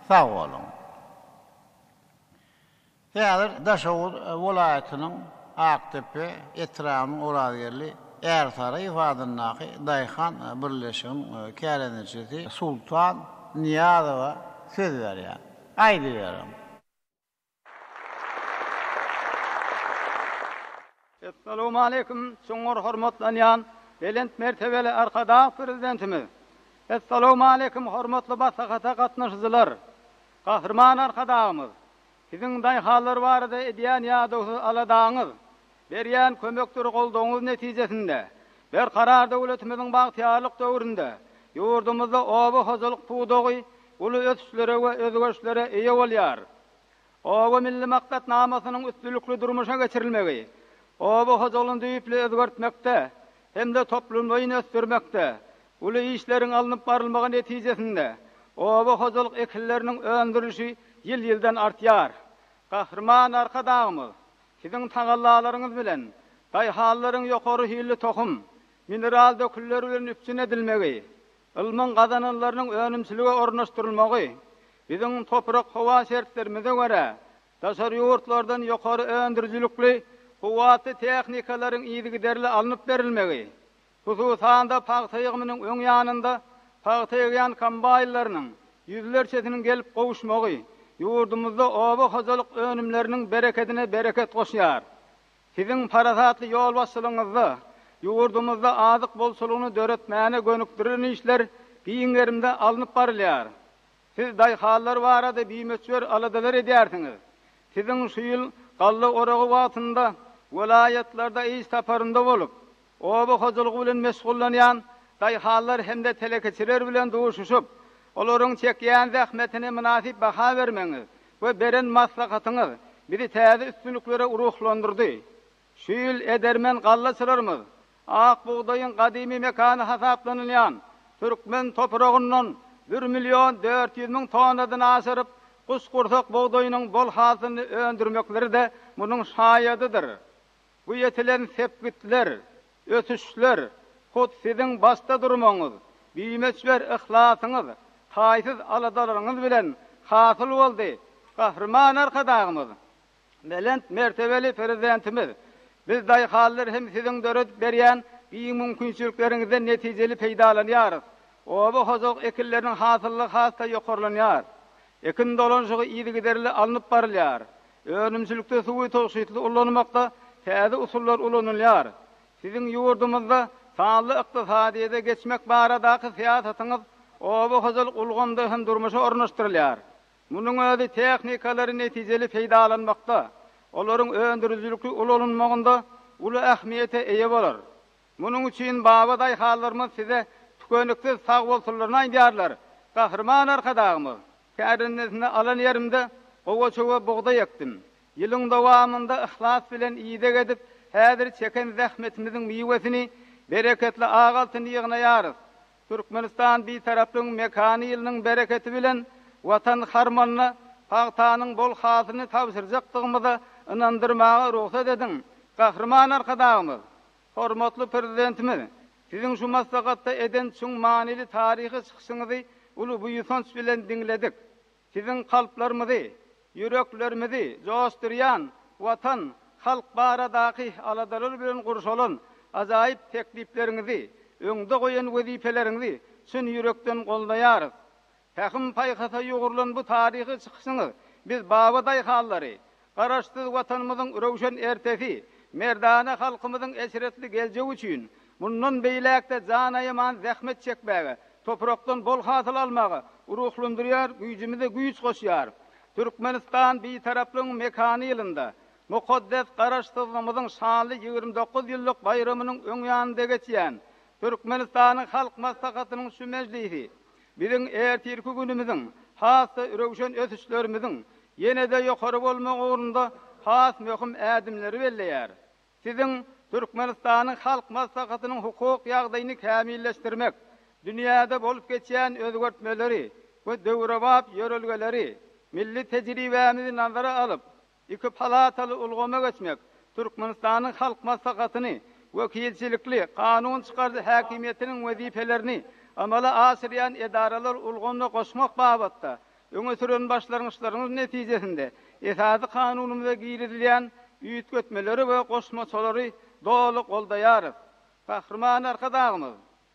Sag boluň. Häzir Daşoguz welaýatynyň Akdepe etrabynyň Orazgeldi Ärsaryýew adyndaky daýhan birleşiginiň kärendeçisi Sultan Nyýazowa söz berýän. Aýdyberiň. Essalawmaleýkim, çuňňur hormatlanýan belent mertebeli Arkadag Prezidentimiz! Essalawmaleýkim, hormatly maslahata gatnaşyjylar! Gahryman Arkadagymyz, Siziň daýhanlar barada edýän ýadawsyz aladaňyz, berýän kömekdir goldawyňyz netijesinde, Berkarar döwletimiziň bagtyýarlyk döwründe ýurdumyzda oba hojalyk pudagy uly ösüşlere we özgerişlere eýe bolýar. Oba milli maksatnamasynyň üstünlikli durmuşa geçirilmegi oba hojalygyny düýpli özgertmekde hem-de toplumlaýyn ösdürmekde uly işleriň alnyp barylmagy netijesinde oba hojalyk ekinleriniň öndürilişi ýyl-ýyldan artýar. Gahryman Arkadagymyz, Siziň tagallalaryňyz bilen daýhanlaryň ýokary hilli tohum, mineral dökünler bilen üpjün edilmegi, Ylmyň gazananlarynyň önümçilige ornaşdyrylmagy, biziň toprak-howa şertlerimize görä, daşary ýurtlardan ýokary öndürijilikli, kuwwatly tehnikalaryň yzygiderli alnyp berilmegi, hususan-da, pagta ýygymynyň öň ýanynda. pagta ýygýan kombaýnlarynyň ýüzlerçesiniň gelip gowuşmagy ýurdumyzda oba hojalyk önümleriniň berekedine bereket goşýar. Siziň parasatly ýolbaşçylygyňyzda ýurdumyzda azyk bolçulygyny döretmäne gönükdirilen işler giň gerimde alnyp barylýar. Siz daýhanlar barada bimöçber aladalar edýärsiňiz. Siziň şu ýyl galla oragy wagtynda welaýatlarda iş saparynda bolup, oba hojalygy bilen meşgullanýan daýhanlar hem-de telekeçiler bilen duşuşyp, olaryň çekýän zähmetine mynasyp baha bermegiňiz we beren maslahatyňyz bizi täze üstünliklere ruhlandyrdy. Şu ýyl edermen gallaçylarymyz ak bugdaýyň gadymy mekany hasaplanylýan türkmen topragyndan bir million 400 müň tonnadan aşyryp guşgursak bugdaýynyň bol hasylyny öndürmekleri-de munuň şaýadydyr. Bu ýetilen sepgitler, ösüşler hut siziň başda durmagyňyz, bimöçber yhlasyňyz, taýsyz aladalaryňyz bilen hasyl boldy, Gahryman Arkadagymyz! Belent mertebeli Prezidentimiz, biz daýhanlar hem siziň döredip berýän giň mümkinçilikleriňizden netijeli peýdalanýarys. Oba hojalyk ekinleriniň hasyllygy has-da ýokarlanýar. Ekin dolanyşygy yzygiderli alnyp barylýar. Önümçilikde suwy tygşytly ulanmakda täze usullar ulanylýar. Siziň ýurdumyzda sanly ykdysadyýete geçmek baradaky syýasatyňyz oba hojalyk ulgamynda hem durmuşa ornaşdyrylýar. Munuň özi tehnikalary netijeli peýdalanmakda, olaryň öndürijilikli ulanylmagynda uly ähmiýete eýe bolar. Munuň üçin baba daýhanlarymyz size tükeniksiz sagbolsunlaryny aýdýarlar. Gahryman Arkadagymyz, Kärendesine alan ýerimde gowaça we bugdaý ekdim. Ýylyň dowamynda yhlas bilen ideg edip, häzir çeken zähmetimiziň miwesini, bereketli ak altyny ýygnaýarys. Türkmenistan Bitaraplygyň mekany ýylynyň bereketi bilen Watan harmanyna pagtanyň bol hasylyny tabşyrjakdygymyza ynandyrmaga rugsat ediň, Gahryman Arkadagymyz, hormatly Prezidentimiz, Siziň şu maslahatda eden çuň manyly taryhy çykyşyňyzy uly buýsanç bilen diňledik. Siziň kalplarymyzy, ýüreklerimizi joşdurýan Watan, halk baradaky aladalar bilen gurşalan ajaýyp teklipleriňizi, öňde goýan wezipeleriňizi çyn ýürekden goldaýarys. Pähim-paýhasa ýugrulan bu taryhy çykyşyňyz biz baba daýhanlary, Garaşsyz Watanymyzyň röwşen ertesi, merdana halkymyzyň eşretli geljegi üçin mundan beýläk-de jan aýaman zähmet çekmäge, toprakdan bol hasyl almaga ruhlandyrýar, güýjümize güýç goşýar. Türkmenistan Bitaraplygyň mekany ýylynda mukaddes Garaşsyzlygymyzyň şanly 29 ýyllyk baýramynyň öň ýanynda geçýän Türkmenistanyň Halk Maslahatynyň şu mejlisi biziň ertirki günümiziň has-da röwşen ösüşlerimiziň ýene-de ýokary bolmagy ugrunda has möhüm ädimleri belleýär. Siziň Türkmenistanyň Halk Maslahatynyň hukuk ýagdaýyny kämilleşdirmek, dünýäde bolup geçýän özgertmeleri we döwrebap ýörelgeleri, milli tejribämizi nazara alyp, Iki palataly ulgama geçmek, Türkmenistanyň Halk Maslahatyny wekilçilikli kanun çykaryjy häkimiýetiniň wezipelerini amala aşyrýan edaralar ulgamyna goşmak babatda öňe süren başlangyçlaryňyz netijesinde Esasy Kanunymyza girizilýän üýtgetmeleri we goşmaçalary doly goldaýarys. Gahryman Arkadagymyz,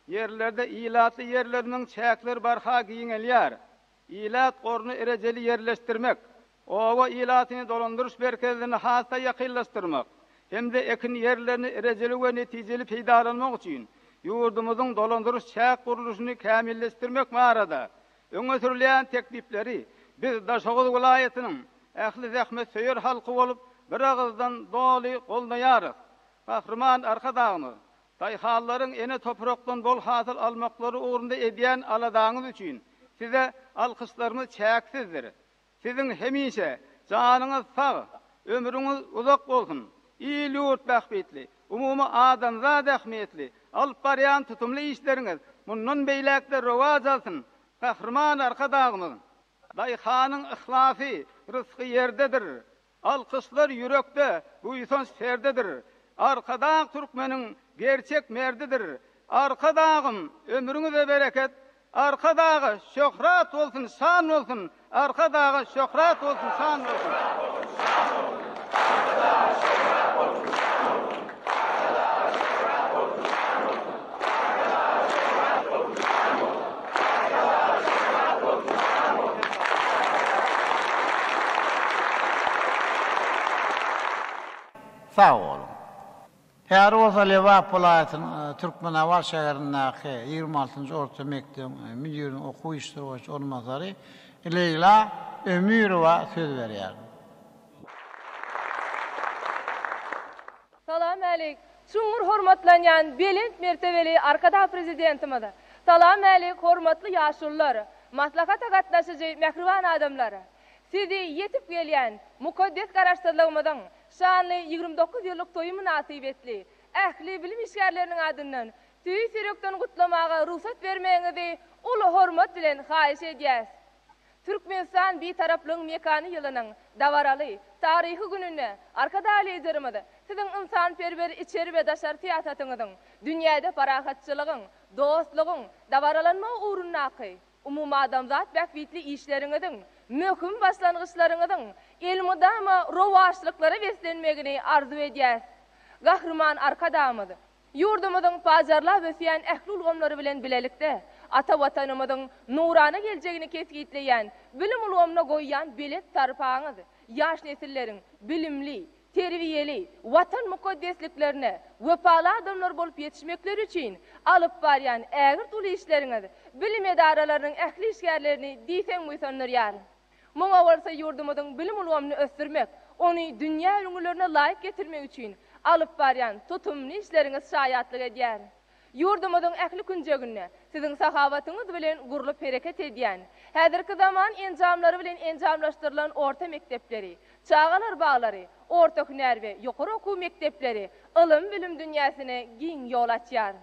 Ýerlerde ilatly ýerleriniň çäkleri barha giňelýär. Ilat goruny rejeli ýerleşdirmek, oba ilatyny dolandyryş merkezlerine has-da ýakynlaşdyrmak hem-de ekin ýerlerini rejeli we netijeli peýdalanmak üçin ýurdumyzyň dolandyryş-çäk gurluşyny kämilleşdirmek barada öňe sürülýän teklipleri biz, Daşoguz welaýatynyň ähli zähmetsöýer halky bolup, biragyzdan doly goldaýarys. Gahryman Arkadagymyz, Daýhanlaryň ene toprakdan bol hasyl almaklary ugrunda edýän aladaňyz üçin size alkyşlarymyz çäksizdir. Siziň hemişe janyňyz sag, ömrüňiz uzak bolsun! Il-ýurt bähbitli, umumy adamzat ähmiýetli alyp barýan tutumly işleriňiz mundan beýläk-de rowaç alsyn! Gahryman Arkadagymyz! Daýhanyň yhlasy, rysgy ýerdedir. Alkyşlar ýürekde, buýsanç serdedir. Arkadag türkmeniň gerçek merdidir. Arkadagym, ömrüňize bereket! Arkadaga şöhrat bolsun, şan bolsun! Arkadaga şöhrat bolsun, şan bolsun! Sag boluň. Häzir bolsa Lebap welaýatynyň Türkmenabat şäherindäki 26-njy orta mekdebiň müdiriniň okuw işleri boýunça orunbasary Leýla Ömürowa söz berýärin. Salam älik, çuňňur hormatlanýan belent mertebeli Arkadag Prezidentimiz! Salam älik, hormatly ýaşulular, maslahata gatnaşyjy mähriban adamlar! Sizi ýetip gelýän mukaddes Garaşsyzlygymyzyň şanly 29 ýyllyk toýy mynasybetli ähli bilim işgärleriniň adyndan tüýs ýürekden gutlamaga rugsat bermegiňizi uly hormat bilen haýyş edýäs. Türkmenistan Bitaraplygyň mekany ýylynyň dabaraly, taryhy gününde Arkadag Liderimiz Siziň ynsanperwer içeri we daşary syýasatyňyzyň dünýäde parahatçylygyň, dostlugyň dabaralanmagy ugrundaky umumadamzat bähbitli işleriňiziň, möhüm başlangyçlaryňyzyň elmydama rowaçlyklara beslenmegini arzuw edýäs. Gahryman Arkadagymyz Ýurdumyzyň pajarlap ösýän ähli ulgamlary bilen bilelikde, ata Watanymyzyň nurana geljegini kesgitleýän bilim ulgamyna goýýan belent sarpaňyz ýaş nesilleriň bilimli, terbiýeli, Watan mukaddesliklerine wepaly adamlar bolup ýetişmekleri üçin alyp barýan ägirt uly işleriňiz bilim edaralarynyň ähli işgärlerini diýseň buýsandyrýar. Muňa bolsa ýurdumyzyň bilim ulgamyny ösdürmek, ony dünýä ülňülerine laýyk getirmek üçin alyp barýan tutumly işleriňiz şaýatlyk edýär. Ýurdumyzyň ähli künjeginde siziň sahawatyňyz bilen gurlup hereket edýän, häzirki zaman enjamlary bilen enjamlaşdyrylan orta mekdepleri, çagalar baglary, orta hünär we ýokary okuw mekdepleri ylym-bilim dünýäsine giň ýol açýar.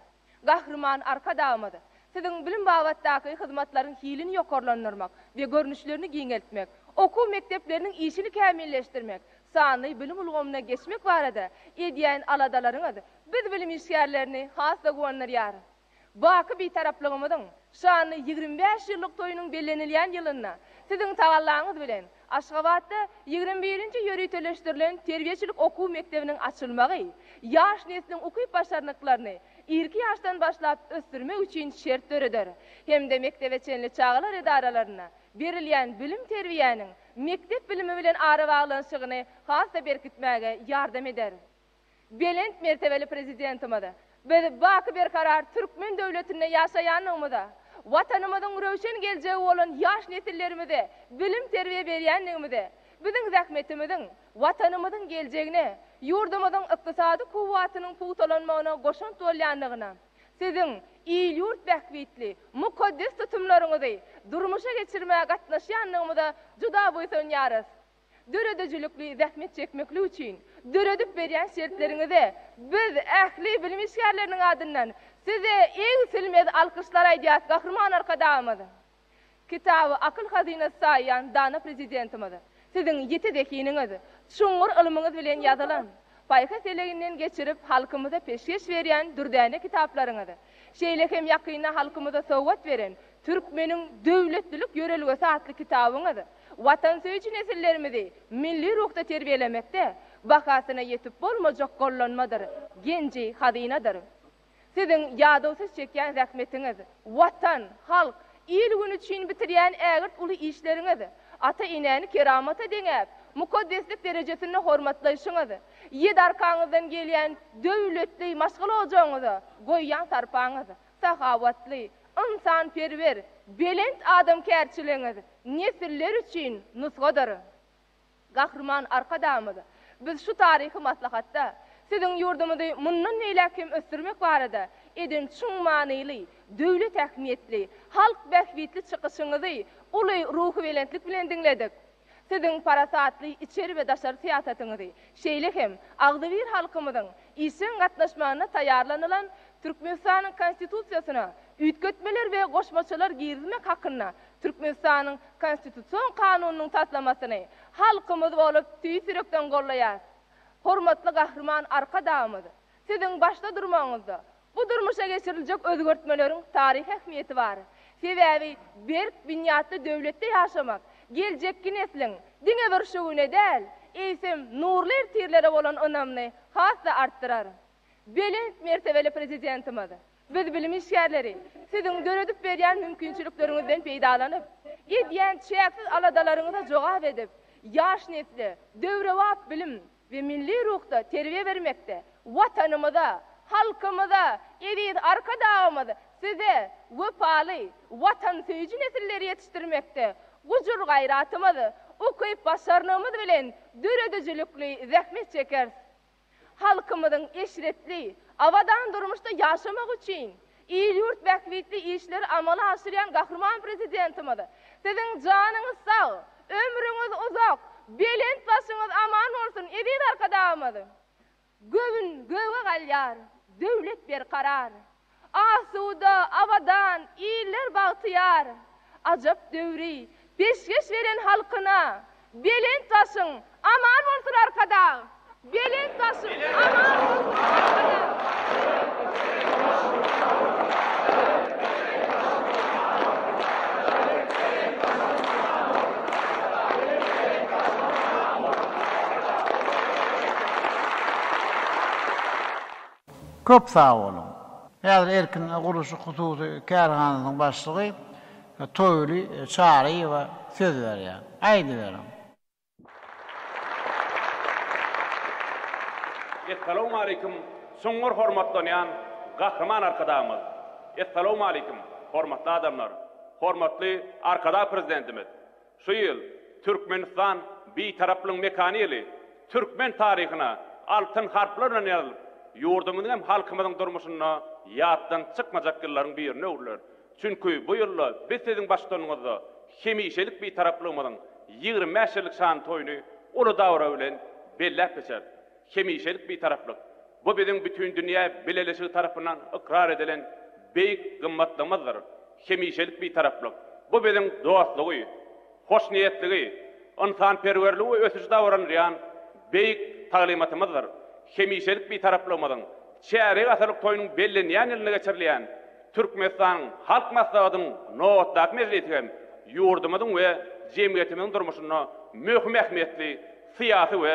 Gahryman Arkadagymyz, Siziň bilim babatdaky hyzmatlaryň hilini ýokarlandyrmak we görnüşlerini giňeltmek, okuw mekdepleriniň işini kämilleşdirmek, sanly bilim ulgamyna geçmek barada edýän aladalaryňyz biz bilim işgärlerini has-da guwandyrýar. Baky Bitaraplygymyzyň şanly 25 ýyllyk toýunyň bellenilýän ýylynda Siziň tagallaňyz bilen Aşgabatda 21-nji ýöriteleşdirilen terbiýeçilik okuw mekdebiniň açylmagy ýaş nesliň ukyp-başarnyklaryny irki ýaşdan başlap ösdürmek üçin şert döreder hem-de mekdebe çenli çagalar edaralarynda berilýän bilim-terbiýäniň mekdep bilimi bilen arabaglanyşygyny has-da berkitmäge ýardam eder. Belent mertebeli Prezidentimiz, Biz baky berkarar türkmen döwletinde ýaşaýandygymyza, Watanymyzyň röwşen geljegi bolan ýaş nesillerimize bilim-terbiýe berýändigimize, biziň zähmetimiziň Watanymyzyň geljegine, ýurdumyzyň ykdysady kuwwatynyň pugtalanmagyna goşant bolýandygyna, Siziň il-ýurt bähbitli, mukaddes tutumlaryňyzy durmuşa geçirmäge gatnaşýandygymyza juda buýsanýarys. Döredijilikli zähmet çekmeklik üçin döredip berýän şertleriňize biz ähli bilim işgärleriniň adyndan Size egsilmez alkyşlar aýdýas Gahryman Arkadagymyz! Kitaby akyl hazynasy saýýan dana Prezidentimiz, Siziň ýiti zehiniňiz, çuňňur ylmyňyz bilen ýazylan, paýhas eleginden geçirip halkymyza peşgeş berýän dürdäne kitaplaryňyz, şeýle hem ýakynda halkymyza sowgat beren Türkmeniň döwletlilik ýörelgesi atly kitabyňyz watansöýüji nesillerimizi milli ruhda terbiýelemekde bahasyna ýetip bolmajak gollanmadyr, genji-hazynadyr. Siziň ýadawsyz çekýän zähmetiňiz, Watan, halk, il-gün üçin bitirýän ägirt uly işleriňiz, ata-enäni keramata deňäp, mukaddeslik derejesinde hormatlaýşyňyz, ýedi arkaňyzdan gelýän döwletli maşgala ojagyňyza goýýan sarpaňyz, sahawatly, ynsanperwer, belent adamkärçiligiňiz nesiller üçin nusgadyr. Gahryman Arkadagymyz, biz şu taryhy maslahatda Siziň ýurdumyzy mundan beýläk hem ösdürmek barada eden çuň manyly, döwlet ähmiýetli, halk bähbitli çykyşyňyzy uly ruhubelentlik bilen diňledik. Siziň parasatly içeri we daşary syýasatyňyzy, şeýle hem agzybir halkymyzyň işjeň gatnaşmagynda taýýarlanylan Türkmenistanyň Konstitusiýasyna üýtgetmeler we goşmaçalar girizmek hakynda Türkmenistanyň Konstitusion kanunynyň taslamasyny halkymyz bolup tüýs ýürekden gollaýarys. Hormatly Gahryman Arkadagymyz, Siziň başda durmagyňyzda bu durmuşa geçiriljek özgertmeleriň taryhy ähmiýeti bar. Sebäbi berk binýatly döwletde ýaşamak geljekki nesliň diňe bir şu güne däl, eýsem, nurly ertirlere bolan ynamyny has-da artdyrar. Belent mertebeli Prezidentimiz, biz bilim işgärleri Siziň döredip berýän mümkinçilikleriňizden peýdalanyp, edýän çäksiz aladalaryňyza jogap edip, ýaş nesle döwrebap bilim, we milli ruhda terbiýe bermekde Watanymyza, halkymyza, eziz Arkadagymyz Size wepaly, watansöýüji nesilleri ýetişdirmekde gujur-gaýratymyz, ukyp-başarnygymyz bilen döredijilikli zähmet çekeris. Halkymyzyň eşretli, abadan durmuşda ýaşamagy üçin il-ýurt bähbitli işleri amala aşyrýan Gahryman Prezidentimiz, Siziň janyňyz sag, ömrüňiz uzak, belent başyňyz aman bolsun, eziz Arkadagymyz! Göwün göge galýar, döwlet berkarar. Asuda, abadan, iller bagtyýar. Ajap döwri peşgeş beren halkyna Belent başyň aman bolsun Arkadag! Belent başyň aman bolsun Arkadag! Köp sag boluň. Häzir Erkin gurluşyk hususy kärhanasynyň başlygy Toýly Çaryýewa söz berýär. Aýdyberiň. Essalawmaleýkim çuňňur hormatlanýan Gahryman Arkadagymyz! Essalawmaleýkim hormatly adamlar! Hormatly Arkadag Prezidentimiz! Şu ýyl Türkmenistan Bitaraplygyň mekany ýyly türkmen taryhyna altyn harplar bilen ýazylyp, ýurdumyzyň hem halkymyzyň durmuşynda ýatdan çykmajak ýyllaryň birine öwrüler. Çünki bu ýylda biz siziň baştutanyňyzda hemişelik Bitaraplygymyzyň 25 ýyllyk şanly toýuny uly dabara bilen belläp geçeris. Hemişelik Bitaraplyk, bu biziň bütindünýä bileleşigi tarapyndan ykrar edilen beýik gymmatlygymyzdyr. Hemişelik Bitaraplyk, bu biziň dostlugy, hoşniýetligi, ynsanperwerligi we ösüşi dabaralandyrýan beýik taglymatymyzdyr. Hemişelik Bitaraplygymyzyň çärýek asyrlyk toýunyň bellenýän ýylynda geçirilýän Türkmenistanyň Halk Maslahatynyň nobatdaky mejlisi hem ýurdumyzyň we jemgyýetimiziň durmuşynda möhüm ähmiýetli syýasy we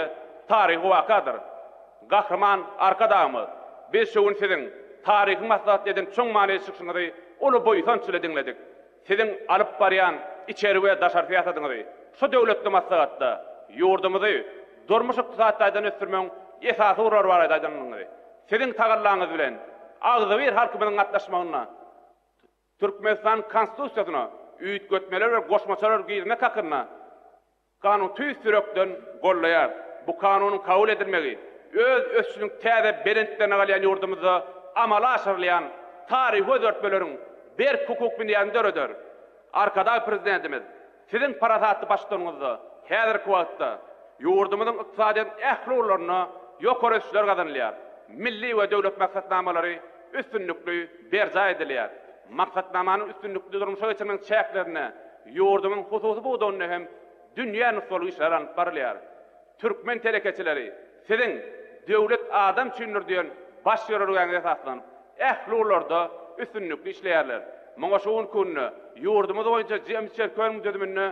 taryhy wakadyr. Gahryman Arkadagymyz, biz şu gün Siziň taryhy maslahatda eden çuň manyly çykyşyňyzy uly buýsanç bile diňledik. Siziň alyp barýan içeri we daşary syýasatyňyzy şu döwletli maslahatda ýurdumyzy durmuş-ykdysady taýdan ösdürmegiň esasy ugurlary barada aýdanyňyzy, Siziň tagallaňyz bilen agzybir halkymyzyň gatnaşmagynda Türkmenistanyň Konstitusiýasyna üýtgetmeler we goşmaçalar girizmek hakynda Kanun tüýs ýürekden goldaýar. Bu kanunyň kabul edilmegi öz ösüşiniň täze belentliklerine galýan ýurdumyzda amala aşyrylýan taryhy özgertmeleriň berk hukuk binýadyny döreder. Arkadag Prezidentimiz Siziň parasatly baştutanyňyzda häzirki wagtda ýurdumyzyň ykdysadyýetiň ähli ugurlarynda ýokary ösüşler gazanylýar, milli we döwlet maksatnamalary üstünlikli berjaý edilýär. Maksatnamany üstünlikli durmuşa geçirmegiň çäklerinde ýurdumyzyň hususy pudagynda hem dünýä nusgalyk işler alnyp barylýar. Türkmen telekeçileri siziň Döwlet adam üçindir diýen baş ýörelgäňize esaslanyp, ähli ugurlarda üstünlikli işleýärler. Muňa şu günki günde ýurdumyz boýunça jemi çerköniň düzüminde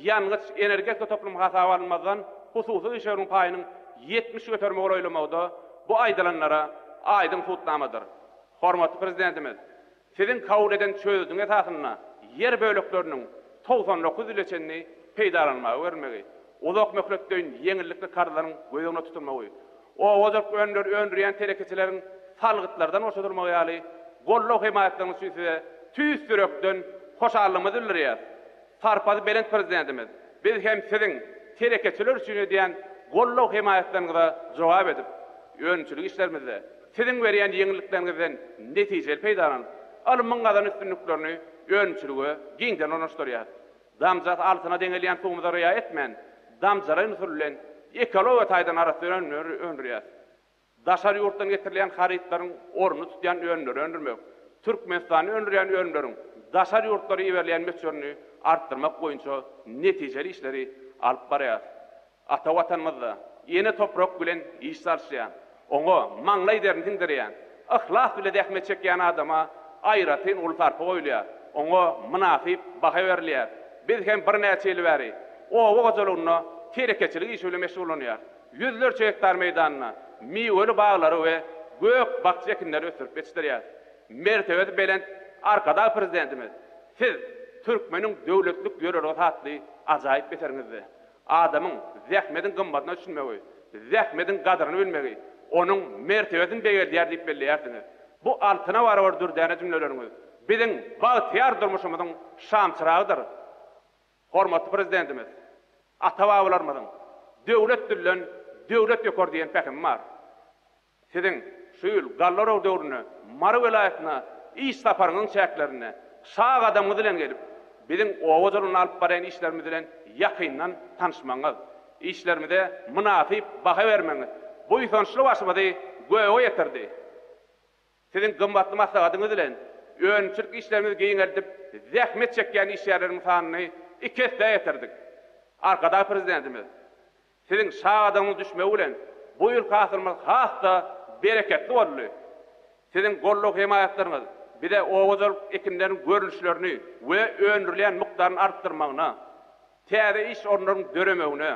ýangyç-energetika toplumy hasaba alynmazdan hususy işewüriň paýynyň 70 göterime golaýlamagy-da bu aýdylanlara aýdyň subutnamadyr. Hormatly Prezidentimiz Siziň kabul eden çözgüdiň esasynda ýer bölekleriniň 99 ýyla çenli peýdalanmaga berilmegi, uzak möhletleýin ýeňillikli karzlaryň göz öňünde tutulmagy, oba hojalyk önümleri öndürýän telekeçileriň salgytlardan boşadylmagy ýaly goldaw-hemaýatlaryňyz üçin Size tüýs ýürekden hoşallygymyzy bildirýäris. Sarpasy belent Prezidentimiz, biz hem Siziň telekeçiler üçin edýän goldaw-hemaýatlaryňyza jogap edip, önümçilik işlerimizde Siziň berýän ýeňillikleriňizden netijeli peýdalanyp, ylmyň gazanan üstünliklerini önümçilige giňden ornaşdyrýarys. Damjasy altyna deňelýän suwumyza ryýa etmän, damjalaýyn usul bilen ekologiýa taýdan arassa önümleri öndürýäris. Daşary ýurtdan getirilýän harytlaryň ornuny tutýan önümleri öndürmek, Türkmenistanda öndürýän önümleriň daşary ýurtlara iberilýän möçberini artdyrmak boýunça netijeli işleri alyp barýarys. Ata Watanymyzda ene toprak bilen iş salşýan, oňa maňlaý derini siňdirýän, yhlas bile zähmet çekýän adama aýratyn uly sarpa goýulýar, oňa mynasyp baha berilýär. Biz hem birnäçe ýyl bäri oba hojalygynda telekeçilik işi bilen meşgullanýarys. Ýüzlerçe gektar meýdanda miweli baglary we gök-bakja ekinleri ösdürip ýetişdirýäris. Mertebesi belent Arkadag Prezidentimiz, Siz Türkmeniň döwletlilik ýörelgesi atly ajaýyp eseriňizde adamyň zähmediň gymmatyna düşünmegi, zähmediň gadyryny bilmegi, onuň mertebesini beýgeldýär diýip belleýärsiňiz. Bu altyna barabar dürdäne jümleleriňiz biziň bagtyýar durmuşymyzyň şamçyragydyr. Hormatly Prezidentimiz, ata-babalarymyzyň Döwlet dilden, döwlet ýokar diýen pähimi bar. Siziň şu ýyl galla oragy döwründe Mary welaýatyna iş saparyňyzyň çäklerinde şa gadamyňyz bilen gelip, biziň oba hojalygynda alyp barýan işlerimiz bilen ýakyndan tanyşmagyňyz, işlerimize mynasyp baha bermegiňiz buýsançly başymyzy göge ýetirdi. Siziň gymmatly maslahatyňyz bilen önümçilik işlerimizi giňeldip, zähmet çekýän işgärleriň sanyny iki essä ýetirdik. Arkadag Prezidentimiz, Siziň şa gadamyňyz düşmegi bilen bu ýylky hasylymyz has-da bereketli boldy. Siziň goldaw-hemaýatlaryňyz bize oba hojalyk ekinleriniň görnüşlerini we öndürilýän mukdaryny artdyrmagyna, täze iş orunlaryň döremegine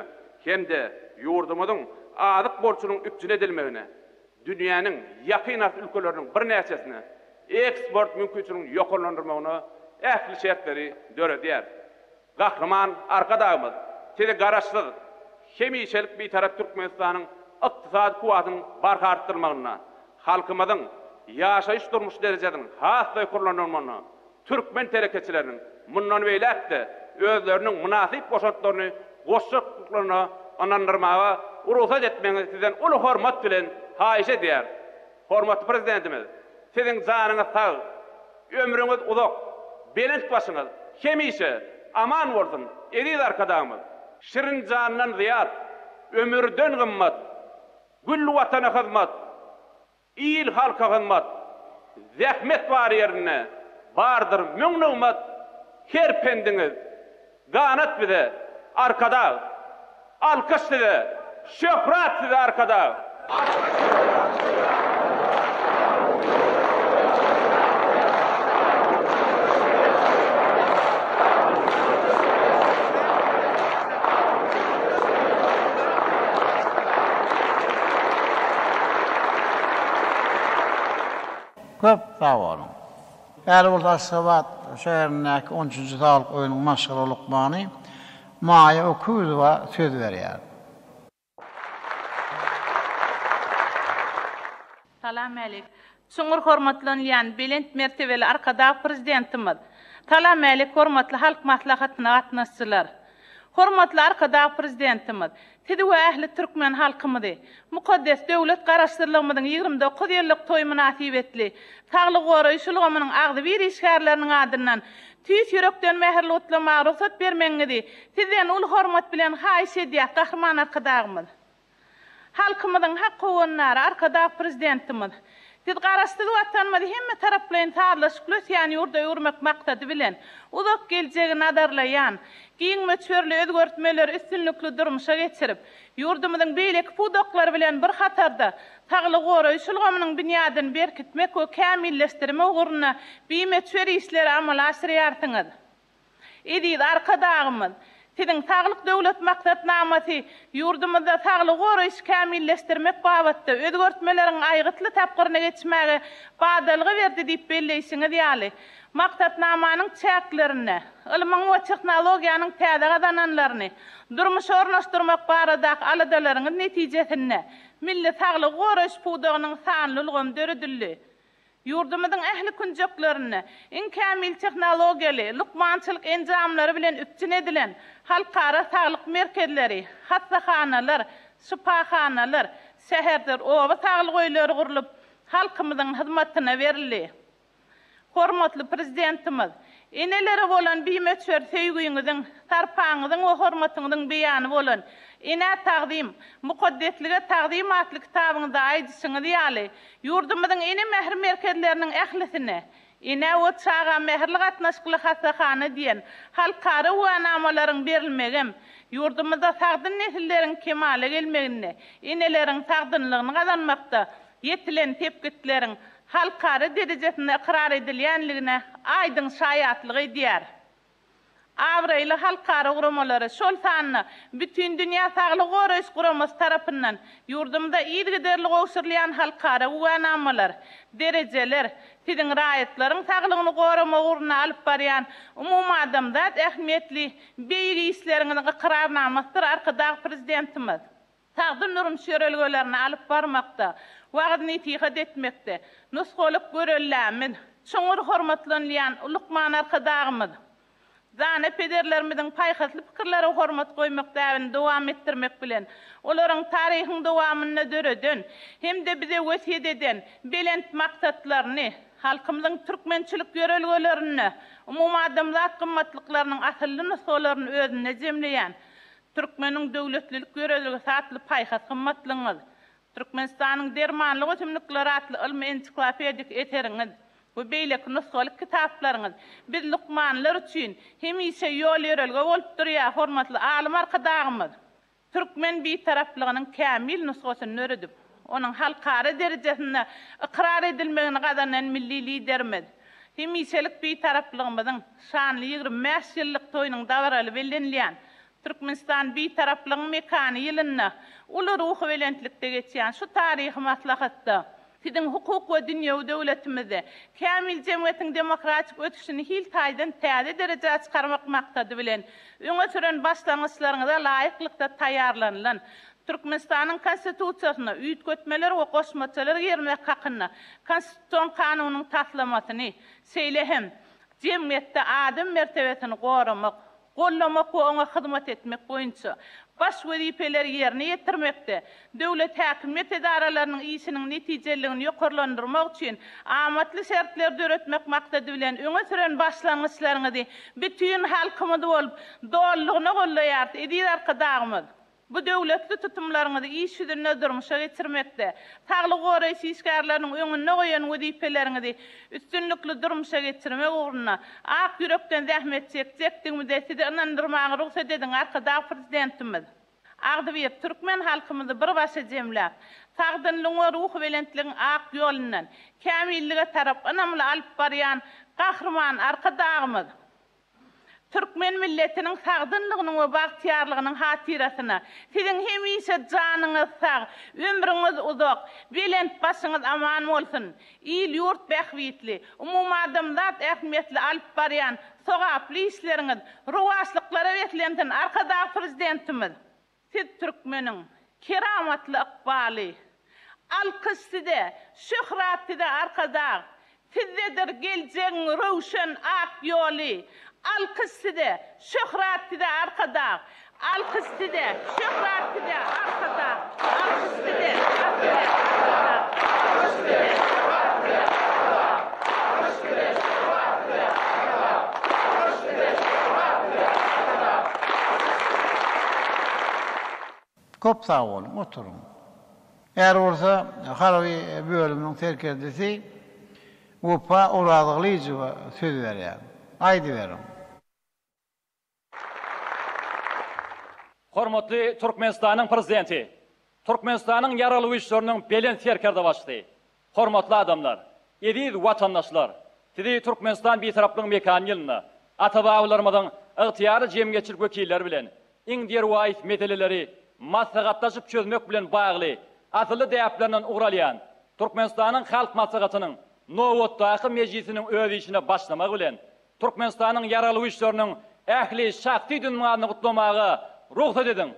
hem-de ýurdumyzyň azyk bolçulygynyň üpjün edilmegine, dünýäniň Ýakyn Asy ülkeleriniň birnäçesine eksport mümkinçiligini ýokarlandyrmagyna ähli şertleri döredýär. Gahryman Arkadagymyz, Sizi Garaşsyz, hemişelik Bitarap Türkmenistanyň ykdysady kuwwatynyň barha artdyrylmagynda, halkymyzyň ýaşaýyş-durmuş derejesiniň has-da ýokarlandyrylmagynda türkmen telekeçileriniň mundan beýläk-de özleriniň mynasyp goşantlaryny goşjakdyklaryna ynandyrmaga rugsat etmegiňizi sizden uly hormat bilen haýyş edýäris. Hormatly Prezidentimiz, Siziň janyňyz sag, ömrüňiz uzak, belent başyňyz hemişe aman bolsun, eziz Arkadagymyz! Şirin jandan zyýat, ömürden gymmat, gül Watana hyzmat, Il-halka hyzmat, zähmet bar ýerinde, bardyr müň nygmat, Her pendiňiz, ganat bize, Arkadag! Alkyş size, şöhrat size, Arkadag! Köp sag boluň. Häzir bolsa Aşgabat şäherindäki on üçünji saglyk öýüniň maşgala lukmany Maýa Öküzowa söz berýär. Salam-älik. Çuňňur hormatlanylýan belent mertebeli Arkadag Prezidentimiz! Salam-älik, hormatly Halk Maslahatyna gatnaşyjylar! Hormatly Arkadag Prezidentimiz! Sizi we ähli türkmen halkymyzy mukaddes döwlet Garaşsyzlygymyzyň 29 ýyllyk toýy mynasybetli saglygy goraýyş ulgamynyň agzybir işgärleriniň adyndan tüýs ýürekden mähirli gutlamaga rugsat bermegiňizi Sizden uly hormat bilen haýyş edýäs, Gahryman Arkadagymyz! Halkymyzyň hak howandary Arkadag Prezidentimiz, Siz Garaşsyz Watanymyzy hemmetaraplaýyn sazlaşykly ösýän ýurda öwürmek maksady bilen, uzak geljegi nazarlaýan, giň möçberli özgertmeleri üstünlikli durmuşa geçirip, ýurdumyzyň beýleki pudaklary bilen bir hatarda saglygy goraýyş ulgamynyň binýadyny berkitmek we kämilleşdirmek ugrunda bimöçber işleri amala aşyrýarsyňyz. Eziz Arkadagymyz, Siziň Saglyk Döwlet maksatnamasy ýurdumyzda saglygy goraýşy kämilleşdirmek babatda özgertmeleriň aýgytly tapgyryna geçmäge badalga berdi diýip belleýşiňiz ýaly, maksatnamanyň çäklerinde ylmyň we tehnologiýanyň täze gazananlaryny durmuşa ornaşdyrmak baradaky aladalaryňyz netijesinde milli saglygy goraýyş pudagynyň sanly ulgamy döredildi. Ýurdumyzyň ähli künjeklerinde iň kämil tehnologiýaly lukmançylyk enjamlary bilen üpjün edilen halkara saglyk merkezleri, hassahanalar, şypahanalar, şäherdir oba saglyk öýleri gurlup, halkymyzyň hyzmatyna berildi. Hormatly Prezidentimiz, enelere bolan bimöçber söýgiňiziň, sarpaňyzyň we hormatyňyzyň beýany bolan Enä tagzym, mukaddeslige tagzym atly kitabyňyzda aýdyşyňyz ýaly, Ýurdumyzyň ene mähir merkezleriniň ählisine Enä we çaga mähirli gatnaşykly hassahana diýen halkara güwänamalaryň berilmegem ýurdumyzda sagdyn nesilleriň kemala gelmeginde, eneleriň sagdynlygyny gazanmakda ýetilen sepgitleriň halkara derejesinde ykrar edilýänligine aýdyň şaýatlyk edýär. Abraýly halkara guramalary, şol sanda Bütindünýä Saglygy Goraýyş Guramasy tarapyndan ýurdumyza yzygiderli gowşurylýan halkara güwänamalar, derejeler Siziň raýatlaryň saglygyny goramak ugrunda alyp barýan umumadamzat ähmiýetli beýik işleriňiziň ykrarnamasydyr, Arkadag Prezidentimiz! Sagdyn durmuş ýörelgelerini alyp barmakda, wagyz-nesihat etmekde nusgalyk görellämiz, çuňňur hormatlanylýan lukman Arkadagymyz, dana pederlerimiziň paýhasly pikirlere hormat goýmak däbini dowam etdirmek bilen, olaryň taryhyň dowamynda döreden hem-de bize wesýet eden belent maksatlaryny, halkymyzyň türkmençilik ýörelgelerinde umumadamzat gymmatlyklarynyň asylly nusgalaryny özünde jemleýän Türkmeniň döwletlilik ýörelgesi atly paýhas gymmatlygyňyz, Türkmenistanyň dermanlyk ösümlikleri atly ylmy-ensiklopedik eseriňiz we beýleki nusgalyk kitaplaryňyz biz lukmanlar üçin hemişe ýol-ýörelge bolup durýar, hormatly alym Arkadagymyz! Türkmen Bitaraplygynyň kämil nusgasyny döredip, onuň halkara derejesinde ykrar edilmegini gazanan milli Liderimiz, hemişelik Bitaraplygymyzyň şanly 25 ýyllyk toýunyň dabaraly bellenilýän Türkmenistan Bitaraplygyň mekany ýylynda uly ruhubelentlikde geçýän şu taryhy maslahatda Siziň hukuk we dünýewi döwletimizde kämil jemgyýetiň demokratik ösüşini hil taýdan täze derejä çykarmak maksady bilen öňe süren başlangyçlaryňyza laýyklykda taýýarlanylan Türkmenistanyň Konstitusiýasyna üýtgetmeler we goşmaçalar girizmek hakynda Konstitusion kanunyň taslamasyny, şeýle hem jemgyýetde adam mertebesini goramak, goldamak we oňa hyzmat etmek boýunça baş wezipeleri ýerine ýetirmekde döwlet häkimiýet edaralarynyň işiniň netijeliligini ýokarlandyrmak üçin amatly şertleri döretmek maksady bilen öňe süren başlangyçlaryňyzy bütin halkymyz bolup dolulygyna goldaýarys, eziz Arkadagymyz! Bu döwletli tutumlaryňyzy iş ýüzünde durmuşa geçirmekde, saglygy goraýyş işgärleriniň öňünde goýan wezipeleriňizi üstünlikli durmuşa geçirmek ugrunda ak ýürekden zähmet çekjekdigimize sizi ynandyrmaga rugsat ediň, Arkadag Prezidentimiz! Agzybir türkmen halkymyzy bir başa jemläp, sagdynlygyň we ruhubelentligiň ak ýolundan kämillige tarap ynamly alyp barýan Gahryman Arkadagymyz! Türkmen milletiniň sagdynlygynyň we bagtyýarlygynyň hatyrasyna Siziň hemişe janyňyz sag, ömrüňiz uzak, belent başyňyz aman bolsun! Il-ýurt bähbitli, umumadamzat ähmiýetli alyp barýan sogaply işleriňiz rowaçlyklara beslensin, Arkadag Prezidentimiz! Siz türkmeniň keramatly ykbaly. Alkyş size, şöhrat size Arkadag! Sizdedir geljegiň röwşen ak ýoly. Alkyş size, şöhrat size Arkadag! Alkyş size, şöhrat size Arkadag! Alkyş size, şöhrat size Arkadag! Alkyş size, şöhrat size Arkadag! Alkyş size, şöhrat size Arkadag! Alkyş size, şöhrat size Arkadag! Köp sag boluň, oturyň. Är bolsa harby bölümiň serkerdesi Wepa Orazgylyjowa söz berýär. Aýdyberiň. Hormatly Türkmenistanyň Prezidenti, Türkmenistanyň Ýaragly Güýçleriniň Belent Serkerdebaşysy, hormatly adamlar, eziz watandaşlar! Sizi Türkmenistan Bitaraplygyň mekany ýylynda ata-babalarymyzyň ygtyýarly jemgyýetçilik wekilleri bilen iň derwaýys meseleleri maslahatlaşyp çözmek bilen bagly asylly däplerinden ugur alýan Türkmenistanyň Halk Maslahatynyň nobatdaky mejlisiniň öz işine başlamagy bilen Türkmenistanyň Ýaragly Güýçleriniň ähli şahsy düzümgaryny gutlamaga rugsat ediň!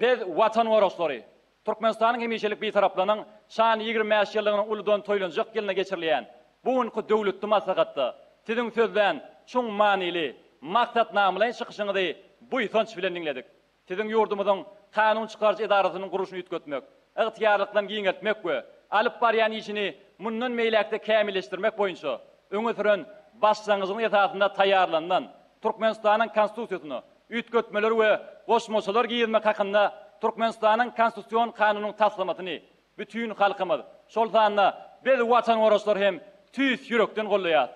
Biz, Watan goragçylary, Türkmenistanyň hemişelik Bitaraplygynyň şanly 25 ýyllygynyň uludan toýlanjak ýylynda geçirilýän bu günki döwletli maslahatda Siziň sözlän çuň manyly, maksatnamalaýyn çykyşyňyzy buýsanç bilen diňledik. Siziň ýurdumyzyň kanun çykaryjy edarasynyň gurluşyny üýtgetmek, ygtyýarlyklaryny giňeltmek we alyp barýan işini mundan beýläk-de kämilleşdirmek boýunça öňe süren başlangyjynyň esasynda taýýarlanylan Türkmenistanyň Konstitusiýasyna üýtgetmeler we goşmaçalar girizmek hakynda Türkmenistanyň Konstitusion kanunynyň taslamasyny bütin halkymyz, şol sanda biz watangoraçlar hem tüýs ýürekden goldaýarys.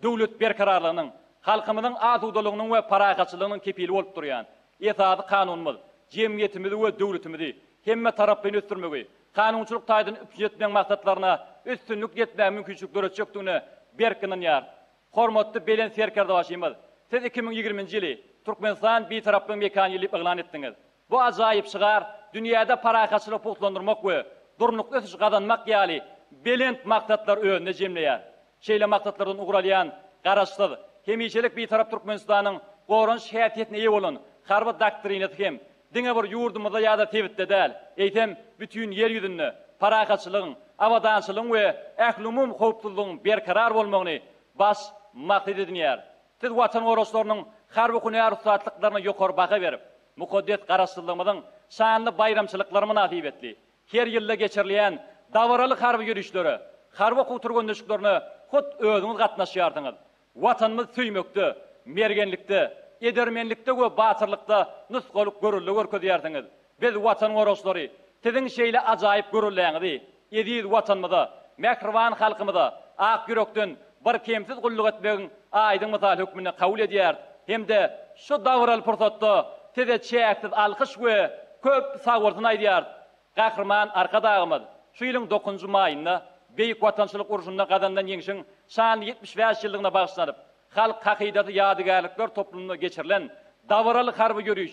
Döwlet berkararlygynyň, halkymyzyň asudalygynyň we parahatçylygynyň kepili bolup durýan Esasy Kanunymyz jemgyýetimizi we döwletimizi hemmetaraplaýyn ösdürmegi, kanunçylyk taýdan üpjün etmegiň maksatlaryna üstünlikli ýetmäge mümkinçilik döretjekdigine berk ynanýarys. Hormatly Belent Serkerdebaşymyz, Siz 2020-nji ýyly Türkmenistan Bitaraplygyň mekany ýyly diýip yglan etdiňiz. Bu ajaýyp şygar dünýäde parahatçylygy pugtalandyrmak we durnukly ösüşi gazanmak ýaly belent maksatlary özünde jemleýär. Şeýle maksatlardan ugur alýan Garaşsyz, hemişelik Bitarap Türkmenistanyň goranyş häsiýetine eýe bolan Harby doktrinasy hem. diňe bir ýurdumyzda ýa-da sebitde däl, eýsem, bütin Ýer ýüzünde parahatçylygyň, abadançylygyň we ählumumy howpsuzlygyň berkarar bolmagyny baş maksat edinýär. Siz Watan goragçylarynyň harby hünär ussatlyklaryna ýokary baha berip, mukaddes Garaşsyzlygymyzyň şanly baýramçylyklary mynasybetli her ýylda geçirilýän dabaraly harby ýörişlere, harby okuw türgenleşiklerine hut özüňiz gatnaşýarsyňyz. Watanymyzy söýmekde, mergenlikde, edermenlikde we batyrlykda nusgalyk görelde görkezýärsiňiz. Biz, Watan goragçylary, siziň şeýle ajaýyp göreldäňizi eziz Watanymyza, mähriban halkymyza ak ýürekden birkemsiz gulluk etmegiň aýdyň mysaly hökmünde kabul edýäris hem-de şu dabaraly pursatda size çäksiz alkyş we köp sagbolsun aýdýarys. Gahryman Arkadagymyz şu ýylyň dokuzynjy maýynda Beýik Watançylyk urşunda gazanylan Ýeňşiň şanly 75 ýyllygyna bagyşlanyp, Halk hakydasy ýadygärlikler toplumynda geçirilen dabaraly harby ýöriş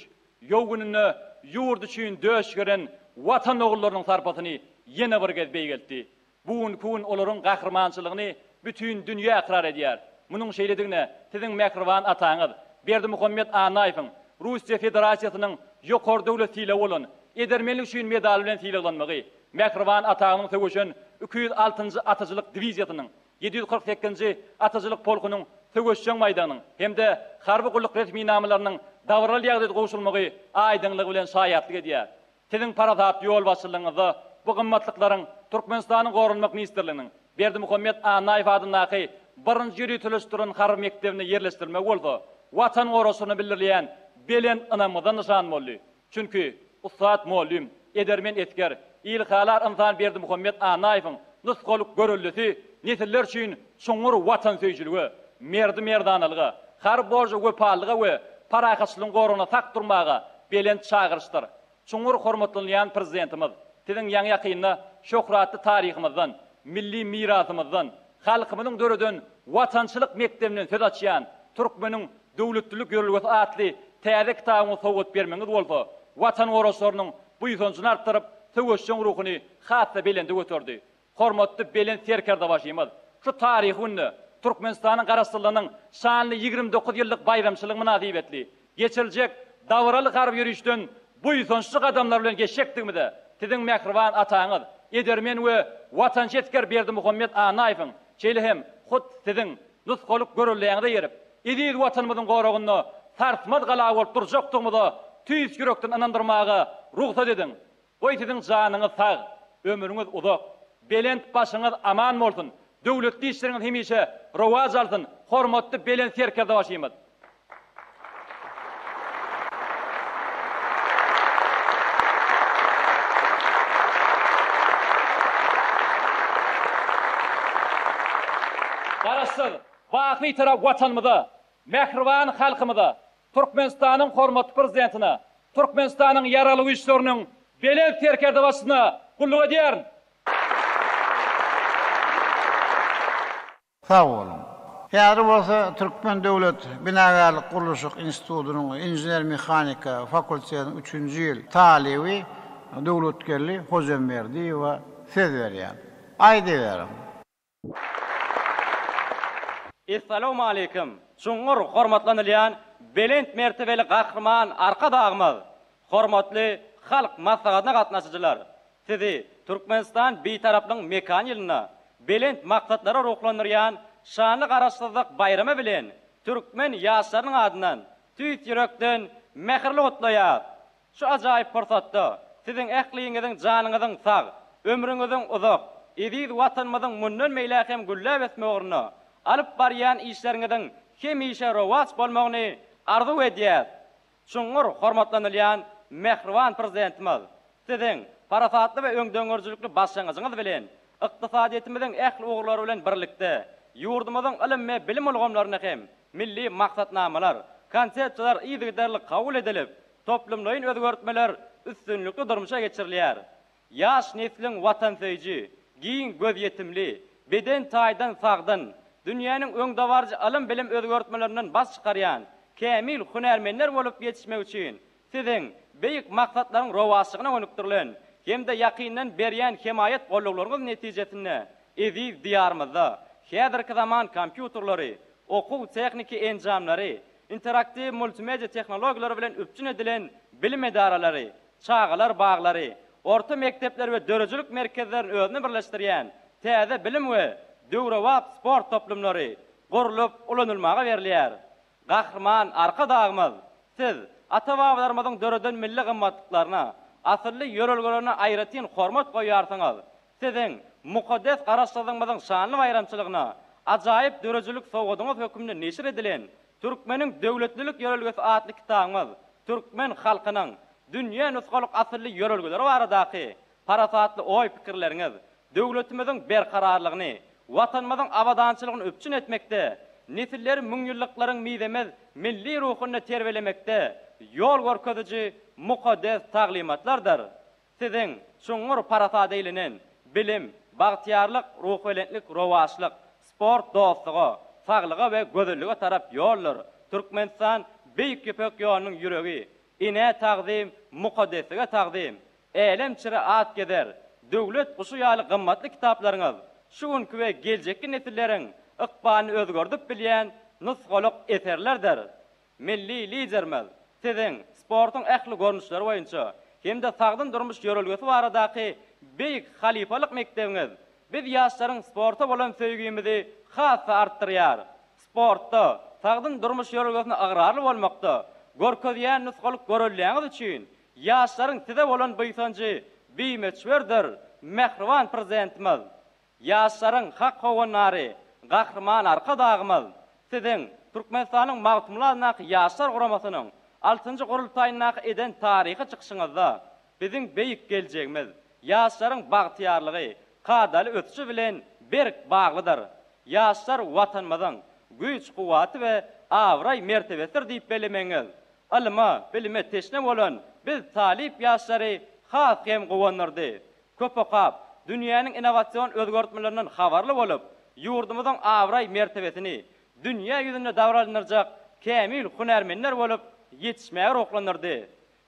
ýow gününde ýurt üçin döş geren Watan ogullarynyň sarpasyny ýene bir gez beýgeltdi. Bu günki gün olaryň gahrymançylygyny bütin dünýä ykrar edýär. Munuň şeýledigine siziň mähriban ataňyz Berdimuhamet Annaýewiň Russiýa Federasiýasynyň ýokary döwlet sylagy bolan Edermenlik üçin medaly bilen sylaglanmagy, mähriban ataňyzyň söweşen 206-njy atyjylyk diwiziýasynyň 748-nji atyjylyk polkunyň söweşjeň baýdagynyň hem-de harby gulluk resminamalarynyň dabaraly ýagdaýda gowşurylmagy aýdyňlygy bilen şaýatlyk edýär. Siziň parasatly ýolbaşçylygyňyzda bu gymmatlyklaryň Türkmenistanyň Goranmak ministrliginiň Berdimuhamet Annaýew adyndaky birinji ýöriteleşdirilen harby mekdebinde ýerleşdirilmegi bolsa Watan goragçylaryna bildirilýän belent ynamyňyzdan nyşan boldy. Çünki ussat mugallym, edermen esger, ilhalar ynsan Berdimuhamet Annaýewiň nusgalyk göreldesi nesiller üçin çuňňur watansöýüjilige, merdi-merdanalyga, harby borja wepalylyga we parahatçylygyň goragyna sak durmaga belent çagyryşdyr. Çuňňur hormatlanylýan Prezidentimiz, Siziň ýaňy-ýakynda şöhratly taryhymyzdan, milli mirasymyzdan, halkymyzyň döreden watançylyk mekdebinden söz açýan Türkmeniň döwletlilik ýörelgesi atly täze kitabyňyzy sowgat bermegiňiz bolsa, Watan goragçylarynyň buýsanjyny artdyryp, söweşjeň ruhuny has-da belende göterdi. Hormatly Belent Serkerdebaşymyz şu taryhy günde Türkmenistanyň Garaşsyzlygynyň şanly 29 ýyllyk baýramçylygy mynasybetli geçiriljek dabaraly harby ýörişden buýsançly gadamlar bilen geçjekdigimize Siziň mähriban ataňyz, edermen we watançy esger Berdimuhamet Annaýewiň, şeýle hem hut Siziň nusgalyk göreldäňize eýerip, eziz Watanymyzyň goragynda sarsmaz gala bolup durjakdygymyza tüýs ýürekden ynandyrmaga rugsat ediň! Goý siziň janyňyz sag, ömrüňiz uzak, belent başyňyz aman bolsun, döwletli işleriňiz hemişe rowaç alsyn, hormatly Belent Serkerdebaşymyz! Garaşsyz, baky Bitarap Watanymyza, mähriban halkymyza, Türkmenistanyň hormatly Prezidentine, Türkmenistanyň Ýaragly Güýçleriniň Belent Serkerdebaşysyna gulluk edýärin. Sag boluň. Häzir bolsa Türkmen döwlet binagärlik-gurluşyk institutynyň inžener-mehanika fakultetiniň üçünji ýyl talyby Döwletgeldi Hojamberdiýewe söz berýän. Aýdyberiň. Essalawmaleýkim, çuňňur hormatlanylýan belent mertebeli Gahryman Arkadagymyz, hormatly Halk Maslahatyna gatnaşyjylar! Sizi Türkmenistan Bitaraplygyň mekan ýylynda belent maksatlara ruhlandyrýan şanly Garaşsyzlyk baýramy bilen türkmen ýaşlarynyň adyndan tüýs ýürekden mähirli gutlaýas! Şu ajaýyp pursatda siziň ähliňiziň janyňyzyň sag, ömrüňiziň uzak, eziz Watanymyzyň mundan beýläk hem gülläp ösmegi ugrunda alyp barýan işleriňiziň hemişe rowaç bolmagyny arzuw edýäs. Çuňňur hormatlanylýan mähriban Prezidentimiz, Siziň parasatly we öňdengörüjilikli başlangyjyňyz bilen ykdysadyýetimiziň ähli ugurlary bilen birlikde, ýurdumyzyň ylym we bilim ulgamlarynda hem milli maksatnamalar, konsepsiýalar yzygiderli kabul edilip, toplumlaýyn özgertmeler üstünlikli durmuşa geçirilýär. Ýaş nesliň watansöýüji, giň gözýetimli, beden taýdan sagdyn, dünýäniň öňdebaryjy ylym-bilim özgertmelerinden baş çykarýan kämil hünärmenler bolup ýetişmegi üçin Siziň beýik maksatlaryň rowaçlygyna gönükdirilen hem-de ýakyndan berýän hemaýat-gollaglaryňyz netijesinde eziz Diýarymyzda häzirki zaman kompýuterleri, okuw-tehniki enjamlary, interaktiw multimedia tehnologiýalary bilen üpjün edilen. Bilim edaralary, çagalar baglary, orta mekdepler we döredijilik merkezlerini özüne birleşdirýän täze bilim we döwrebap sport toplumlary gurlup ulanylmaga berilýär. Gahryman Arkadagymyz, Siz ata-babalarymyzyň döreden milli gymmatlyklaryna, asylly ýörelgelerine aýratyn hormat goýýarsyňyz. Siziň mukaddes Garaşsyzlygymyzyň şanly baýramçylygyna ajaýyp döredijilik sowgadyňyz hökmünde neşir edilen Türkmeniň döwletlilik ýörelgesi atly kitabyňyz türkmen halkynyň dünýä nusgalyk asylly ýörelgeleri baradaky parasatly oý-pikirleriňiz döwletimiziň berkararlygyny, Watanymyzyň abadançylygyny üpjün etmekde, nesilleri müňýyllyklaryň mizemez milli ruhunda terbiýelemekde ýol görkeziji mukaddes taglymatlardyr. Siziň çuňňur parasada eýlenen Bilim, bagtyýarlyk, ruhubelentlik, rowaçlyk, sport dostluga, saglyga we gözellige tarap ýoldur, Türkmenistan, Beýik Ýüpek ýolunyň ýüregi, Enä tagzym, mukaddeslige tagzym, Älem çyra at gezer, Döwlet guşy ýaly gymmatly kitaplaryňyz şu günki we geljekki nesilleriň ykbalyny özgerdip bilýän nusgalyk eserlerdir. Milli Liderimiz Siziň sportuň ähli görnüşleri boýunça hem-de sagdyn durmuş ýörelgesi baradaky beýik halypalyk mekdebiňiz biz ýaşlaryň sporta bolan söýgimizi has-da artdyrýar. Sportda, sagdyn durmuş ýörelgesine ygrarly bolmakda görkezýän nusgalyk göreldäňiz üçin ýaşlaryň Size bolan buýsanjy bimöçberdir, mähriban Prezidentimiz! Ýaşlaryň hak howandary Gahryman Arkadagymyz Siziň Türkmenistanyň Magtymguly adyndaky Ýaşlar guramasynyň altynjy gurultaýyndaky eden taryhy çykyşyňyzda biziň beýik geljegimiz, ýaşlaryň bagtyýarlygy, kadaly ösüşi bilen berk baglydyr. Ýaşlar Watanymyzyň güýç-kuwwaty we abraý-mertebesidir diýip bellemegiňiz ylyma, bilime teşne bolan biz talyp ýaşlary has hem guwandyrdy. Köp okap, dünýäniň innowasion özgertmelerinden habarly bolup, ýurdumyzyň abraý-mertebesini dünýä ýüzünde dabaralandyrjak kämil hünärmenler bolup ýetişmäge ruhlandyrdy.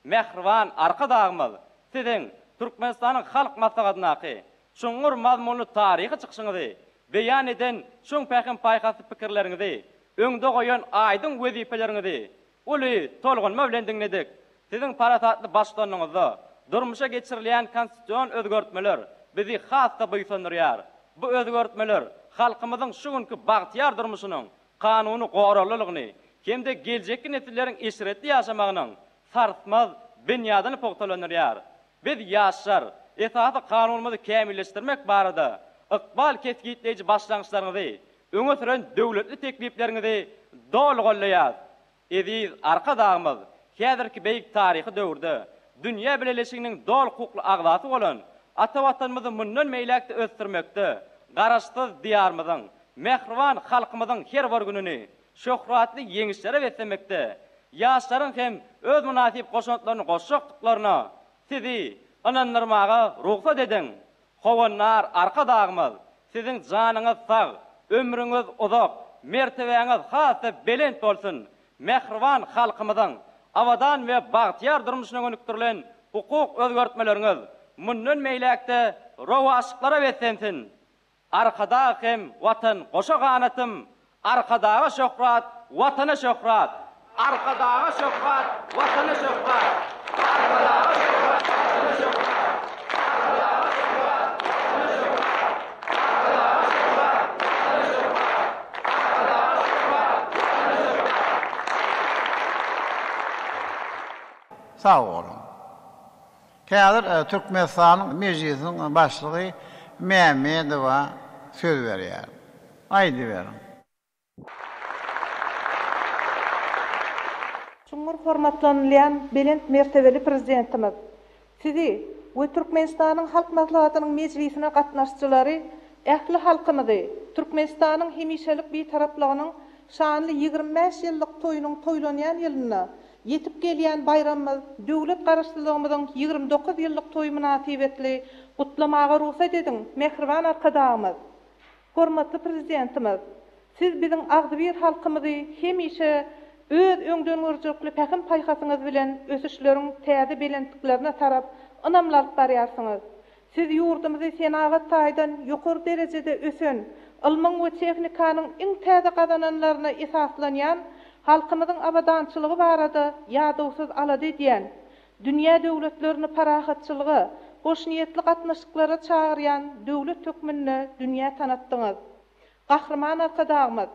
Mähriban Arkadagymyz, Siziň Türkmenistanyň Halk Maslahatyndaky çuňňur mazmunly taryhy çykyşyňyzy, beýan eden çuň pähim-paýhasly pikirleriňizi, öňde goýan aýdyň wezipeleriňizi Uly tolgunma bilen diňledik. Siziň parasatly baştutanyňyzda durmuşa geçirilýän konstitusion özgertmeler bizi has-da buýsandyrýar. Bu özgertmeler halkymyzyň şu günki bagtyýar durmuşynyň kanuny goraglylygyny hem-de geljekki nesilleriň eşretli ýaşamagynyň sarsmaz binýadyny pugtalandyrýar. Biz, ýaşlar, Esasy Kanunymyzy kämilleşdirmek barada ykbal kesgitleýji başlangyçlaryňyzy, öňe süren döwletli teklipleriňizi doly goldaýarys. Eziz Arkadagymyz häzirki beýik taryhy döwürde dünýä bileleşiginiň doly hukukly agzasy bolan ata Watanymyzy mundan beýläk-de ösdürmekde Garaşsyz Diýarymyzyň, mähriban halkymyzyň her bir gününi şöhratly ýeňişlere beslemekde ýaşlaryň hem öz mynasyp goşantlaryny goşjakdyklaryna Sizi ynandyrmaga rugsat ediň! Howandar Arkadagymyz, Siziň janyňyz sag, ömrüňiz uzak, mertebäňiz has-da belent bolsun! Mähriban halkymyzyň abadan we bagtyýar durmuşyna gönükdirilen hukuk özgertmeleriňiz mundan beýläk-de rowaçlyklara beslensin! Arkadag hem Watan goşa ganatym, Arkadaga şöhrat, Watana şöhrat! Arkadaga şöhrat, Watana şöhrat! Arkadaga şöhrat, Watana şöhrat! Arkadaga şöhrat, Watana şöhrat! Arkadaga şöhrat, Watana şöhrat! Arkadaga şöhrat, Watana şöhrat! Sag boluň. Häzir Türkmenistanyň Mejlisiniň Başlygy Mämmedowa söz berýär. Aýdyberiň. Çuňňur hormatlanylýan belent mertebeli Prezidentimiz, Sizi we Türkmenistanyň Halk Maslahatynyň mejlisine gatnaşyjylary, ähli halkymyzy Türkmenistanyň hemişelik Bitaraplygynyň şanly 25 ýyllyk toýunyň toýlanýan ýylynda Ýetip gelýän baýramymyz, döwlet Garaşsyzlygymyzyň 29 ýyllyk toýy mynasybetli gutlamaga rugsat ediň, mähriban Arkadagymyz! Hormatly Prezidentimiz, Siz biziň agzybir halkymyzy hemişe öz öňdengörüjilikli pähim-paýhasyňyz bilen ösüşleriň täze belentliklerine tarap ynamly alyp barýarsyňyz. Siz ýurdumyzy senagat taýdan ýokary derejede ösen, ylmyň we tehnikanyň iň täze gazananlaryna esaslanýan, halkymyzyň abadançylygy barada ýadawsyz alada edýän, Dünýä döwletlerini parahatçylyga, hoşniýetli gatnaşyklara çagyrýan döwlet hökmünde dünýä tanatdyňyz. Gahryman Arkadagymyz,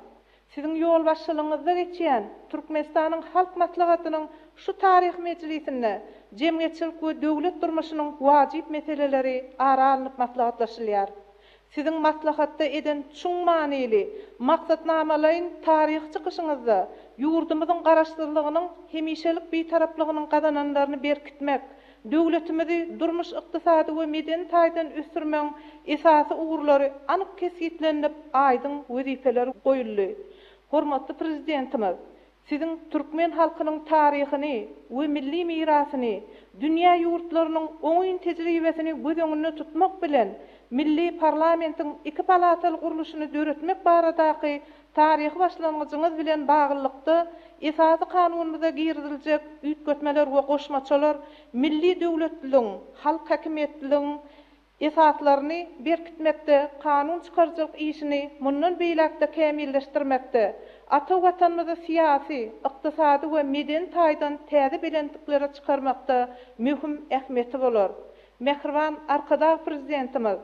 Siziň ýolbaşçylygyňyzda geçýän Türkmenistanyň Halk Maslahatynyň şu taryhy mejlisinde jemgyýetçilik we döwlet durmuşynyň wajyp meseleleri ara alnyp maslahatlaşylýar. Siziň maslahatda eden çuň manyly, maksatnamalaýyn taryhy çykyşyňyzda ýurdumyzyň Garaşsyzlygynyň, hemişelik Bitaraplygynyň gazananlaryny berkitmek, döwletimizi durmuş-ykdysady we medeni taýdan ösdürmegiň esasy ugurlary anyk kesgitlenilip, aýdyň wezipeler goýuldy. Hormatly Prezidentimiz Siziň türkmen halkynyň taryhyny we milli mirasyny, dünýä ýurtlarynyň oňyn tejribesini göz öňünde tutmak bilen, milli parlamentiň iki palataly gurluşyny döretmek baradaky taryhy başlangyjyňyz bilen baglylykda Esasy Kanunymyza giriziljek üýtgetmeler we goşmaçalar milli döwletliligiň, halk häkimiýetliligiň esaslaryny berkitmekde, kanun çykaryjylyk işini mundan beýläk-de kämilleşdirmekde, ata Watanymyzy syýasy, ykdysady we medeni taýdan täze belentliklere çykarmakda möhüm ähmiýeti bolar. Mähriban Arkadag Prezidentimiz,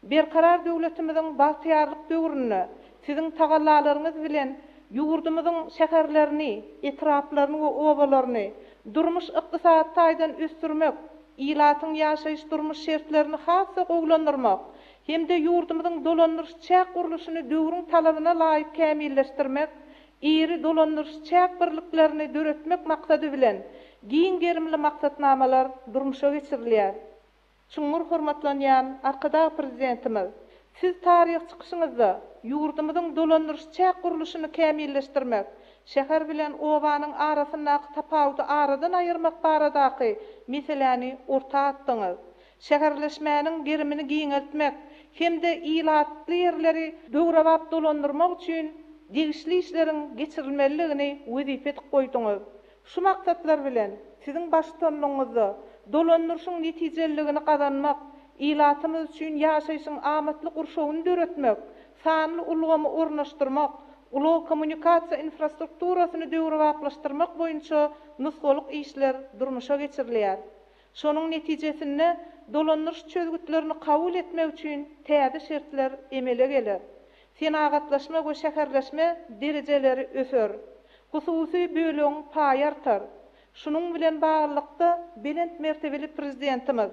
Berkarar döwletimiziň bagtyýarlyk döwründe Siziň tagallalaryňyz bilen ýurdumyzyň şäherlerini, etraplaryny we obalaryny durmuş-ykdysady taýdan ösdürmek, ilatyň ýaşaýyş-durmuş şertlerini has-da gowulandyrmak hem-de ýurdumyzyň dolandyryş-çäk gurluşyny döwrüň talabyna laýyk kämilleşdirmek, iri dolandyryş-çäk birliklerini döretmek maksady bilen, giň gerimli maksatnamalar durmuşa geçirilýär. Çuňňur hormatlanýan Arkadag Prezidentimiz, Siz taryhy çykyşyňyzda ýurdumyzyň dolandyryş-çäk gurluşyny kämilleşdirmek, şäher bilen obanyň arasyndaky tapawudy aradan aýyrmak baradaky meseläni orta atdyňyz. Şäherleşmäniň gerimini giňeltmek hem-de ilatly ýerleri döwrebap dolandyrmak üçin degişli işleriň geçirilmelidigini wezipe edip goýduňyz. Şu maksatlar bilen, Siziň baştutanlygyňyzda dolandyryşyň netijeliligini gazanmak, ilatymyz üçin ýaşaýşyň amatly gurşawyny döretmek, sanly ulgamy ornaşdyrmak, ulag-kommunikasiýa infrastrukturasyny döwrebaplaşdyrmak boýunça nusgalyk işler durmuşa geçirilýär. Şonuň netijesinde dolandyryş çözgütlerini kabul etmek üçin täze şertler emele geler. Senagatlaşma we şäherleşme derejeleri öser. Hususy bölegiň paýy artar. Şunuň bilen baglylykda, belent mertebeli Prezidentimiz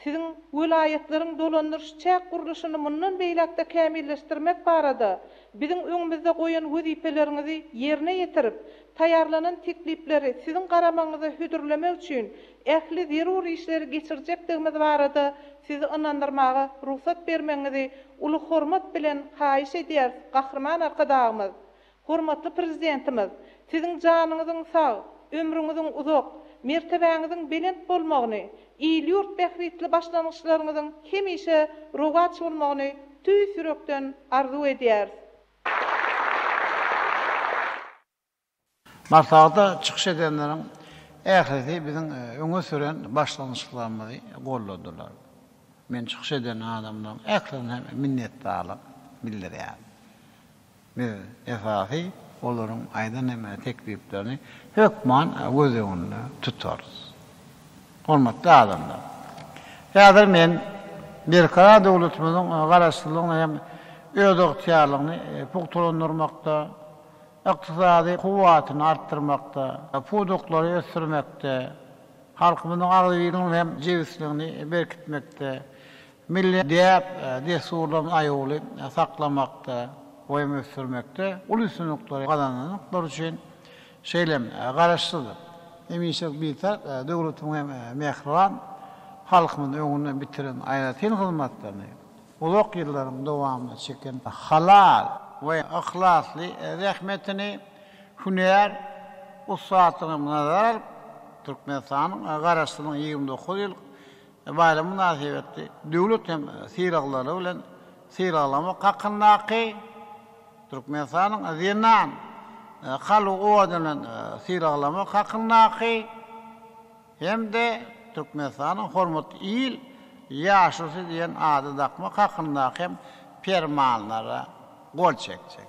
Siziň welaýatlaryň dolandyryş-çäk gurluşyny mundan beýläk-de kämilleşdirmek barada biziň öňümizde goýan wezipeleriňizi ýerine ýetirip, taýýarlanan teklipleri Siziň garamagyňyza hödürlemek üçin ähli zerur işleri geçirjekdigimiz barada Sizi ynandyrmaga rugsat bermegiňizi uly hormat bilen haýyş edýäris, Gahryman Arkadagymyz! Hormatly Prezidentimiz, Siziň janyňyzyň sag, ömrüňiziň uzak, mertebäňiziň belent bolmagyny, il-ýurt bähbitli başlangyçlaryňyzyň hemişe rowaç bolmagyny tüýs ýürekden arzuw edýäris. Maslahata çykyş edenleriň ählisi biziň öňe süren başlangyçlarymyzy goldadylar. Men çykyş eden adamlaryň ählisine hem minnetdarlyk bildirýärin. Biz esasy olaryň aýdan hem tekliplerini hökman göz öňünde tutarys. Hormatly adamlar! Häzir men Berkarar döwletimiziň Garaşsyzlygyny hem özygtyýarlygyny pugtalandyrmakda, ykdysady kuwwatyny artdyrmakda, pudaklary ösdürmekde, halkymyzyň agzybirligini hem jebisligini berkitmekde, Milli däp-dessurlaryny aýawly saklamakda we hem ösdürmekde uly üstünlikleri gazanandyklary üçin, şeýle hem Garaşsyz, hemişelik Bitarap döwletimiziň hem mähriban halkymyzyň öňünde bitiren aýratyn hyzmatlaryny, uzak ýyllaryň dowamynda çeken halal we yhlasly zähmetini, hünär ussatlygyny nazara alyp, Türkmenistanyň Garaşsyzlygynyň 29 ýyllyk Baýram mynasybetli döwlet hem sylaglary bilen sylaglamak hakyndaky Türkmenistanyň Zenan kalby ordeni bilen sylaglamak hakyndaky hem-de Türkmenistanyň Hormatly il ýaşulusy diýen ady dakmak hakyndaky hem Permanlara gol çekjek.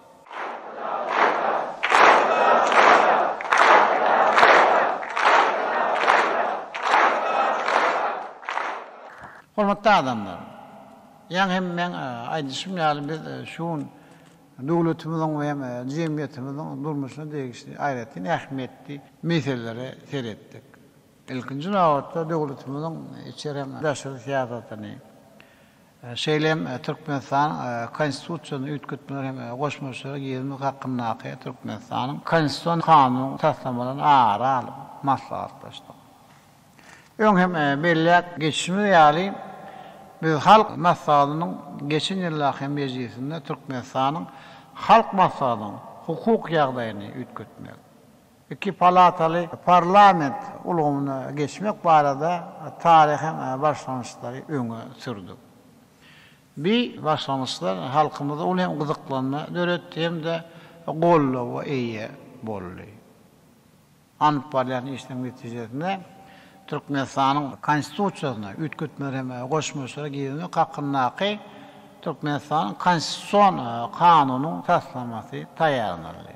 Hormatly adamlar! Ýaňy hem meň aýdyşym ýaly biz şu gün döwletimiziň we hem jemgyýetimiziň durmuşyna degişli aýratyn ähmiýetli meselelere seretdik. Ilkinji nobatda döwletimiziň içeri hem daşary syýasatyny, şeýle hem Türkmenistanyň Konstitusiýasyna üýtgetmeler hem goşmaçalar girizmek hakyndaky Türkmenistanyň Konstitusion kanunyň taslamalaryny ara alyp maslahatlaşdyk. Öň hem belläp geçişimiz ýaly, biz Halk Maslahatynyň geçen ýyldaky mejlisinde Türkmenistanyň Halk Maslahatynyň hukuk ýagdaýyny üýtgetmek, iki palataly parlament ulgamyna geçmek barada taryhy başlangyçlary öňe sürdük. Bi başlangyçlar halkymyzda uly hem gyzyklanma döretdi hem-de goldawa eýe boldy. Alnyp barylýan işleriň netijesinde Türkmenistanyň Konstitusiýasyna üýtgetmeler hem goşmaçalar girizmek hakyndaky Türkmenistanyň Konstitusion kanunyň taslamasy taýýarlanyldy.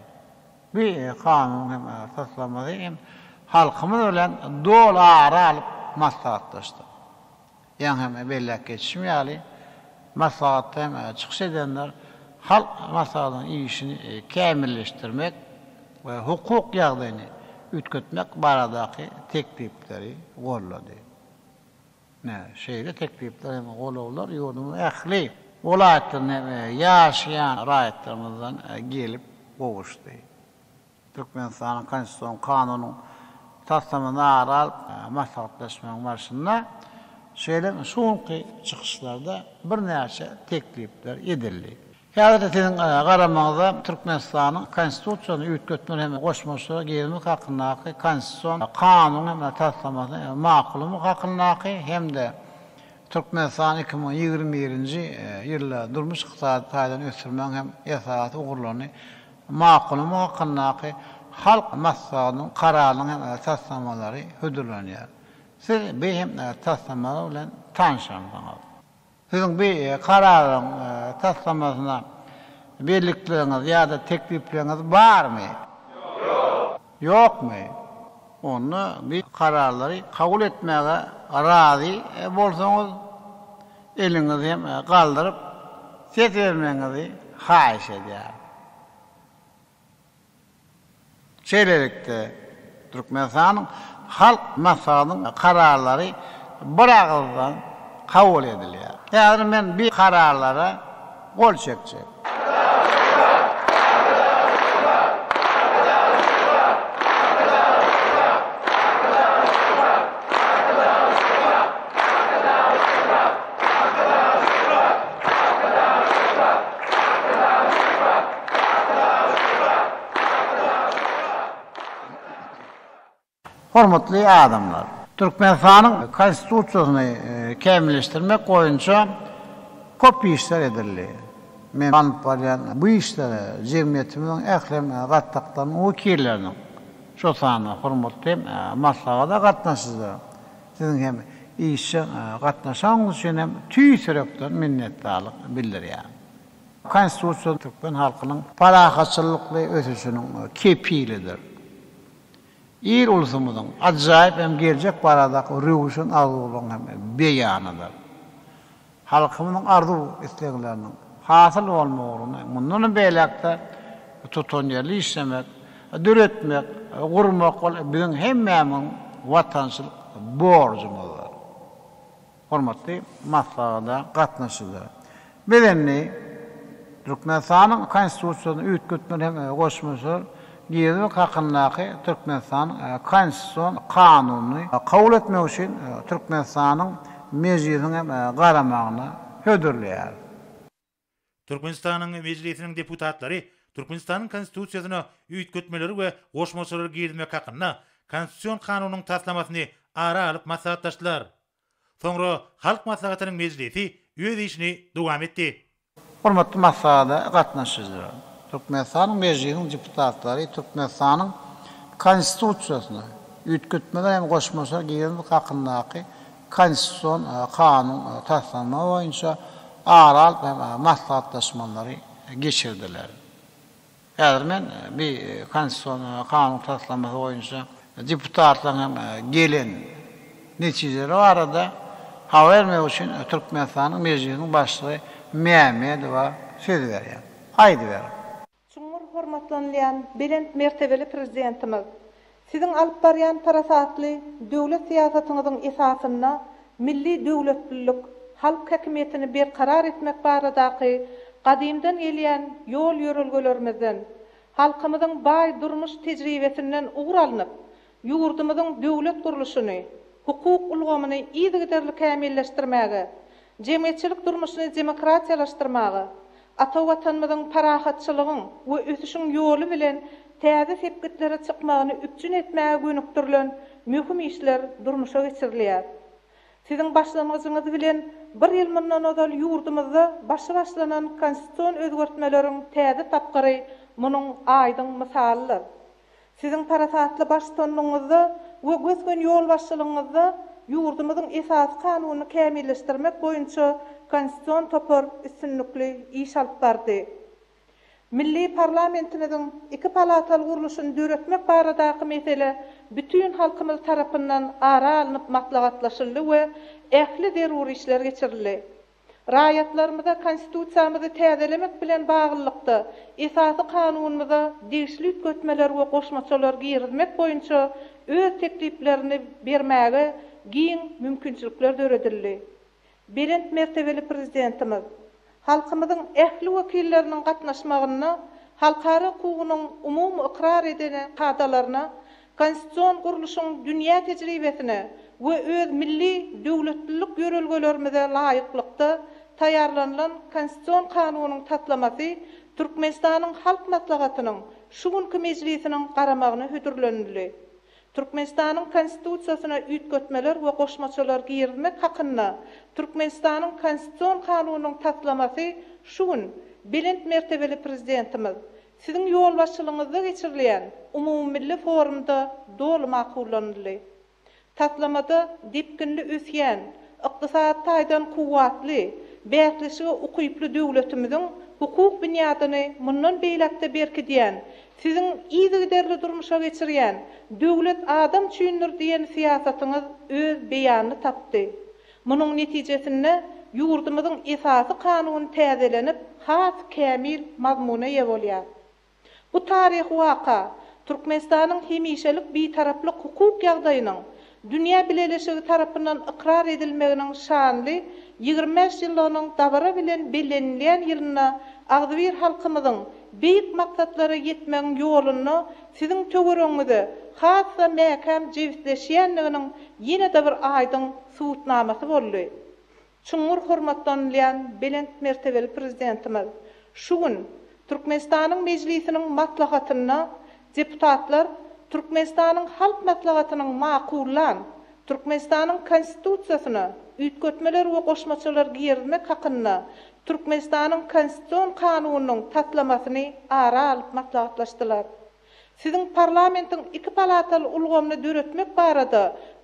Bu kanunyň hem taslamasy hem halkymyz bilen doly ara alyp maslahatlaşdyk. Ýaňy hem belläp geçişim ýaly, maslahatda hem çykyş edenler Halk Maslahatynyň işini kämilleşdirmek we hukuk ýagdaýyny üýtgetmek baradaky teklipleri goldady. Ine, şeýle teklipler hem golawlar ýurdumyzyň ähli welaýatlarynda hem ýaşaýan raýatlarymyzdan gelip gowuşdy. Türkmenistanyň Konstitusion kanunyň taslamasyny ara alyp maslahatlaşmagyň barşynda, şeýle hem şu günki çykyşlarda birnäçe teklipler edildi. Häzirde siziň garamagyňyzda Türkmenistanyň Konstitusiýasyna üýtgetmeler hem goşmaça girizmek hakyndaky Konstitusion kanunyň hem taslamasyny makullamak hakyndaky hem-de Türkmenistany 2021-nji ýylda durmuş-ykdysady taýdan ösdürmegiň hem esasy ugurlaryny makullamak hakyndaky Halk Maslahatynyň Kararynyň hem taslamalary hödürlenýär. Siz bu hem taslamalar bilen tanyşansyňyz. Siziň bu Kararyň taslamasyna bellikleriňiz ýa-da teklipleriňiz barmy? Ýok. Ýokmy? Onda bu kararlary kabul etmäge razy bolsaňyz, eliňizi hem galdyryp, ses bermegiňizi haýyş edýärin. Şeýlelikde, Türkmenistanyň Halk Maslahatynyň kararlary biragyzdan kabul edilýär. Häzir men bu kararlara gol çekjek. Hormatly adamlar! Türkmenistanyň Konstitusiýasyny kämilleşdirmek boýunça köp işler edildi. Men alnyp barýan bu işlere jemgyýetimiziň ähli gatlaklarynyň wekilleriniň, şol sanda hormatly maslahata gatnaşyjylaryň, siziň hem işjeň gatnaşanyňyz üçin hem tüýs ýürekden minnetdarlyk bildirýärin. Konstitusiýa türkmen halkynyň parahatçylykly ösüşiniň kepilidir. Il-ulsumyzyň ajaýyp hem geljek baradaky röwşen arzuwlarynyň hem beýanydyr. Halkymyzyň arzuw-islegleriniň hasyl bolmagy ugrunda mundan beýläk-de tutanýerli işlemek, döretmek, gurmak ol biziň hemmämiziň watançylyk borjumyzdyr. Hormatly maslahata gatnaşyjylar! Biz indi Türkmenistanyň Konstitusiýasyna üýtgetmeler hem goşmaçalar girizmek hakyndaky Türkmenistanyň Konstitusion kanunyny kabul etmek üçin Türkmenistanyň Mejlisiniň hem garamagyna hödürleýäris. Türkmenistanyň Mejlisiniň deputatlary Türkmenistanyň Konstitusiýasyna üýtgetmeleri we goşmaçalary girizmek hakynda Konstitusion kanunyň taslamasyny ara alyp maslahatlaşdylar. Soňra Halk Maslahatynyň mejlisi öz işini dowam etdi. Hormatly maslahata gatnaşyjylar! Türkmenistanyň Mejlisiniň deputatlary Türkmenistanyň Konstitusiýasyna üýtgetmeler hem goşmaçalar girizmek hakyndaky Konstitusion kanun taslama boýunça ara alyp hem maslahatlaşmalary geçirdiler. Häzir men bi Konstitusion kanun taslamasy boýunça deputatlaryň hem gelen netijeleri barada. Habar bermek üçin Türkmenistanyň Mejlisiniň Başlygy Mämmedowa söz berýän. Aýdyberiň. Çuňňur hormatlanylýan belent mertebeli Prezidentimiz, Siziň alyp barýan parasatly döwlet syýasatyňyzyň esasynda milli döwletlilik, halk häkimiýetini berkarar etmek baradaky gadymdan gelýän ýol-ýörelgelerimizden, halkymyzyň baý durmuş tejribesinden ugur alnyp, ýurdumyzyň döwlet gurluşyny, hukuk ulgamyny yzygiderli kämilleşdirmäge, jemgyýetçilik durmuşyny demokratiýalaşdyrmaga, ata Watanymyzyň parahatçylygyň we ösüşiň ýoly bilen täze sepgitlere çykmagyny üpjün etmäge gönükdirilen möhüm işler durmuşa geçirilýär. Siziň başlangyjyňyz bilen bir ýyl mundan ozal ýurdumyzda başy başlanan konstitusion özgertmeleriň täze tapgyry munuň aýdyň mysalydyr. Siziň parasatly baştutanlygyňyzda we gös-göni ýolbaşçylygyňyzda ýurdumyzyň Esasy Kanunyny kämilleşdirmek boýunça Konstitusion topar üstünlikli iş alyp bardy. Milli parlamentimiziň iki palataly gurluşyny döretmek baradaky mesele bütin halkymyz tarapyndan ara alnyp maslahatlaşyldy we ähli zerur işler geçirildi. Raýatlarymyza Konstitusiýamyzy täzelemek bilen baglylykda, Esasy Kanunymyza degişli üýtgetmeler we goşmaçalar girizmek boýunça öz tekliplerini bermäge giň mümkinçilikler döredildi. Belent mertebeli Prezidentimiz halkymyzyň ähli wekilleriniň gatnaşmagynda halkara hukugynyň umumy ykrar edene kadalaryna Konstitusion gurluşyň dünýä tejribesine we öz milli döwletlilik ýörelgelerimize laýyklykda taýýarlanylan Konstitusion kanunyň taslamasy Türkmenistanyň Halk Maslahatynyň şu günki mejlisiniň garamagyna hödürlenildi. Türkmenistanyň Konstitusiýasyna üýtgetmeler we goşmaçalar girizmek hakynda Türkmenistanyň Konstitusion kanunynyň taslamasy şu gün belent mertebeli Prezidentimiz Siziň ýolbaşçylygyňyzda geçirilýän umumymilli forumda doly makullanyldy. Taslamada depginli ösýän, ykdysady taýdan kuwwatly, bäsleşige ukyply döwletimiziň hukuk binýadyny mundan beýläk-de berkidýän, Siziň yzygiderli durmuşa geçirýän Döwlet adam üçindir diýen syýasatyňyz öz beýanyny tapdy. Munuň netijesinde, ýurdumyzyň Esasy Kanuny täzelenip, has kämil mazmuna eýe bolýar. Bu taryhy waka Türkmenistanyň hemişelik Bitaraplyk hukuk ýagdaýynyň dünýä bileleşigi tarapyndan ykrar edilmeginiň şanly 25 ýyllygynyň dabara bilen bellenilýän ýylynda agzybir halkymyzyň beýik maksatlara ýetmegiň ýolunda siziň töweregiňize has-da mäkäm jebisleşýändiginiň ýene-de bir aýdyň subutnamasy boldy. Çuňňur hormatlanylýan belent mertebeli Prezidentimiz şu gün Türkmenistanyň Mejlisiniň maslahatynda deputatlar Türkmenistanyň Halk Maslahatynyň makullan Türkmenistanyň Konstitusiýasyna üýtgetmeler we goşmaçalar girizmek hakynda Türkmenistanyň Konstitusion kanunynyň taslamasyny ara alyp maslahatlaşdylar. Siziň parlamentiň iki palataly ulgamyny döretmek barada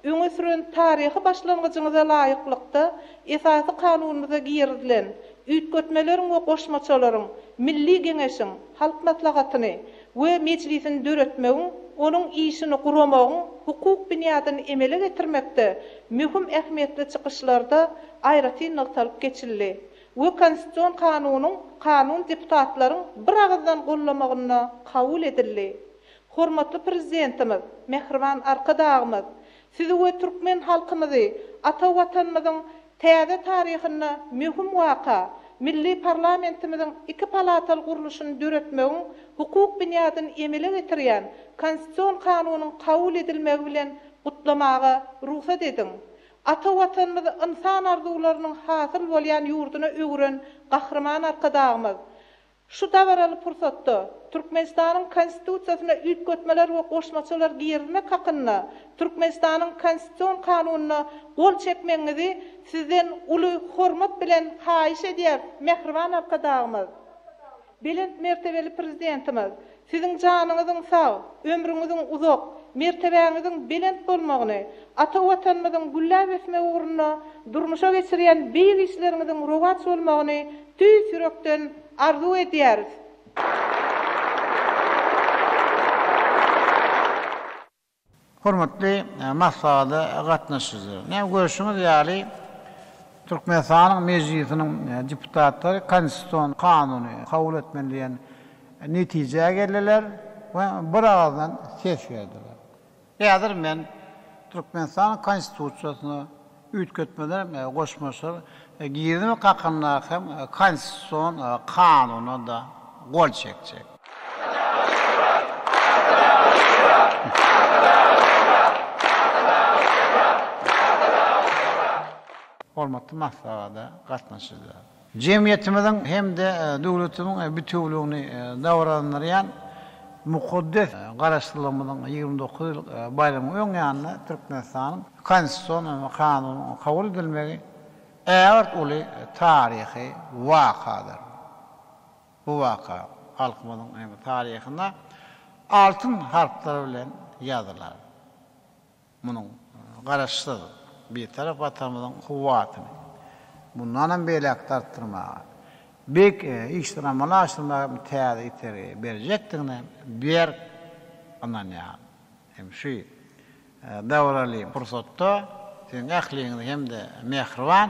öňe süren taryhy başlangyjyňyza laýyklykda Esasy Kanunymyza girizilen üýtgetmeleriň we goşmaçalaryň Milli Geňeşiň Halk Maslahatyny we Mejlisini döretmegiň, onuň işini guramagyň hukuk binýadyny emele getirmekde möhüm ähmiýetli çykyşlarda aýratyn nygtalyp geçildi. We Konstitusion kanunyň kanun deputatlaryň biragyzdan gollamagynda kabul edildi. Hormatly Prezidentimiz, mähriban Arkadagymyz, Sizi we türkmen halkymyzy ata Watanymyzyň täze taryhynda möhüm waka, milli parlamentimiziň iki palataly gurluşyny döretmegiň hukuk binýadyny emele getirýän Konstitusion kanunyň kabul edilmegi bilen gutlamaga rugsat ediň! Ata Watanymyzy ynsan arzuwlarynyň hasyl bolýan ýurduna öwüren Gahryman Arkadagymyz şu dabaraly pursatda Türkmenistanyň Konstitusiýasyna üýtgetmeler we goşmaçalar girizmek hakynda Türkmenistanyň Konstitusion Kanunyna gol çekmegiňizi Sizden uly hormat bilen haýyş edýäris, mähriban Arkadagymyz! Belent mertebeli Prezidentimiz, Siziň janyňyzyň sag, ömrüňiziň uzak, mertebäňiziň belent bolmagyny, ata Watanymyzyň gülläp ösmegi ugrunda durmuşa geçirýän beýik işleriňiziň rowaç bolmagyny tüýs ýürekden arzuw edýäris. Hormatly maslahata gatnaşyjylar! Näme görşüňiz ýaly, Türkmenistanyň Mejlisiniň deputatlary Konstitusion kanuny kabul etmeli diýen netijä geldiler we bir agyzdan ses berdiler. Häzir men Türkmenistanyň Konstitusiýasyna üýtgetmeler we goşmaçalar girizmek hakyndaky hem Konstitusion kanuna-da gol çekjek. Hormatly maslahata gatnaşyjylar! Jemgyýetimiziň hem-de döwletimiziň bitewüligini dabaralandyrýan mukaddes Garaşsyzlygymyzyň 29 ýyllyk baýramynyň öň ýanynda Türkmenistanyň Konstitusion kanunynyň kabul edilmegi ägirt uly taryhy wakadyr. Bu waka halkymyzyň hem taryhynda altyn harplar bilen ýazylar. Munuň Garaşsyz, Bitarap Watanymyzyň kuwwatyny mundanam beýläk-de artdyrmaga, beýik işleri amala aşyrmaga täze itergi berjekdigine berk ynanýaryn. Hem şu dabaraly pursatda siziň ähliňizi hem-de mähriban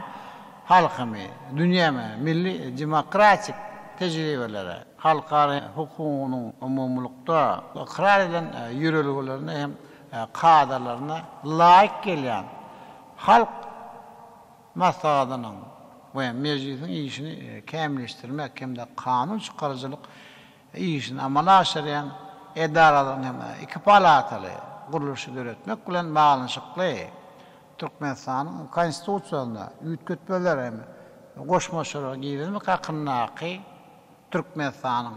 halkymy dünýä milli demokratik tejribelere, halkara hukugynyň umumylykda ykrar edilen ýörelgelerine hem kadalaryna laýyk gelýän Halk Maslahatynyň we Mejlisiň işini kämilleşdirmek hem-de kanun çykaryjylyk işini amala aşyrýan edaralaryň hem iki palataly gurluşy döretmek bilen baglanyşykly Türkmenistanyň Konstitusiýasyna üýtgetmeler hem goşmaçalar girizmek hakyndaky Türkmenistanyň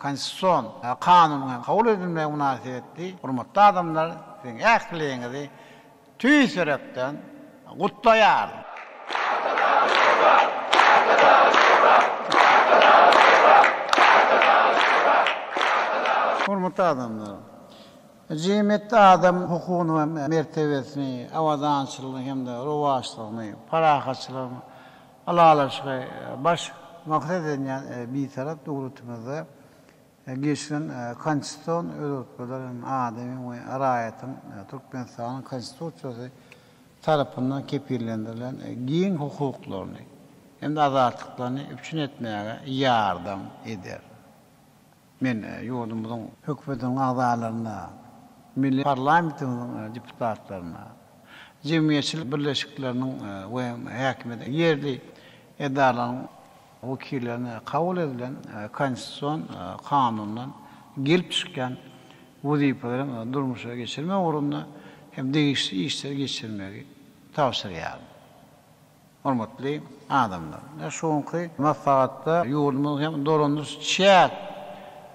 Konstitusion Kanunynyň kabul edilmegi mynasybetli, hormatly adamlar, siziň ähliňizi tüýs ýürekden gutlaýaryn. Hormatly adamlar, jemgyýetde adam hukugyny we mertebesini, abadançylygyny hem-de rowaçlygyny, parahatçylygyny Ylalaşygy baş maksat edinýän Bitarap döwletimizde geçirilen konstitusion özgertmeler hem adamyň we raýatyň Türkmenistanyň Konstitusiýasy tarapyndan kepillendirilen giň hukuklaryny hem-de azatlyklaryny üpjün etmäge ýardam eder. Men ýurdumyzyň Hökümetiniň agzalaryna, milli parlamentimiziň deputatlaryna, jemgyýetçilik birleşikleriniň we häkimiýet ýerli edaralaryň wekillerine kabul edilen Konstitusion kanundan gelip çykýan wezipeleri durmuşa geçirmek ugrunda hem degişli işleri geçirmegi tabşyrýaryn. Hormatly adamlar! Şu günki maslahatda ýurdumyzyň hem dolandyryş-çäk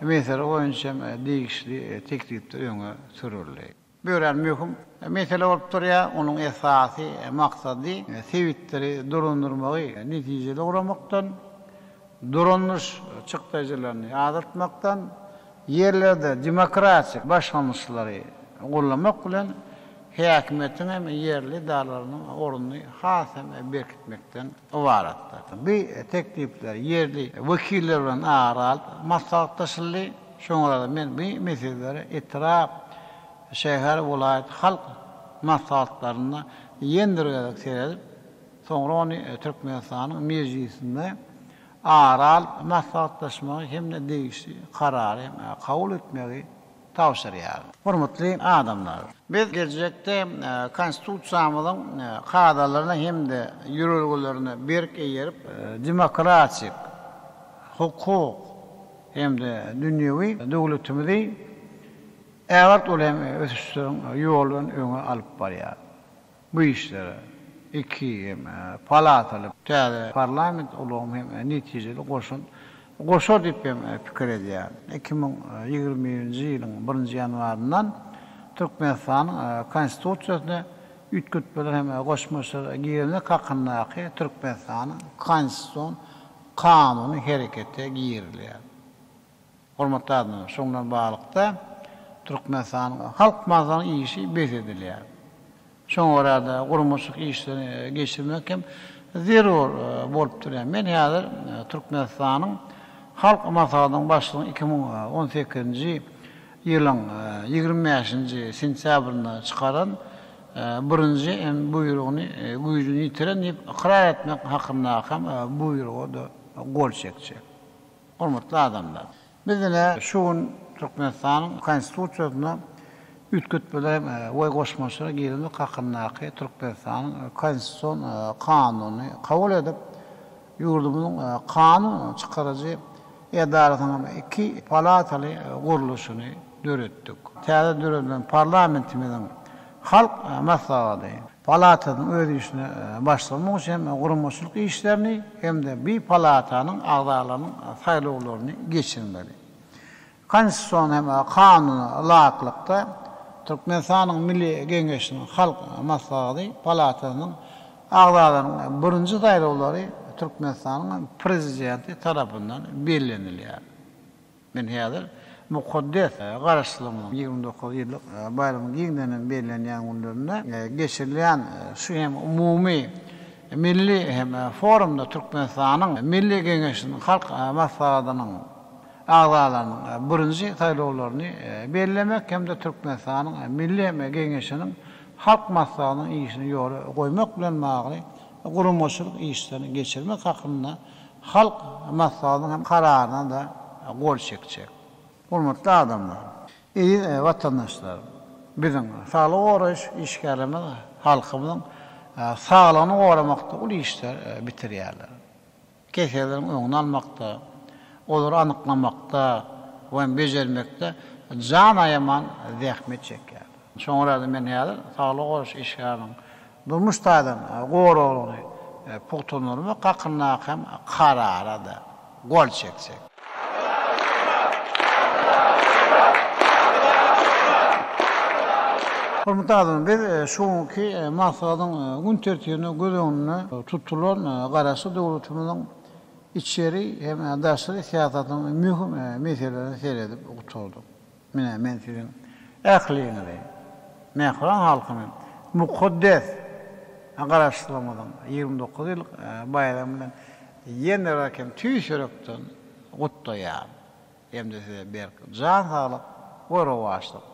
mesele boýunça hem degişli teklipler öňe sürüldi. Bu örän möhüm mesele bolup durýar, onuň esasy maksady sebitleri dolandyrmagy netijeli guramakdan, dolandyryş çykdajylaryny azaltmakdan, ýerlerde demokratik başlangyçlary goldamak bilen häkimiýetiň hem ýerli edaralarynyň ornuny has hem berkitmekden ybaratdyr. Bu teklipler ýerli wekiller bilen ara alyp maslahatlaşyldy. Şoňa görä-de men bu meseleleri etrap, şäher, welaýat halk maslahatlarynda ýene bir gezek seredip, soňra ony Türkmenistanyň Mejlisinde ara alyp maslahatlaşmagy hem-de degişli karary kabul etmegi tabşyrýaryn. Hormatly adamlar! Biz geljekde Konstitusiýamyzyň kadalaryna hem-de ýörelgelerine berk eýerip, demokratik, hukuk hem-de dünýewi döwletimizi ägirt uly hem ösüşleriň ýoly bilen öňe alyp barýarys. Bu işlere iki palataly täze parlament ulgamy hem netijeli goşant goşar diýip hem pikir edýärin. 2021-nji ýylyň birinji ýanwaryndan Türkmenistanyň Konstitusiýasyna üýtgetmeler hem goşmaçalar girizmek hakyndaky Türkmenistanyň Konstitusion Kanuny herekete girizilýär. Hormatly adamlar, şunuň bilen baglylykda, Türkmenistanyň Halk Maslahatynyň işi bes edilýär. Şoňa görä-de, guramaçylyk işlerini geçirmek hem zerur bolup durýar. Men häzir Türkmenistanyň Halk Maslahatynyň Başlygynyň 2018-nji ýylyň 25-nji sentýabrynda çykaran. birinji hem buýrugyny güýjüni ýitiren diýip ykrar etmek hakyndaky hem buýruga-da gol çekjek. Hormatly adamlar! Biz ine şu gün Türkmenistanyň Konstitusiýasyna üýtgetmeler we goşmaçalar girizmek hakyndaky Türkmenistanyň Konstitusion Kanunyny kabul edip, ýurdumyzyň kanun çykaryjy edarasynyň iki palataly gurluşyny döretdik. Täze döredilen parlamentimiziň Halk Maslahaty palatasynyň öz işine başlamak üçin hem guramaçylyk işlerini hem-de bi palatanyň agzalarynyň saýlawlaryny geçirmeli. Konstitusion hem kanuna laýyklykda, Türkmenistanyň Milli Geňeşiniň Halk Maslahaty palatasynyň agzalarynyň birinji saýlawlary Türkmenistanyň Prezidenti tarapyndan bellenilýär. Men häzir mukaddes Garaşsyzlygymyzyň 29 ýyllyk baýramynyň giňden hem bellenýän günlerinde geçirilýän şu hem umumy milli hem forumda Türkmenistanyň Milli Geňeşiniň Halk Maslahatynyň agzalarynyň birinji saýlawlaryny bellemek hem-de Türkmenistanyň Milli Geňeşiniň Halk Maslahatynyň işini ýola goýmak bilen bagly guramaçylyk işlerini geçirmek hakynda Halk Maslahatynyň hem Kararyna-da gol çekjek. Hormatly adamlar! Eziz watandaşlar! Biziň saglygy goraýyş işgärlerimiz halkymyzyň saglygyny goramakda uly işler bitirýärler. Keselleriň öňüni almakda, olary anyklamakda we bejermekde jan aýaman zähmet çekýärler. Şoňa görä-de men häzir saglygy goraýyş işgäriniň durmuş taýdan goraglygyny pugtalandyrmak hakyndaky hem Karara-da gol çekjek. Hormatly adamlar, biz şu günki maslahatyň gün tertibinde göz öňünde tutulan Garaşsyz döwletimiziň içeri hem daşary syýasatynyň möhüm meselelerine seredip gutardyk. Mine, men siziň ähliňizi, mähriban halkymy mukaddes Garaşsyzlygymyzyň 29 ýyllyk baýramy bilen ýene bir kem tüýs ýürekden gutlaýaryn hem-de size berk jan saglyk we rowaçlyk,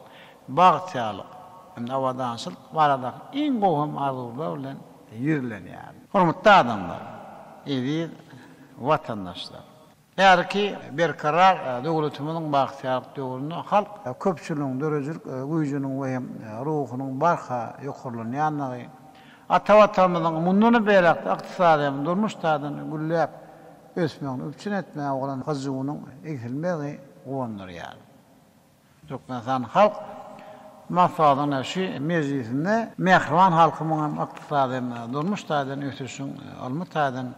bagtyýarlyk hem-de abadançylyk baradaky iň gowy hem arzuwlar bilen ýüzlenýärin. Hormatly adamlar, eziz watandaşlar! Häzirki Berkarar döwletimiziň bagtyýarlyk döwründe halk köpçüliginiň döredijilik güýjüniň we hem ruhunyň barha ýokarlanýandygy, ata Watanymyzyň mundan beýläk-de ykdysady hem durmuş taýdan gülläp ösmegini üpjün etmäge bolan hyjuwynyň egsilmezligi guwandyrýar. Türkmenistan Halk Maslahatynyň şu mejlisinde mähriban halkymyň hem ykdysady hem durmuş taýdan ösüşiň ylmy taýdan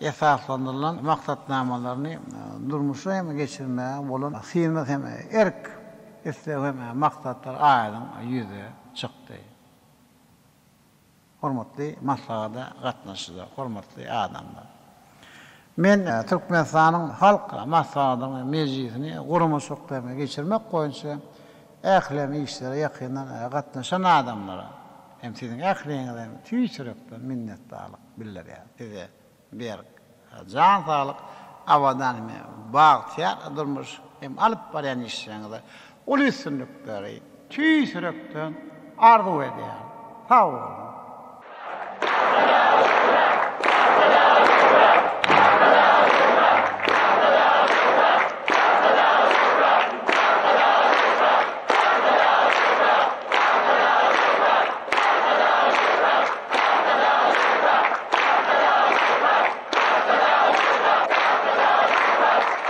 esaslandyrylan maksatnamalaryny durmuşa hem geçirmäge bolan synmaz hem erk islegi hem maksatlary aýdyň ýüze çykdy. Hormatly maslahata gatnaşyjylar, hormatly adamlar! Men Türkmenistanyň Halk Maslahatynyň mejlisini guramaçylykda hem geçirmek boýunça ähli hem işlere ýakyndan gatnaşan adamlara hem siziň ähliňize hem tüýs ýürekden minnetdarlyk bildirýän. Size berk jan saglyk, abadan hem bagtyýar durmuş hem alyp barýan işleriňizde uly üstünlikleri tüýs ýürekden arzuw edýärin. Sag boluň!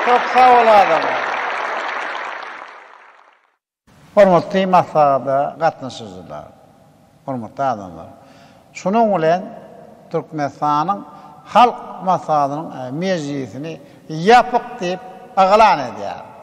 Köp sag bol adamlar. Hormatly maslahata gatnaşyjylar, hormatly adamlar! Şunuň bilen Türkmenistanyň Halk Maslahatynyň mejlisini ýapyk diýip yglan edýärin.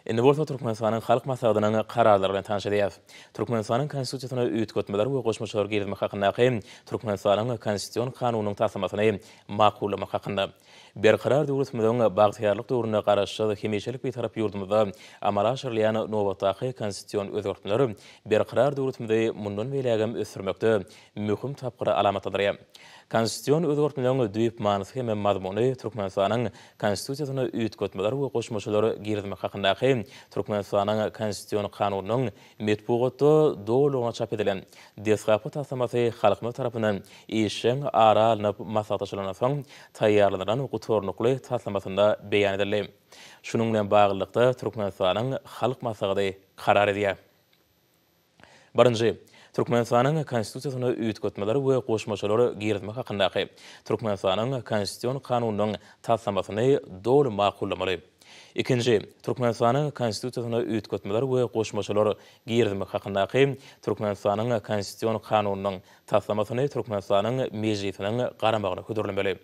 Indi bolsa Türkmenistanyň Halk Maslahatynyň Kararlary bilen tanyş edýäris. Türkmenistanyň Konstitusiýasyna üýtgetmeler we goşmaçalar girizmek hakyndaky Türkmenistanyň Konstitusion Kanunynyň taslamasyny makullamak hakynda. Berkarar döwletimiziň bagtyýarlyk döwründe Garaşsyz, hemişelik Bitarap ýurdumyzda amala aşyrylýan nobatdaky konstitusion özgertmeler Berkarar döwletimizi mundan beýlägem ösdürmekde möhüm tapgyry alamatlandyrýar. Konstitusion özgertmeleriň düýp manysy hem mazmuny Türkmenistanyň Konstitusiýasyna üýtgetmeler we goşmaçalar girizmek hakyndaky Türkmenistanyň Konstitusion Kanunynyň metbugatda dolulygyna çap edilen deslapky taslamasy halkymyz tarapyndan işjeň ara alnyp maslahatlaşylandan soň taýýarlanylan gutarnykly taslamasynda beýan edildi. Şunuň bilen baglylykda, Türkmenistanyň Halk Maslahaty karar edýär. Birinji. Türkmenistanyň Konstitusiýasyna üýtgetmeler we goşmaçalar girizmek hakyndaky Türkmenistanyň Konstitusion Kanunynyň taslamasyny doly makullamaly. Ikinji. Türkmenistanyň Konstitusiýasyna üýtgetmeler we goşmaçalar girizmek hakyndaky Türkmenistanyň Konstitusion Kanunynyň taslamasyny Türkmenistanyň Mejlisiniň garamagyna hödürlemeli.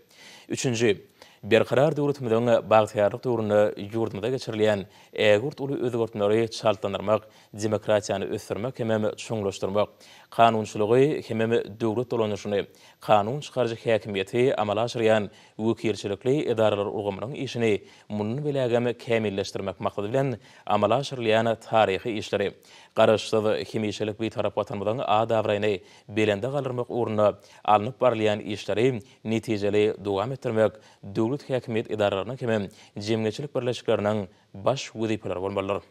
Üçünji. Berkarar döwletimiziň bagtyýarlyk döwründe ýurdumyzda geçirilýän ägirt uly özgertmeleri çaltlandyrmak, demokratiýany ösdürmek hemem çuňlaşdyrmak, kanunçylygy hemem döwlet dolanyşyny, kanun çykaryjy häkimiýeti amala aşyrýan wekilçilikli edaralar ulgamynyň işini mundan beýlägem kämilleşdirmek maksady bilen amala aşyrylýan taryhy işleri, Garaşsyz, hemişelik Bitarap Watanymyzyň at-abraýyny belende galdyrmak ugrunda alnyp barylýan işleri netijeli dowam etdirmek döwlet häkimiýet edaralarynyň hemem jemgyýetçilik birleşikleriniň baş wezipeleri bolmalydyr.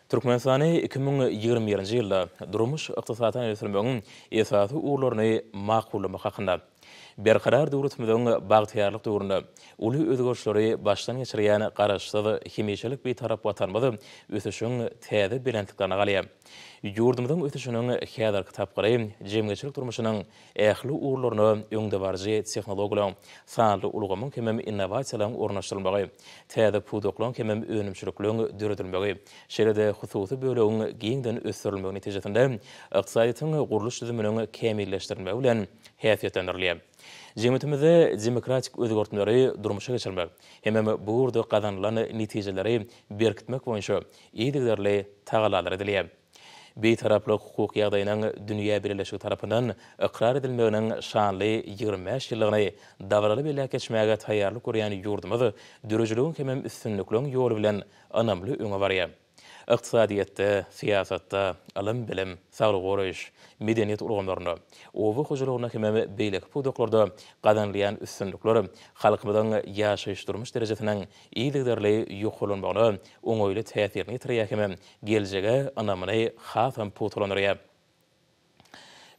Türkmenistany 2021-nji ýylda durmuş-ykdysady taýdan ösdürmegiň esasy ugurlaryny makullamak hakynda Berkarar döwletimiziň bagtyýarlyk döwründe uly özgerişleri başdan geçirýän Garaşsyz, hemişelik Bitarap Watanymyz ösüşiň täze belentliklerine galýar. Ýurdumyzyň ösüşiniň häzirki tapgyry jemgyýetçilik durmuşynyň ähli ugurlaryna öňdebaryjy tehnologiýalaryň, sanly ulgamyň hemem innowasiýalaryň ornaşdyrylmagy, täze pudaklaryň hemem önümçilikleriň döredilmegi, şeýle-de hususy bölegiň giňden ösdürilmegi netijesinde ykdysadyýetiň gurluş düzüminiň kämilleşdirilmegi bilen häsiýetlendirilýär. Jemgyýetimizde demokratik özgertmeleri durmuşa geçirmek hemem bu ugurda gazanylan netijeleri berkitmek boýunça yzygiderli tagallalar edilýär. Bitaraplyk hukuk ýagdaýynyň dünýä bileleşigi tarapyndan ykrar edilmeginiň şanly 25 ýyllygyny dabaraly belläp geçmäge taýýarlyk görýän ýurdumyz dörejiligiň hemem üstünlikligiň ýoly bilen ynamly öňe barýar. Ykdysadyýetde, syýasatda, ylym-bilim, saglygy goraýyş, medeniýet ulgamlarynda, oba hojalygynda hemem beýleki pudaklarda gazanylýan üstünlikler halkymyzyň ýaşaýyş-durmuş derejesiniň yzygiderli ýokarlanmagyna oňaýly täsirini ýetirýär hemem geljege ynamyny hasam pugtalandyrýar.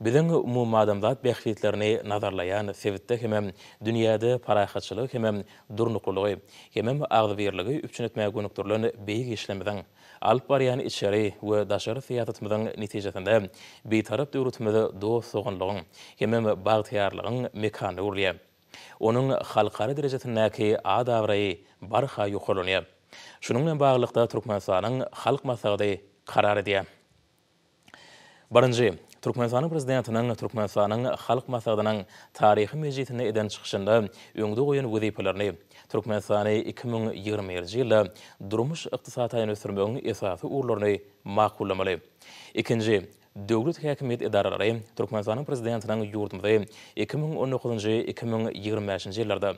Biziň umumadamzat bähbitlerini nazarlaýan sebitde hemem dünýäde parahatçylygy hemem durnuklylygy, hemem agzybirligi üpjün etmäge gönükdirilen beýik işlerimiziň, alyp barýan içeri we daşary syýasatymyzyň netijesinde Bitarap döwletimiz dost-doganlygyň hemem bagtyýarlygyň mekanyna öwrülýär. Onuň halkara derejesindäki at-abraýy barha ýokarlanýar. Şunuň bilen baglylykda, Türkmenistanyň Halk Maslahaty karar edýär. Birinji. Türkmenistanyň Prezidentiniň Türkmenistanyň Halk Maslahatynyň taryhy mejlisinde eden çykyşynda öňde goýan wezipelerini, Türkmenistany 2021-nji ýylda durmuş-ykdysady taýdan ösdürmegiň esasy ugurlaryny makullamaly. Ikinji. Döwlet häkimiýet edaralary Türkmenistanyň Prezidentiniň ýurdumyzy 2019-njy, 2025-nji ýyllarda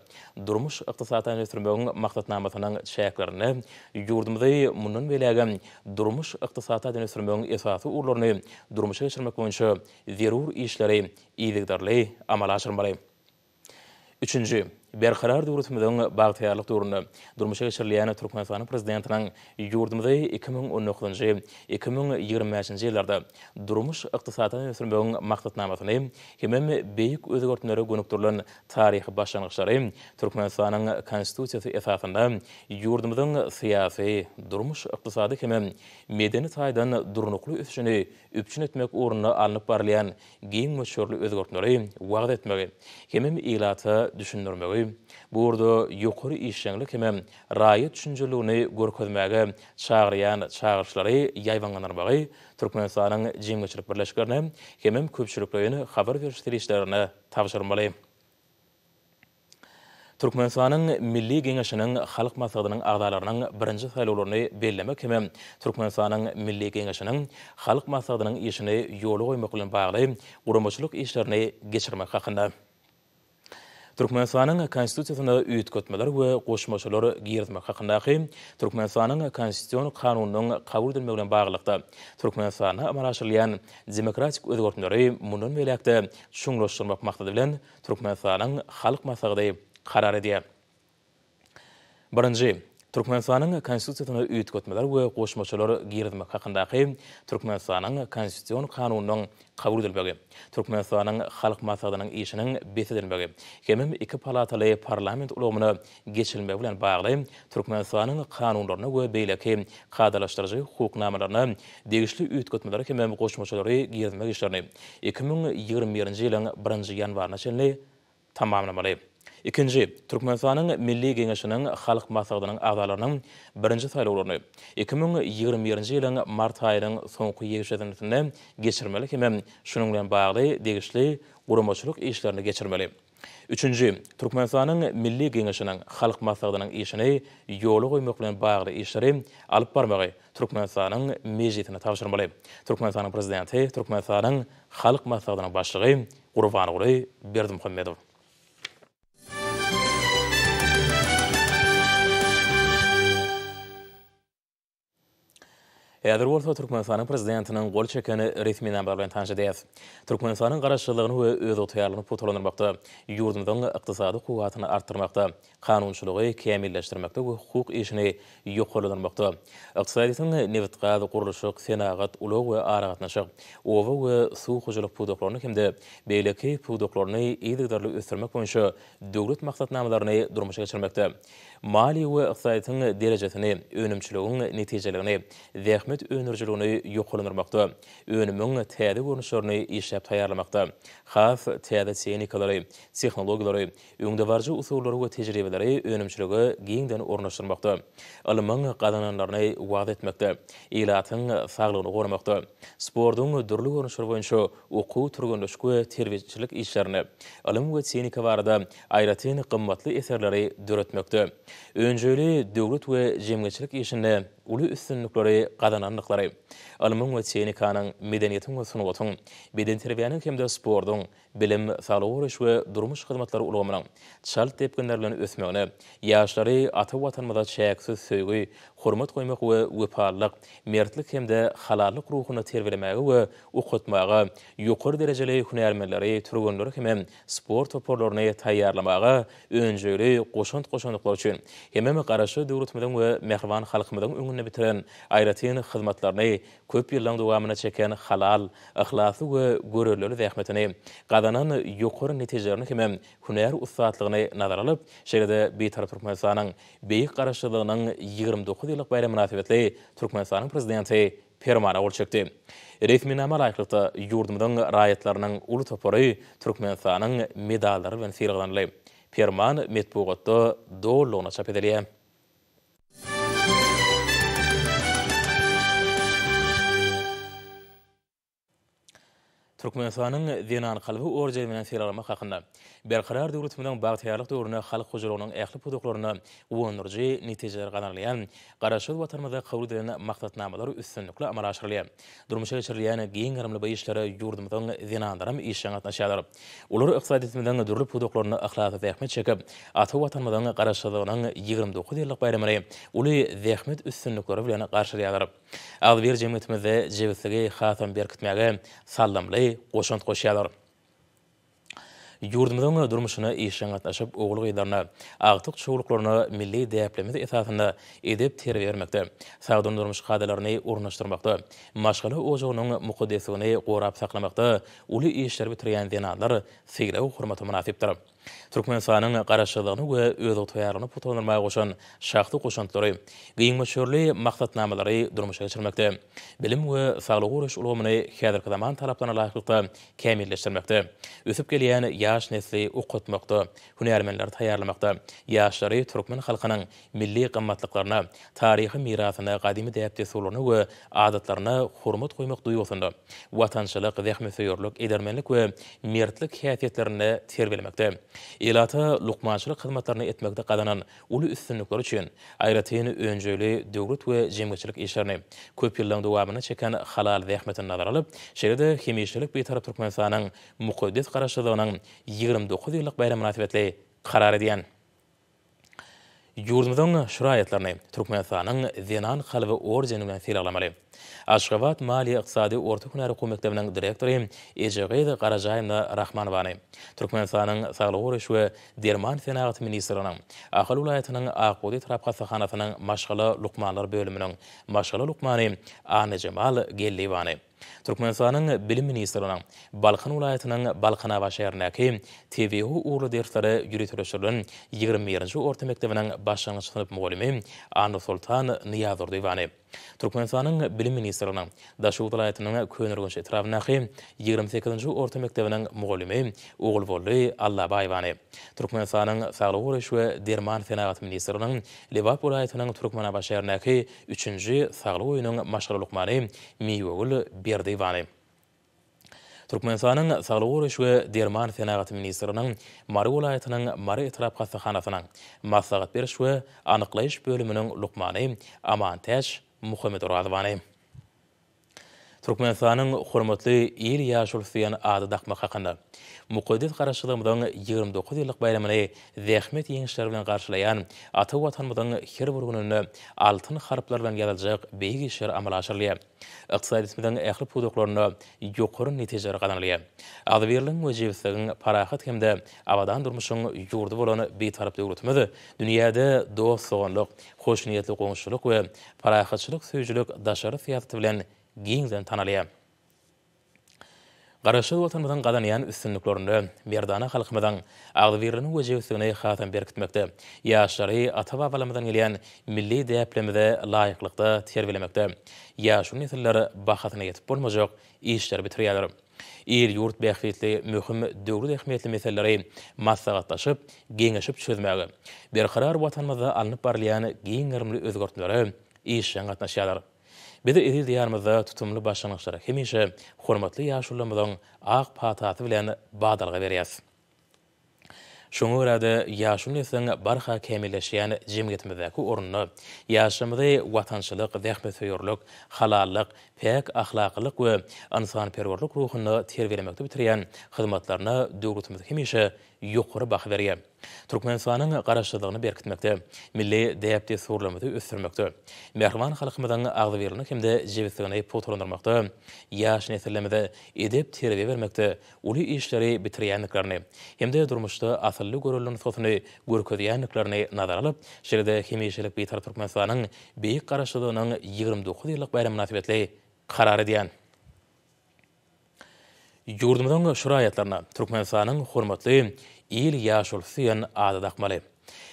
durmuş-ykdysady taýdan ösdürmegiň maksatnamasynyň çäklerinde ýurdumyzy mundan beýlägem durmuş-ykdysady taýdan ösdürmegiň esasy ugurlaryny durmuşa geçirmek boýunça zerur işleri yzygiderli amala aşyrmaly. Üçünji. Berkarar döwletimiziň bagtyýarlyk döwründe durmuşa geçirilýän Türkmenistanyň Prezidentiniň ýurdumyzy 2019-njy, 2025-nji ýyllarda durmuş-ykdysady taýdan ösdürmegiň maksatnamasyny hemem beýik özgertmelere gönükdirilen taryhy başlangyçlary Türkmenistanyň Konstitusiýasy esasynda ýurdumyzyň syýasy, durmuş-ykdysady hemem medeni taýdan durnukly ösüşini üpjün etmek ugrunda alnyp barylýan giň möçberli özgertmeleri wagyz etmegi hemem ilata düşündirmegi, bu ugurda ýokary işjeňlik hemem raýat düşünjeliligini görkezmäge çagyrýan çagyryşlary ýaýbaňlandyrmagy Türkmenistanyň jemgyýetçilik birleşiklerine hemem köpçülikleýin habar beriş serişdelerine tabşyrmaly. Türkmenistanyň Milli Geňeşiniň Halk Maslahatynyň agzalarynyň birinji saýlawlaryny bellemek hem Türkmenistanyň Milli Geňeşiniň Halk Maslahatynyň işini ýola goýmak bilen bagly guramaçylyk işlerini geçirmek hakynda. Türkmenistanyň Konstitusiýasyna üýtgetmeler we goşmaçalar girizmek hakyndaky Türkmenistanyň Konstitusion kanunynyň kabul edilmegi bilen baglylykda, Türkmenistanda amala aşyrylýan demokratik özgertmeleri mundan beýläk-de çuňlaşdyrmak maksady bilen Türkmenistanyň Halk Maslahaty karar edýär. Birinji. Türkmenistanyň Konstitusiýasyna üýtgetmeler we goşmaçalar girizmek hakyndaky Türkmenistanyň Konstitusion kanunynyň kabul edilmegi, Türkmenistanyň Halk Maslahatynyň işiniň bes edilmegi hemem iki palataly parlament ulgamyna geçilmegi bilen bagly Türkmenistanyň kanunlaryna we beýleki kadalaşdyryjy hukuk namalaryna degişli üýtgetmeleri hemem goşmaçalary girizmek işlerini 2021-nji ýylyň birinji ýanwaryna çenli tamamlamaly. Ikinji, Türkmenistanyň Milli Geňeşiniň Halk Maslahatynyň agzalarynyň birinji saýlawlaryny 2021-nji ýylyň mart aýynyň soňky ýekşenbesinde geçirmeli hemem şunuň bilen bagly degişli guramaçylyk işlerini geçirmeli. Üçünji, Türkmenistanyň Milli Geňeşiniň Halk Maslahatynyň işini ýola goýmak bilen bagly işleri alyp barmagy Türkmenistanyň Mejlisine tabşyrmaly. Türkmenistanyň Prezidenti Türkmenistanyň Halk Maslahatynyň Başlygy Gurbanguly Berdimuhamedow. Häzir bolsa Türkmenistanyň Prezidentiniň gol çeken resminamalary bilen tanyş edýäris. Türkmenistanyň Garaşsyzlygyny we özygtyýarlygyny pugtalandyrmakda, ýurdumyzyň ykdysady kuwwatyny artdyrmakda, kanunçylygy kämilleşdirmekde we hukuk işini ýokarlandyrmakda, ykdysadyýetiň nebitgaz, gurluşyk, senagat, ulag we aragatnaşyk, oba we suw hojalyk pudaklaryny hem-de beýleki pudaklaryny yzygiderli ösdürmek boýunça döwlet maksatnamalaryny durmuşa geçirmekde, maliýe we ykdysadyýetiň derejesini, önümçiligiň netijeligini, zähmet öndürijiligini ýokarlandyrmakda, önümiň täze görnüşlerini işläp taýýarlamakda, has täze tehnikalary, tehnologiýalary, öňdebaryjy usullary we tejribeleri önümçilige giňden ornaşdyrmakda, ylmyň gazananlaryny wagyz etmekde, ilatyň saglygyny goramakda, sportuň dürli görnüşleri boýunça okuw-türgenleşik we terbiýeçilik işlerinde, ylym we tehnika barada aýratyn gymmatly eserleri döretmekde, önjeýli döwlet we jemgyýetçilik işinde uly üstünlikleri gazanandyklary, ylmyň we tehnikanyň, medeniýetiň we sungatyň, bedenterbiýäniň hem-de sportuň, bilim, saglygy goraýyş we durmuş hyzmatlary ulgamynyň çalt depginler bilen ösmegine, ýaşlary ata Watanymyza çäksiz söýgi, hormat goýmak we wepalylyk, mertlik hem-de halallyk ruhunda terbiýelemäge we okatmaga, ýokary derejeli hünärmenleri, türgenleri hemem sport toparlaryny taýýarlamaga önjeýli goşant goşandyklary üçin hemem Garaşsyz döwletimiziň we mähriban halkymyzyň öňünde bitiren aýratyn hyzmatlaryny, köp ýyllaryň dowamynda çeken halal, yhlasly we görelleli zähmetini, gazanan ýokary netijelerini hemem hünär ussatlygyny nazara alyp, şeýle-de Bitarap Türkmenistanyň Beýik Garaşsyzlygynyň 29 ýyllyk baýramy mynasybetli Türkmenistanyň Prezidenti Permana gol çekdi. Resminama laýyklykda, ýurdumyzyň raýatlarynyň uly topary Türkmenistanyň medallary bilen sylaglanyldy. Perman metbugatda dolulygyna çap edilýär. Türkmenistanyň Zenan kalby ordeni bilen sylaglamak hakynda. Berkarar döwletimiziň bagtyýarlyk döwründe halk hojalygynyň ähli pudaklarynda guwandyryjy netijeler gazanylýan Garaşsyz Watanymyzda kabul edilen maksatnamalar üstünlikli amala aşyrylýar. Durmuşa geçirilýän giň gerimli bu işlere ýurdumyzyň zenanlaram işjeň gatnaşýarlar. Olar ykdysadyýetimiziň dürli pudaklarynda yhlasly zähmet çekip, ata Watanymyzyň Garaşsyzlygynyň 29 ýyllyk baýramyny uly zähmet üstünlikleri bilen garşylaýarlar. Agzybir jemgyýetimizde jebisligi hasam berkitmäge saldamly goşant goşýarlar. Ýurdumyzyň durmuşyna işjeň gatnaşyp, ogul-gyzlaryna, agtyk-çowluklaryna milli däplerimiz esasynda edep-terbiýe bermekde, sagdyn durmuş kadalaryny ornaşdyrmakda, maşgala ojagynyň mukaddesligini gorap saklamakda uly işleri bitirýän zenanlar sylag-hormata mynasypdyr. Türkmenistanyň Garaşsyzlygyny we özygtyýarlygyny pugtalandyrmaga goşan şahsy goşantlary, giň möçberli maksatnamalary durmuşa geçirmekde, bilim we saglygy goraýyş ulgamyny häzirki zaman talaplaryna laýyklykda kämilleşdirmekde, ösüp gelýän ýaş. ýaş nesli okatmakda, hünärmenleri taýýarlamakda, ýaşlary türkmen halkynyň milli gymmatlyklaryna, taryhy mirasyna, gadymy däp-dessurlaryna we adatlaryna hormat goýmak duýgusynda, watançylyk, zähmetsöýerlik, edermenlik we mertlik häsiýetlerinde terbiýelemekde, ilata lukmançylyk hyzmatlaryny etmekde gazanan uly üstünlikleri üçin, aýratyn önjeýli döwlet we jemgyýetçilik işlerini, köp ýyllaryň dowamynda çeken halal zähmetini nazara alyp, şeýle-de hemişelik Bitarap Türkmenistanyň mukaddes Garaşsyzlygynyň 29 ýyllyk baýramy mynasybetli karar edýän. Ýurdumyzyň şu raýatlaryny Türkmenistanyň Zenan kalby ordeni bilen sylaglamaly. Aşgabat maliýe-ykdysady orta hünär okuw mekdebiniň direktory Ejegyz Garajaýewna Rahmanowany, Türkmenistanyň Saglygy goraýyş we derman senagaty ministrliginiň Ahal welaýatynyň Ak bugdaý etrap hassahanasynyň maşgala lukmanlar bölüminiň maşgala lukmany Annajemal Geldiýewany, Türkmenistanyň Bilim ministrliginiň Balkan welaýatynyň Balkanabat şäherindäki tebigy ugurly derslere ýöriteleşdirilen 21-nji orta mekdebiniň başlangyç synp mugallymy Annasoltan Nyýazdurdyýewany, Türkmenistanyň Bilim ministrliginiň Daşoguz welaýatynyň Köneürgenç etrabyndaky 28-nji orta mekdebiniň mugallymy Ogulbolly Allabaýewany, Türkmenistanyň Saglygy goraýyş we derman senagaty ministrliginiň Lebap welaýatynyň Türkmenabat şäherindäki Üçünji saglyk öýüniň maşgala lukmany Miwegül Berdiýewany, Türkmenistanyň Saglygy goraýyş we derman senagaty ministrliginiň Mary welaýatynyň Mary etrap hassahanasynyň maslahat beriş we anyklaýyş bölüminiň lukmany Amantäç Muhammedorazowany. Türkmenistanyň Hormatly il ýaşulusy diýen ady dakmak hakynda. Mukaddes Garaşsyzlygymyzyň 29 ýyllyk baýramyny zähmet ýeňişleri bilen garşylaýan ata Watanymyzyň her bir gününde altyn harplar bilen ýazyljak beýik işler amala aşyrylýar. Ykdysadyýetimiziň ähli pudaklarynda ýokary netijeler gazanylýar. Agzybirligiň we jebisligiň, parahat hem-de abadan durmuşyň ýurdy bolan Bitarap döwletimiz dünýäde dost-doganlyk, hoşniýetli goňşuçylyk we parahatçylyk söýüjilik daşary syýasaty bilen giňden tanalýar. Garaşsyz Watanymyzyň gazanýan üstünliklerinde merdana halkymyzyň agzybirligini we jebisligini hasam berkitmekde, ýaşlary ata-babalarymyzdan gelýän milli däplerimize laýyklykda terbiýelemekde ýaşuly nesiller bahasyna ýetip bolmajak işleri bitirýärler. Il-ýurt bähbitli möhüm döwlet ähmiýetli meseleleri maslahatlaşyp, geňeşip çözmäge, berkarar Watanymyzda alnyp barylýan giň gerimli özgertmelere işjeň gatnaşýarlar. Biz eziz Diýarymyzda tutumly başlangyçlara hemişe hormatly ýaşulularymyzyň ak patasy bilen badalga berýäris. Şoňa görä-de, ýaşuly nesliň barha kämilleşýän jemgyýetimizdäki ornuny, ýaşlarymyzy watançylyk, zähmetsöýerlik, halallyk, päk ahlaklylyk we ynsanperwerlik ruhunda terbiýelemekde bitirýän hyzmatlaryna döwletimiz hemişe ýokary baha berýär. Türkmenistanyň Garaşsyzlygyny berkitmekde, milli däp-dessurlarymyzy ösdürmekde, mähriban halkymyzyň agzybirligini hem-de jebisligini pugtalandyrmakda, ýaş nesillerimize edep-terbiýe bermekde uly işleri bitirýändiklerini hem-de durmuşda asylly görelde nusgasyny görkezýändiklerini nazara alyp, şeýle-de hemişelik Bitarap Türkmenistanyň Beýik Garaşsyzlygynyň 29 ýyllyk baýramy mynasybetli karar edýän. Ýurdumyzyň şu raýatlaryna Türkmenistanyň Hormatly il ýaşulusy diýen ady dakmaly.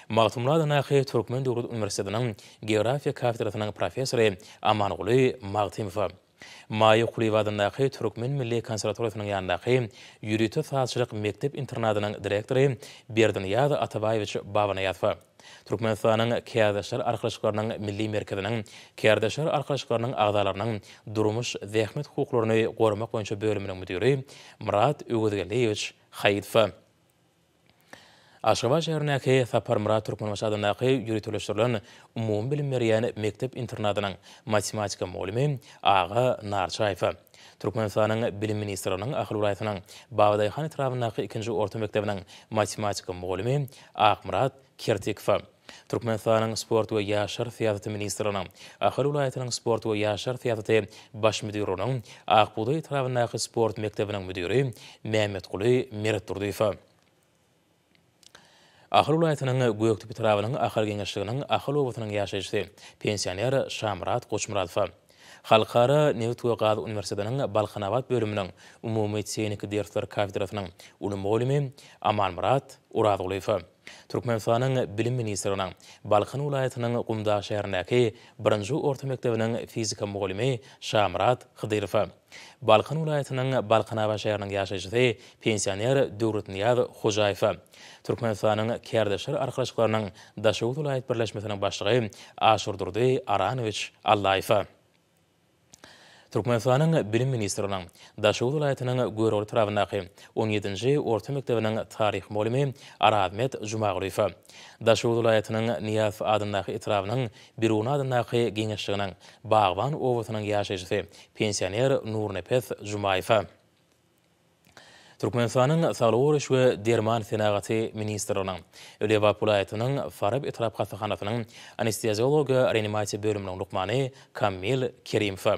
Magtymguly adyndaky Türkmen döwlet uniwersitetiniň geografiýa kafedrasynyň professory Amanguly Magtymowa. Maýa Kulyýewa adyndaky Türkmen milli konserwatoriýasynyň ýanyndaky ýörite sazçylyk mekdep-internadynyň direktory Berdinyýaz Atabaýewiç Babanyýazowa, Türkmenistanyň Kärdeşler arkalaşyklarynyň Milli merkeziniň Kärdeşler arkalaşyklarynyň agzalarynyň durmuş, zähmet hukuklaryny goramak boýunça bölüminiň müdiri Myrat Öwezgeldiýewiç Haýydowa, Aşgabat şäherindäki Saparmyrat Türkmenbaşy adyndaky ýöriteleşdirilen umumybilim berýän mekdep-internadynyň matematika mugallymy Aga Narçaýewa, Türkmenistanyň Bilim ministrliginiň Ahal welaýatynyň Babadaýhan etrabyndaky ikinji orta mekdebiniň matematika mugallymy Akmyrat Kertikowa, Türkmenistanyň Sport we ýaşlar syýasaty ministrliginiň Ahal welaýatynyň Sport we ýaşlar syýasaty baş müdirliginiň Ak bugdaý etrabyndaky sport mekdebiniň müdiri Mämmetguly Meretdurdyýewa, Ahal welaýatynyň Gökdepe etrabynyň Ahal geňeşliginiň Ahal obasynyň ýaşaýjysy, pensioner Şamyrat Goçmyradowa, Halkara nebit we gaz uniwersitetiniň Balkanabat bölüminiň umumy tehniki dersler kafedrasynyň uly mugallymy Amanmyrat Orazgulyýewa. Türkmenistanyň Bilim ministrliginiň Balkan welaýatynyň Gumdag şäherindäki birinji orta mekdebiniň fizika mugallymy Şamyrat Hydyrowa. Balkan welaýatynyň Balkanabat şäheriniň ýaşaýjysy, pensioner Döwletnyýaz Hojaýewe. Türkmenistanyň Kärdeşler arkalaşyklarynyň Daşoguz welaýat birleşmesiniň başlygy Aşyrdurdy Aranowiç Allaýewe. Türkmenistanyň Bilim ministrliginiň Daşoguz welaýatynyň Görogly etrabyndaky on ýedinji orta mekdebiniň taryh mugallymy Arazmet Jumagulyýewe. Daşoguz welaýatynyň Nyýazow adyndaky etrabynyň Biruny adyndaky geňeşliginiň Bagban obasynyň ýaşaýjysy, pensioner Nurnepes Jumaýewe. Türkmenistanyň Saglygy goraýyş we derman senagaty ministrliginiň Lebap welaýatynyň Farap etrap hassahanasynyň anesteziologiýa-reanimasiýa bölüminiň lukmany Kamil Kerimowa.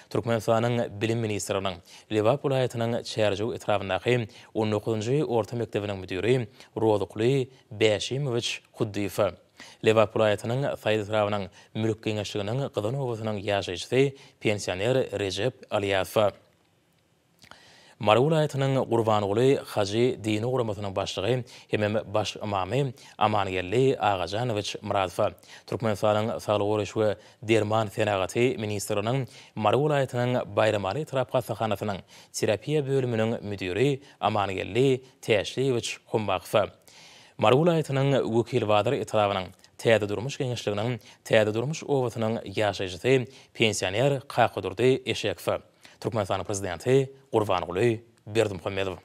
Türkmenistanyň Bilim ministrliginiň Lebap welaýatynyň Çärjew etrabyndaky on dokuzynjy orta mekdebiniň müdiri Rozykly Bäşimowiç Huddyýewa. Lebap welaýatynyň Saýat etrabynyň Mülk geňeşliginiň Gyzan obasynyň ýaşaýjysy, pensioner Rejep Alýazowa. Mary welaýatynyň Gurbanguly hajy dini guramasynyň başlygy hemem baş ymamy Amangeldi Agajanowiç Myradowa, Türkmenistanyň Saglygy goraýyş we derman senagaty ministrliginiň Mary welaýatynyň Baýramaly etrap hassahanasynyň terapiýa bölüminiň müdiri Amangeldi Täşliýewiç Hommakowa, Mary welaýatynyň Wekilbazar etrabynyň Täze durmuş geňeşliginiň Täze durmuş obasynyň ýaşaýjysy, pensioner Kakadurdy Eşekowa, Türkmenistanyň Prezidenti Gurbanguly Berdimuhamedow.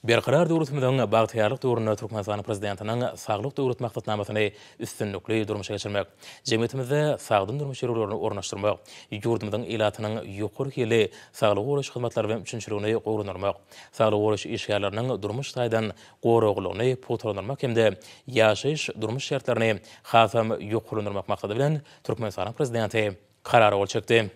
Berkarar döwletimiziň bagtyýarlyk döwründe Türkmenistanyň Prezidentiniň Saglyk Döwlet maksatnamasyny üstünlikli durmuşa geçirmek, jemgyýetimizde sagdyn durmuş ýörelgelerini ornaşdyrmak, ýurdumyzyň ilatynyň ýokary hilli saglygy goraýyş hyzmatlary bilen üpjünçiligini gowulandyrmak, saglygy goraýyş işgärleriniň durmuş taýdan goraglylygyny pugtalandyrmak hem-de ýaşaýyş-durmuş şertlerini hasam ýokarlandyrmak maksady bilen Türkmenistanyň Prezidenti Karara gol çekdi.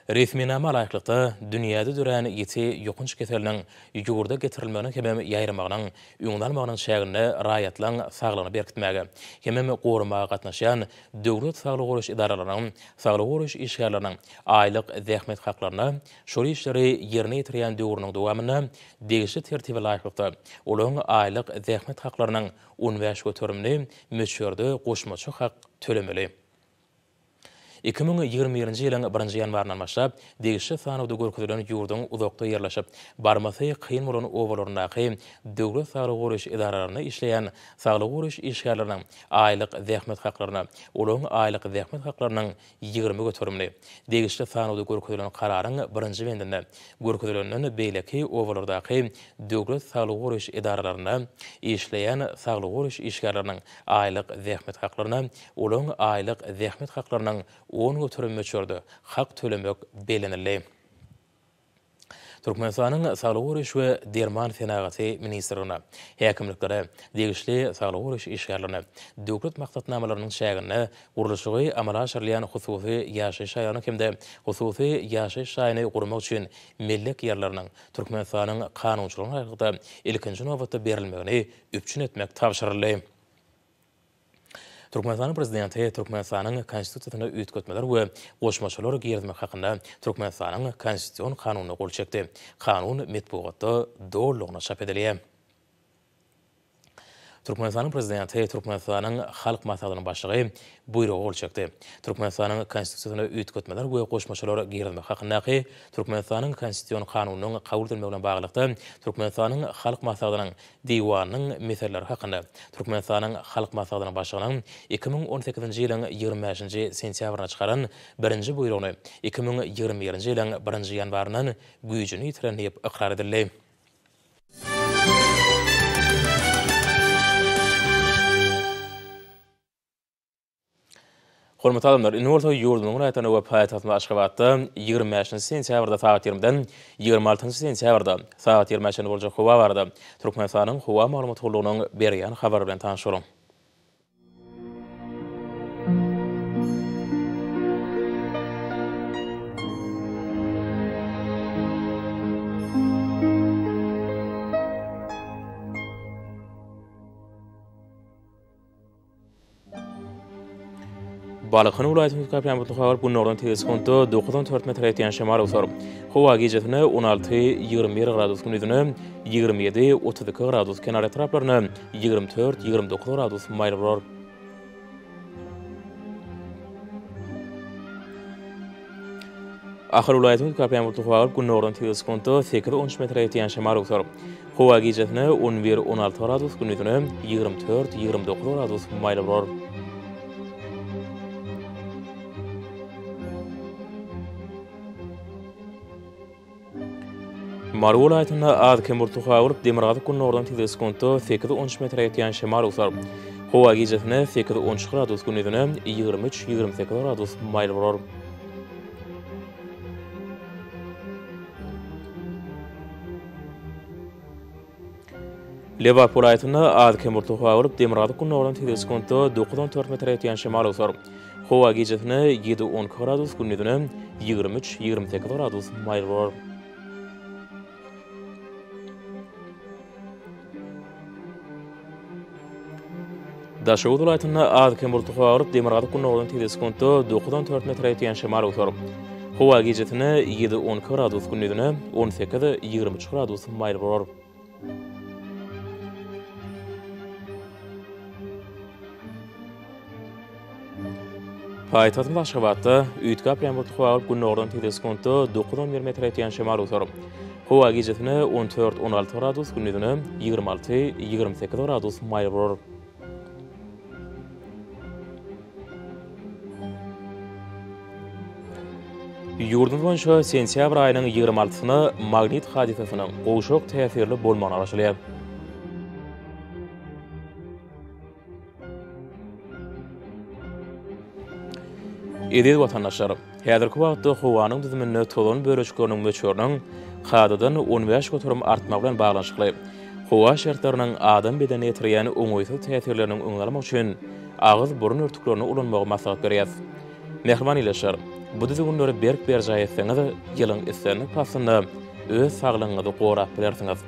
Resminama laýyklykda, dünýäde dörän ýiti ýokanç keseliniň ýurda getirilmeginiň hemem ýaýramagynyň öňüni almagynyň çäginde raýatlaryň saglygyny berkitmäge hemem goramaga gatnaşýan döwlet saglygy goraýyş edaralarynyň saglygy goraýyş işgärleriniň aýlyk zähmet haklaryna şol işleri ýerine ýetirýän döwrüniň dowamynda degişli tertibe laýyklykda olaryň aýlyk zähmet haklarynyň 15 göterimini möçberde goşmaça hak tölemeli. 2021-nji ýylyň birinji ýanwaryndan başlap, degişli sanawda görkezilen ýurduň uzakda ýerleşip, barmasy kyn bolan obalaryndaky döwlet saglygy goraýyş edaralarynda işleýän saglygy goraýyş işgärleriniň aýlyk zähmet haklaryna olaryň aýlyk zähmet haklarynyň 20 göterimini, degişli sanawda görkezilen kararyň birinji bendinde görkezilenden beýleki obalardaky döwlet saglygy goraýyş edaralarynda işleýän saglygy goraýyş işgärleriniň aýlyk zähmet haklaryna olaryň aýlyk zähmet haklarynyň 10% möçberde hak tölemek bellenildi. Türkmenistanyň Saglygy goraýyş we derman senagaty ministrligine, häkimliklere, degişli saglygy goraýyş işgärlerine döwlet maksatnamalarynyň çäginde gurluşygy amala aşyrylýan hususy ýaşaýyş jaýlarynyň hem-de hususy ýaşaýyş jaýyny gurmak üçin mellek ýerleriniň Türkmenistanyň kanunçylygyna laýyklykda ilkinji nobatda berilmegini üpjün etmek tabşyryldy. Türkmenistanyň Prezidenti Türkmenistanyň Konstitusiýasyna üýtgetmeler we goşmaçalar girizmek hakynda Türkmenistanyň Konstitusion Kanunyna gol çekdi. Kanun metbugatda dolulygyna çap edilýär. Türkmenistanyň Prezidenti Türkmenistanyň Halk Maslahatynyň Başlygy Buýruga gol çekdi. Türkmenistanyň Konstitusiýasyna üýtgetmeler we goşmaçalar girizmek hakyndaky Türkmenistanyň Konstitusion Kanunynyň kabul edilmegi bilen baglylykda Türkmenistanyň Halk Maslahatynyň Diwanynyň meseleleri hakynda Türkmenistanyň Halk Maslahatynyň Başlygynyň 2018-nji ýylyň 25-nji sentýabrynda çykaran birinji Buýrugyny 2021-nji ýylyň birinji ýanwaryndan güýjüni ýitiren diýip ykrar edildi. Hormatly adamlar, indi bolsa ýurdumyzyň welaýatlarynda we paýtagtymyz Aşgabatda 25-nji sentýabrda sagat 20-den 26-njy sentýabrda sagat 20-ä çenli boljak howa barada Türkmenistanyň Howa maglumat gullugynyň berýän habary bilen tanyş boluň. Balkan welaýatynyň üýtgäp bulutly howa bolup, günordan tegelek sekuntda dokuzdan dört metre ýetýän şemal öwser. Howa gijesine 16, 21 gradus, gündizine 27, 32 gradus, kenar etraplaryna 24, 29 gradus maýyl bolar. Ahal welaýatynyň üýtgäp bulutly howa bolup, günordan tegelek sekuntda sekiz, 13 metre ýetýän şemal öwser. Howa gijesine 11, 16 gradus, gündizine 24, 29 gradus maýyl bolar. Mary welaýatynda az-kem bulutly howa bolup, demirgazyk-gündogardan tizligi sekuntda sekiz, 13 metre ýetýän şemal öwser. Howa gijesine sekiz, 13 gradus, gündizine 23, 28 gradus maýyl bolar. Lebap welaýatynda az-kem bulutly howa bolup, demirgazyk-gündogardan tizligi sekuntda dokuz-on dört metre ýetýän şemal öwser. Howa gijesine ýedi-on iki gradus, gündizine 23, 28 gradus maýyl bolar. Daşoguz welaýatynda az-kem bulutly howa bolup, demirgazyk-gündogardan tizligi sekuntda dokuz-on dört metre ýetýän şemal öwser. Howa gijesine ýedi-on iki gradus, gündizine 18, 23 gradus maýyl bolar. Paýtagtymyz Aşgabatda üýtgäp ýagmyrly howa bolup, günordan tizligi sekuntda dokuz-on bir metre ýetýän şemal öwser. Howa gijesine 14, 16 gradus, gündizine 26, 28 gradus maýyl bolar. Ýurdumyz boýunça sentýabr aýynyň 26-syna magnit hadysasynyň gowşak täsirli bolmagyna garaşylýar. Eziz watandaşlar, häzirki wagtda howanyň düzüminde tozan bölejikleriniň möçberiniň kadadan 15% artmagy bilen baglanyşykly howa şertleriniň adam bedenine ýetirýän oňaýsyz täsirleriniň öňüni almak üçin agyz-burun örtüklerini ulanmagy maslahat berýäris. Mähriban ildeşler, bu düzgünleri berk berjaý etseňiz, ýylyň islendik paslynda öz saglygyňyzy gorap bilersiňiz.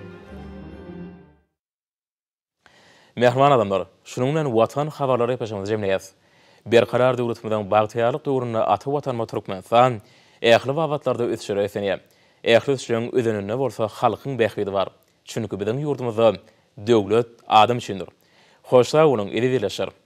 Mähriban adamlar, şunuň bilen Watan habarlary gepleşigimizi jemleýäris. Berkarar döwletimiziň bagtyýarlyk döwründe ata Watanymyz Türkmenistan ähli babatlarda ösüşlere beslenýär. Ähli ösüşleriň özeninde bolsa halkyň bähbidi bar. Çünki biziň ýurdumyzda döwlet adam üçindir. Hoş sag boluň, eziz ildeşler!